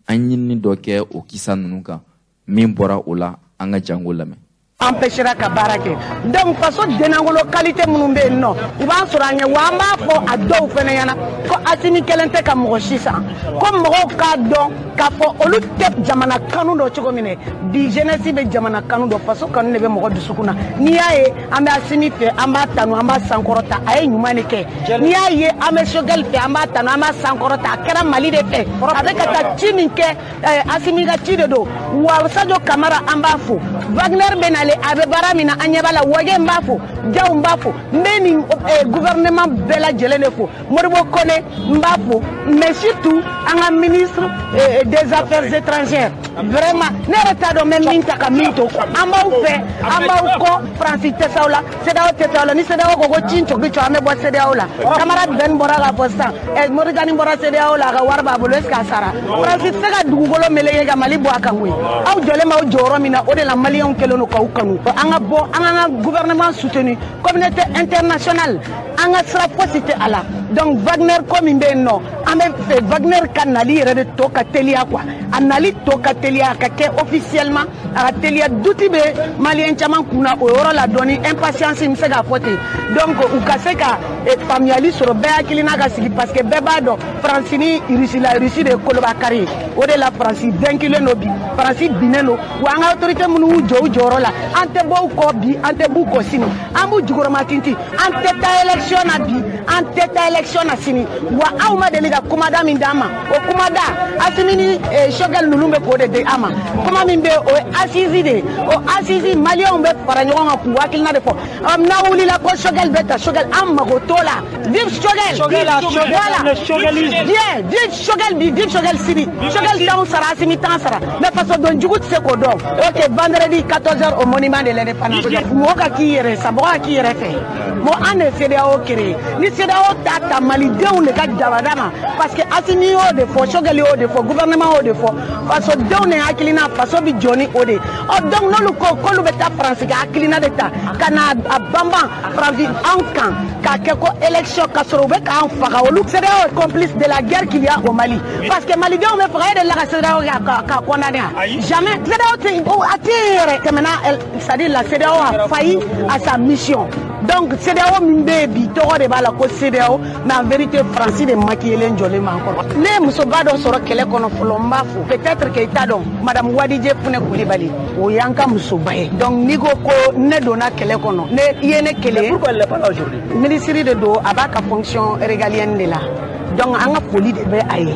An ɲinini dɔ kɛ o kisa ninnu kan, min bɔra o la, an ka jango lamɛn. Empêchera ka baara kɛ. Donc faso dennangolo qualité minnu bɛ yen nɔ, u b'an sɔrɔ an ɲɛ, wa an b'a fɔ a dɔw fana ɲɛna ko Asimi kelen tɛ ka mɔgɔ si san, ko mɔgɔw k'a dɔn k'a fɔ olu tɛ jamana kanu dɔn cogo min na. Bi jeunesse bɛ jamana kanu dɔn, faso kanu de bɛ mɔgɔ dusukun na. N'i y'a ye an bɛ Asimi fɛ, an b'a tanu, an b'a sankɔrɔta, a ye ɲuman de kɛ. N'i y'a ye an bɛ Choguel fɛ, an b'a tanu, an b'a sankɔrɔta, a kɛra Mali de fɛ, a bɛ ka taa ci min kɛ, Asimi ka ci de don. Wa Sadio Kamara an b'a fo, Wagner bɛ nalen, a bɛ baara min na an ɲɛ b'a la, Wage n b'a fo. Diaw n b'a fo, n bɛ nin gouvernement bɛɛ lajɛlen de fo, Modibo Kone n b'a fo, mais surtout an ka ministre des affaires étrangères. Vraiment ne yɛrɛ t'a dɔn n bɛ min ta ka min to. An b'aw fɛ, an b'aw kɔ. Faransi tɛ s'aw la, CEDEAO tɛ s'aw la. Ni CEDEAO ko ko ci cogi cɔ, an bɛ bɔ CEDEAO la. Camarade Ben bɔra k'a fɔ sisan, Mauritanie bɔra CEDEAO la, a ka wari b'a bolo, est ce que a sara? Faransi tɛ se ka dugukolo meleke ka Mali bɔ a kan koyi. Aw jɔlen b'aw jɔyɔrɔ min na, o de la maliyɛnw kɛlen don k'aw kanu. An ka bɔ, an k'an ka gouvernement soutenu, communauté internationale, an ka sira fosi tɛ a la. Donc Wagner ko min bɛ yen nɔ, an bɛ fɛ Wagner ka nali yɛrɛ de tɔ ka teliya quoi. A nali tɔ ka teliya, a ka kɛ officiellement, a ka teliya. Doute bɛ maliyɛn caman kun na o yɔrɔ la dɔɔni, impatience n bɛ se k'a fɔ ten. Donc u ka se ka faamuyali sɔrɔ, bɛɛ hakilina ka sigi, parce que bɛɛ b'a dɔn Faransi ni Russie la, Russie de ye kolobakari ye. O de la Faransi vainclen don bi, Faransi binnen don. Wa an ka autorité minnu y'u jɔ u jɔyɔrɔ la, an tɛ bɔ u kɔ bi, an tɛ b'u kɔ sini, an b'u jukɔrɔma tintin. An tɛ taa élection na bi, an tɛ taa élection na sini. Wa aw ma deli ka kumada min d'an ma, o kumada Assimi ni Choguel ninnu bɛ k'o de di an ma. Kuma min bɛ yen, o ye assise de ye. O assise, maliyɛnw bɛ fara ɲɔgɔn kan k'u hakilina de fɔ. N'a wulila ko Choguel bɛ ta, Choguel, an mago t'o la. Vive Choguel! Voilà, bien, vive Choguel bi, vive Choguel sini. Choguel t'anw sara, Assimi t'an sara, mais fasoden jugu tɛ se k'o dɔn. Ok, vendredi 14h au monument de l'indépendance. Mɔgɔ ka k'i yɛrɛ sa, mɔgɔ ka k'i yɛrɛ fɛ. Mɔgɔ an de ye CEDEAO créé. Ni CEDEAO t'a ta malidenw de ka dabada ma, parce que Assimi y'o de fɔ, Choguel y'o de fɔ, gouvernement y'o de fɔ, fasodenw de hakilina, faso bɛ jɔ ni o de ye. Ɔ donc n'olu ko k'olu bɛ taa Faransi ka hakilina de ta ka na a banban Faransi anw kan k'a kɛ ko élection, ka sɔrɔ u bɛ k'an faga, olu CEDEAO est complice de la guerre qu'il y a au Mali, parce que malidenw bɛ faga. E de la ka CEDEAO k'a condamné a jamais. CEDEAO tɛ, a tɛ yen yɛrɛ tɛmɛna, c'est-à-dire la CEDEAO a failli à sa mission. Donc CEDEAO min bɛ yen bi, tɔgɔ de b'a la ko CEDEAO, mais en vérité Faransi de maquillelen jɔlen b'an kɔrɔ. Ne ye musoba dɔ sɔrɔ kɛlɛ kɔnɔ fɔlɔ, n b'a fo, peut-être que i t'a dɔn, madame Wadije Funɛ Kulibali, o y'an ka musoba ye. Donc n'i ko ko ne donna kɛlɛ kɔnɔ, ne i ye ne kelen. Pourquoi elle n'est pas là aujourd'hui? Ministre de don, a b'a ka fonction régalienne de la. Donc an ka foli de bɛ a ye.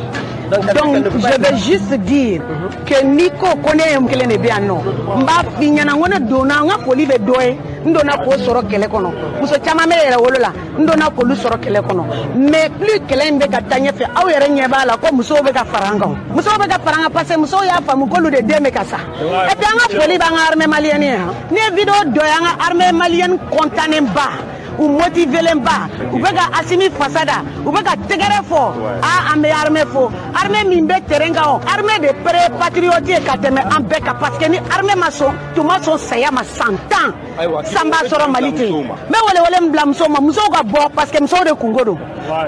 Donc je vais juste dire que n'i ko ko ne ye kelen de bɛ yan nɔ, n b'a f'i ɲɛna n ko ne donna, n ka foli bɛ dɔ ye, n donna k'o sɔrɔ kɛlɛ kɔnɔ. Muso caman bɛ yɛrɛ wolo la, n donna k'olu sɔrɔ kɛlɛ kɔnɔ. Mais plus kɛlɛ in bɛ ka taa ɲɛfɛ, aw yɛrɛ ɲɛ b'a la ko musow bɛ ka fara an kan, musow bɛ ka fara an kan, parce que musow y'a faamu k'olu de den bɛ ka sa. Et puis an ka foli b'an ka armée malienne ye. Han, ne ye vidéo dɔ ye, an ka armée malienne content ba, u motivelen ba, u bɛ ka Assimi fasa da, u bɛ ka tɛgɛrɛ fɔ. A an bɛ armée fo, armée min bɛ terrain kan, o armée de pré patriote ye ka tɛmɛ an bɛɛ kan, parce que ni armée ma sɔn, tun ma sɔn saya ma san 10 san b'a sɔrɔ Mali tɛ yen. N bɛ welewele min bila musow ma, musow ka bɔ, parce que musow de kungo don.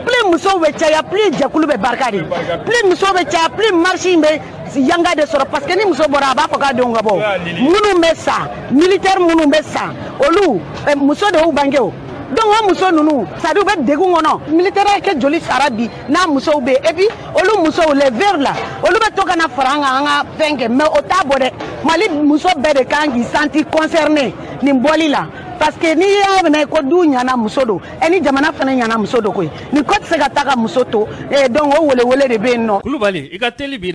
Plus musow bɛ caya, plus jɛkulu bɛ barika de. Plus musow bɛ caya, plus marche in bɛ yanga de sɔrɔ, parce que ni muso bɔra, a b'a fɔ k'a denw ka bɔ. Minnu bɛ sa, militaire minnu bɛ sa, olu muso de y'u bange o. Donc o muso ninnu, c'est à dire u bɛ degun kɔnɔ. Militaire kɛ joli sara bi n'a musow bɛ yen. Et puis olu musow, les veuves la, olu bɛ to ka na fara an kan, an ka fɛn kɛ, mais o t'a bɔ dɛ. Mali muso bɛɛ de kan k'i senti concerné nin bɔli la, parce que n'i y'a minɛ ko du ɲana muso don, ɛ ni jamana fana ɲana muso don koyi. Nin ko tɛ se ka taa ka muso to. Donc o welewele de bɛ yen nɔ. Kulubali, i ka teli bi.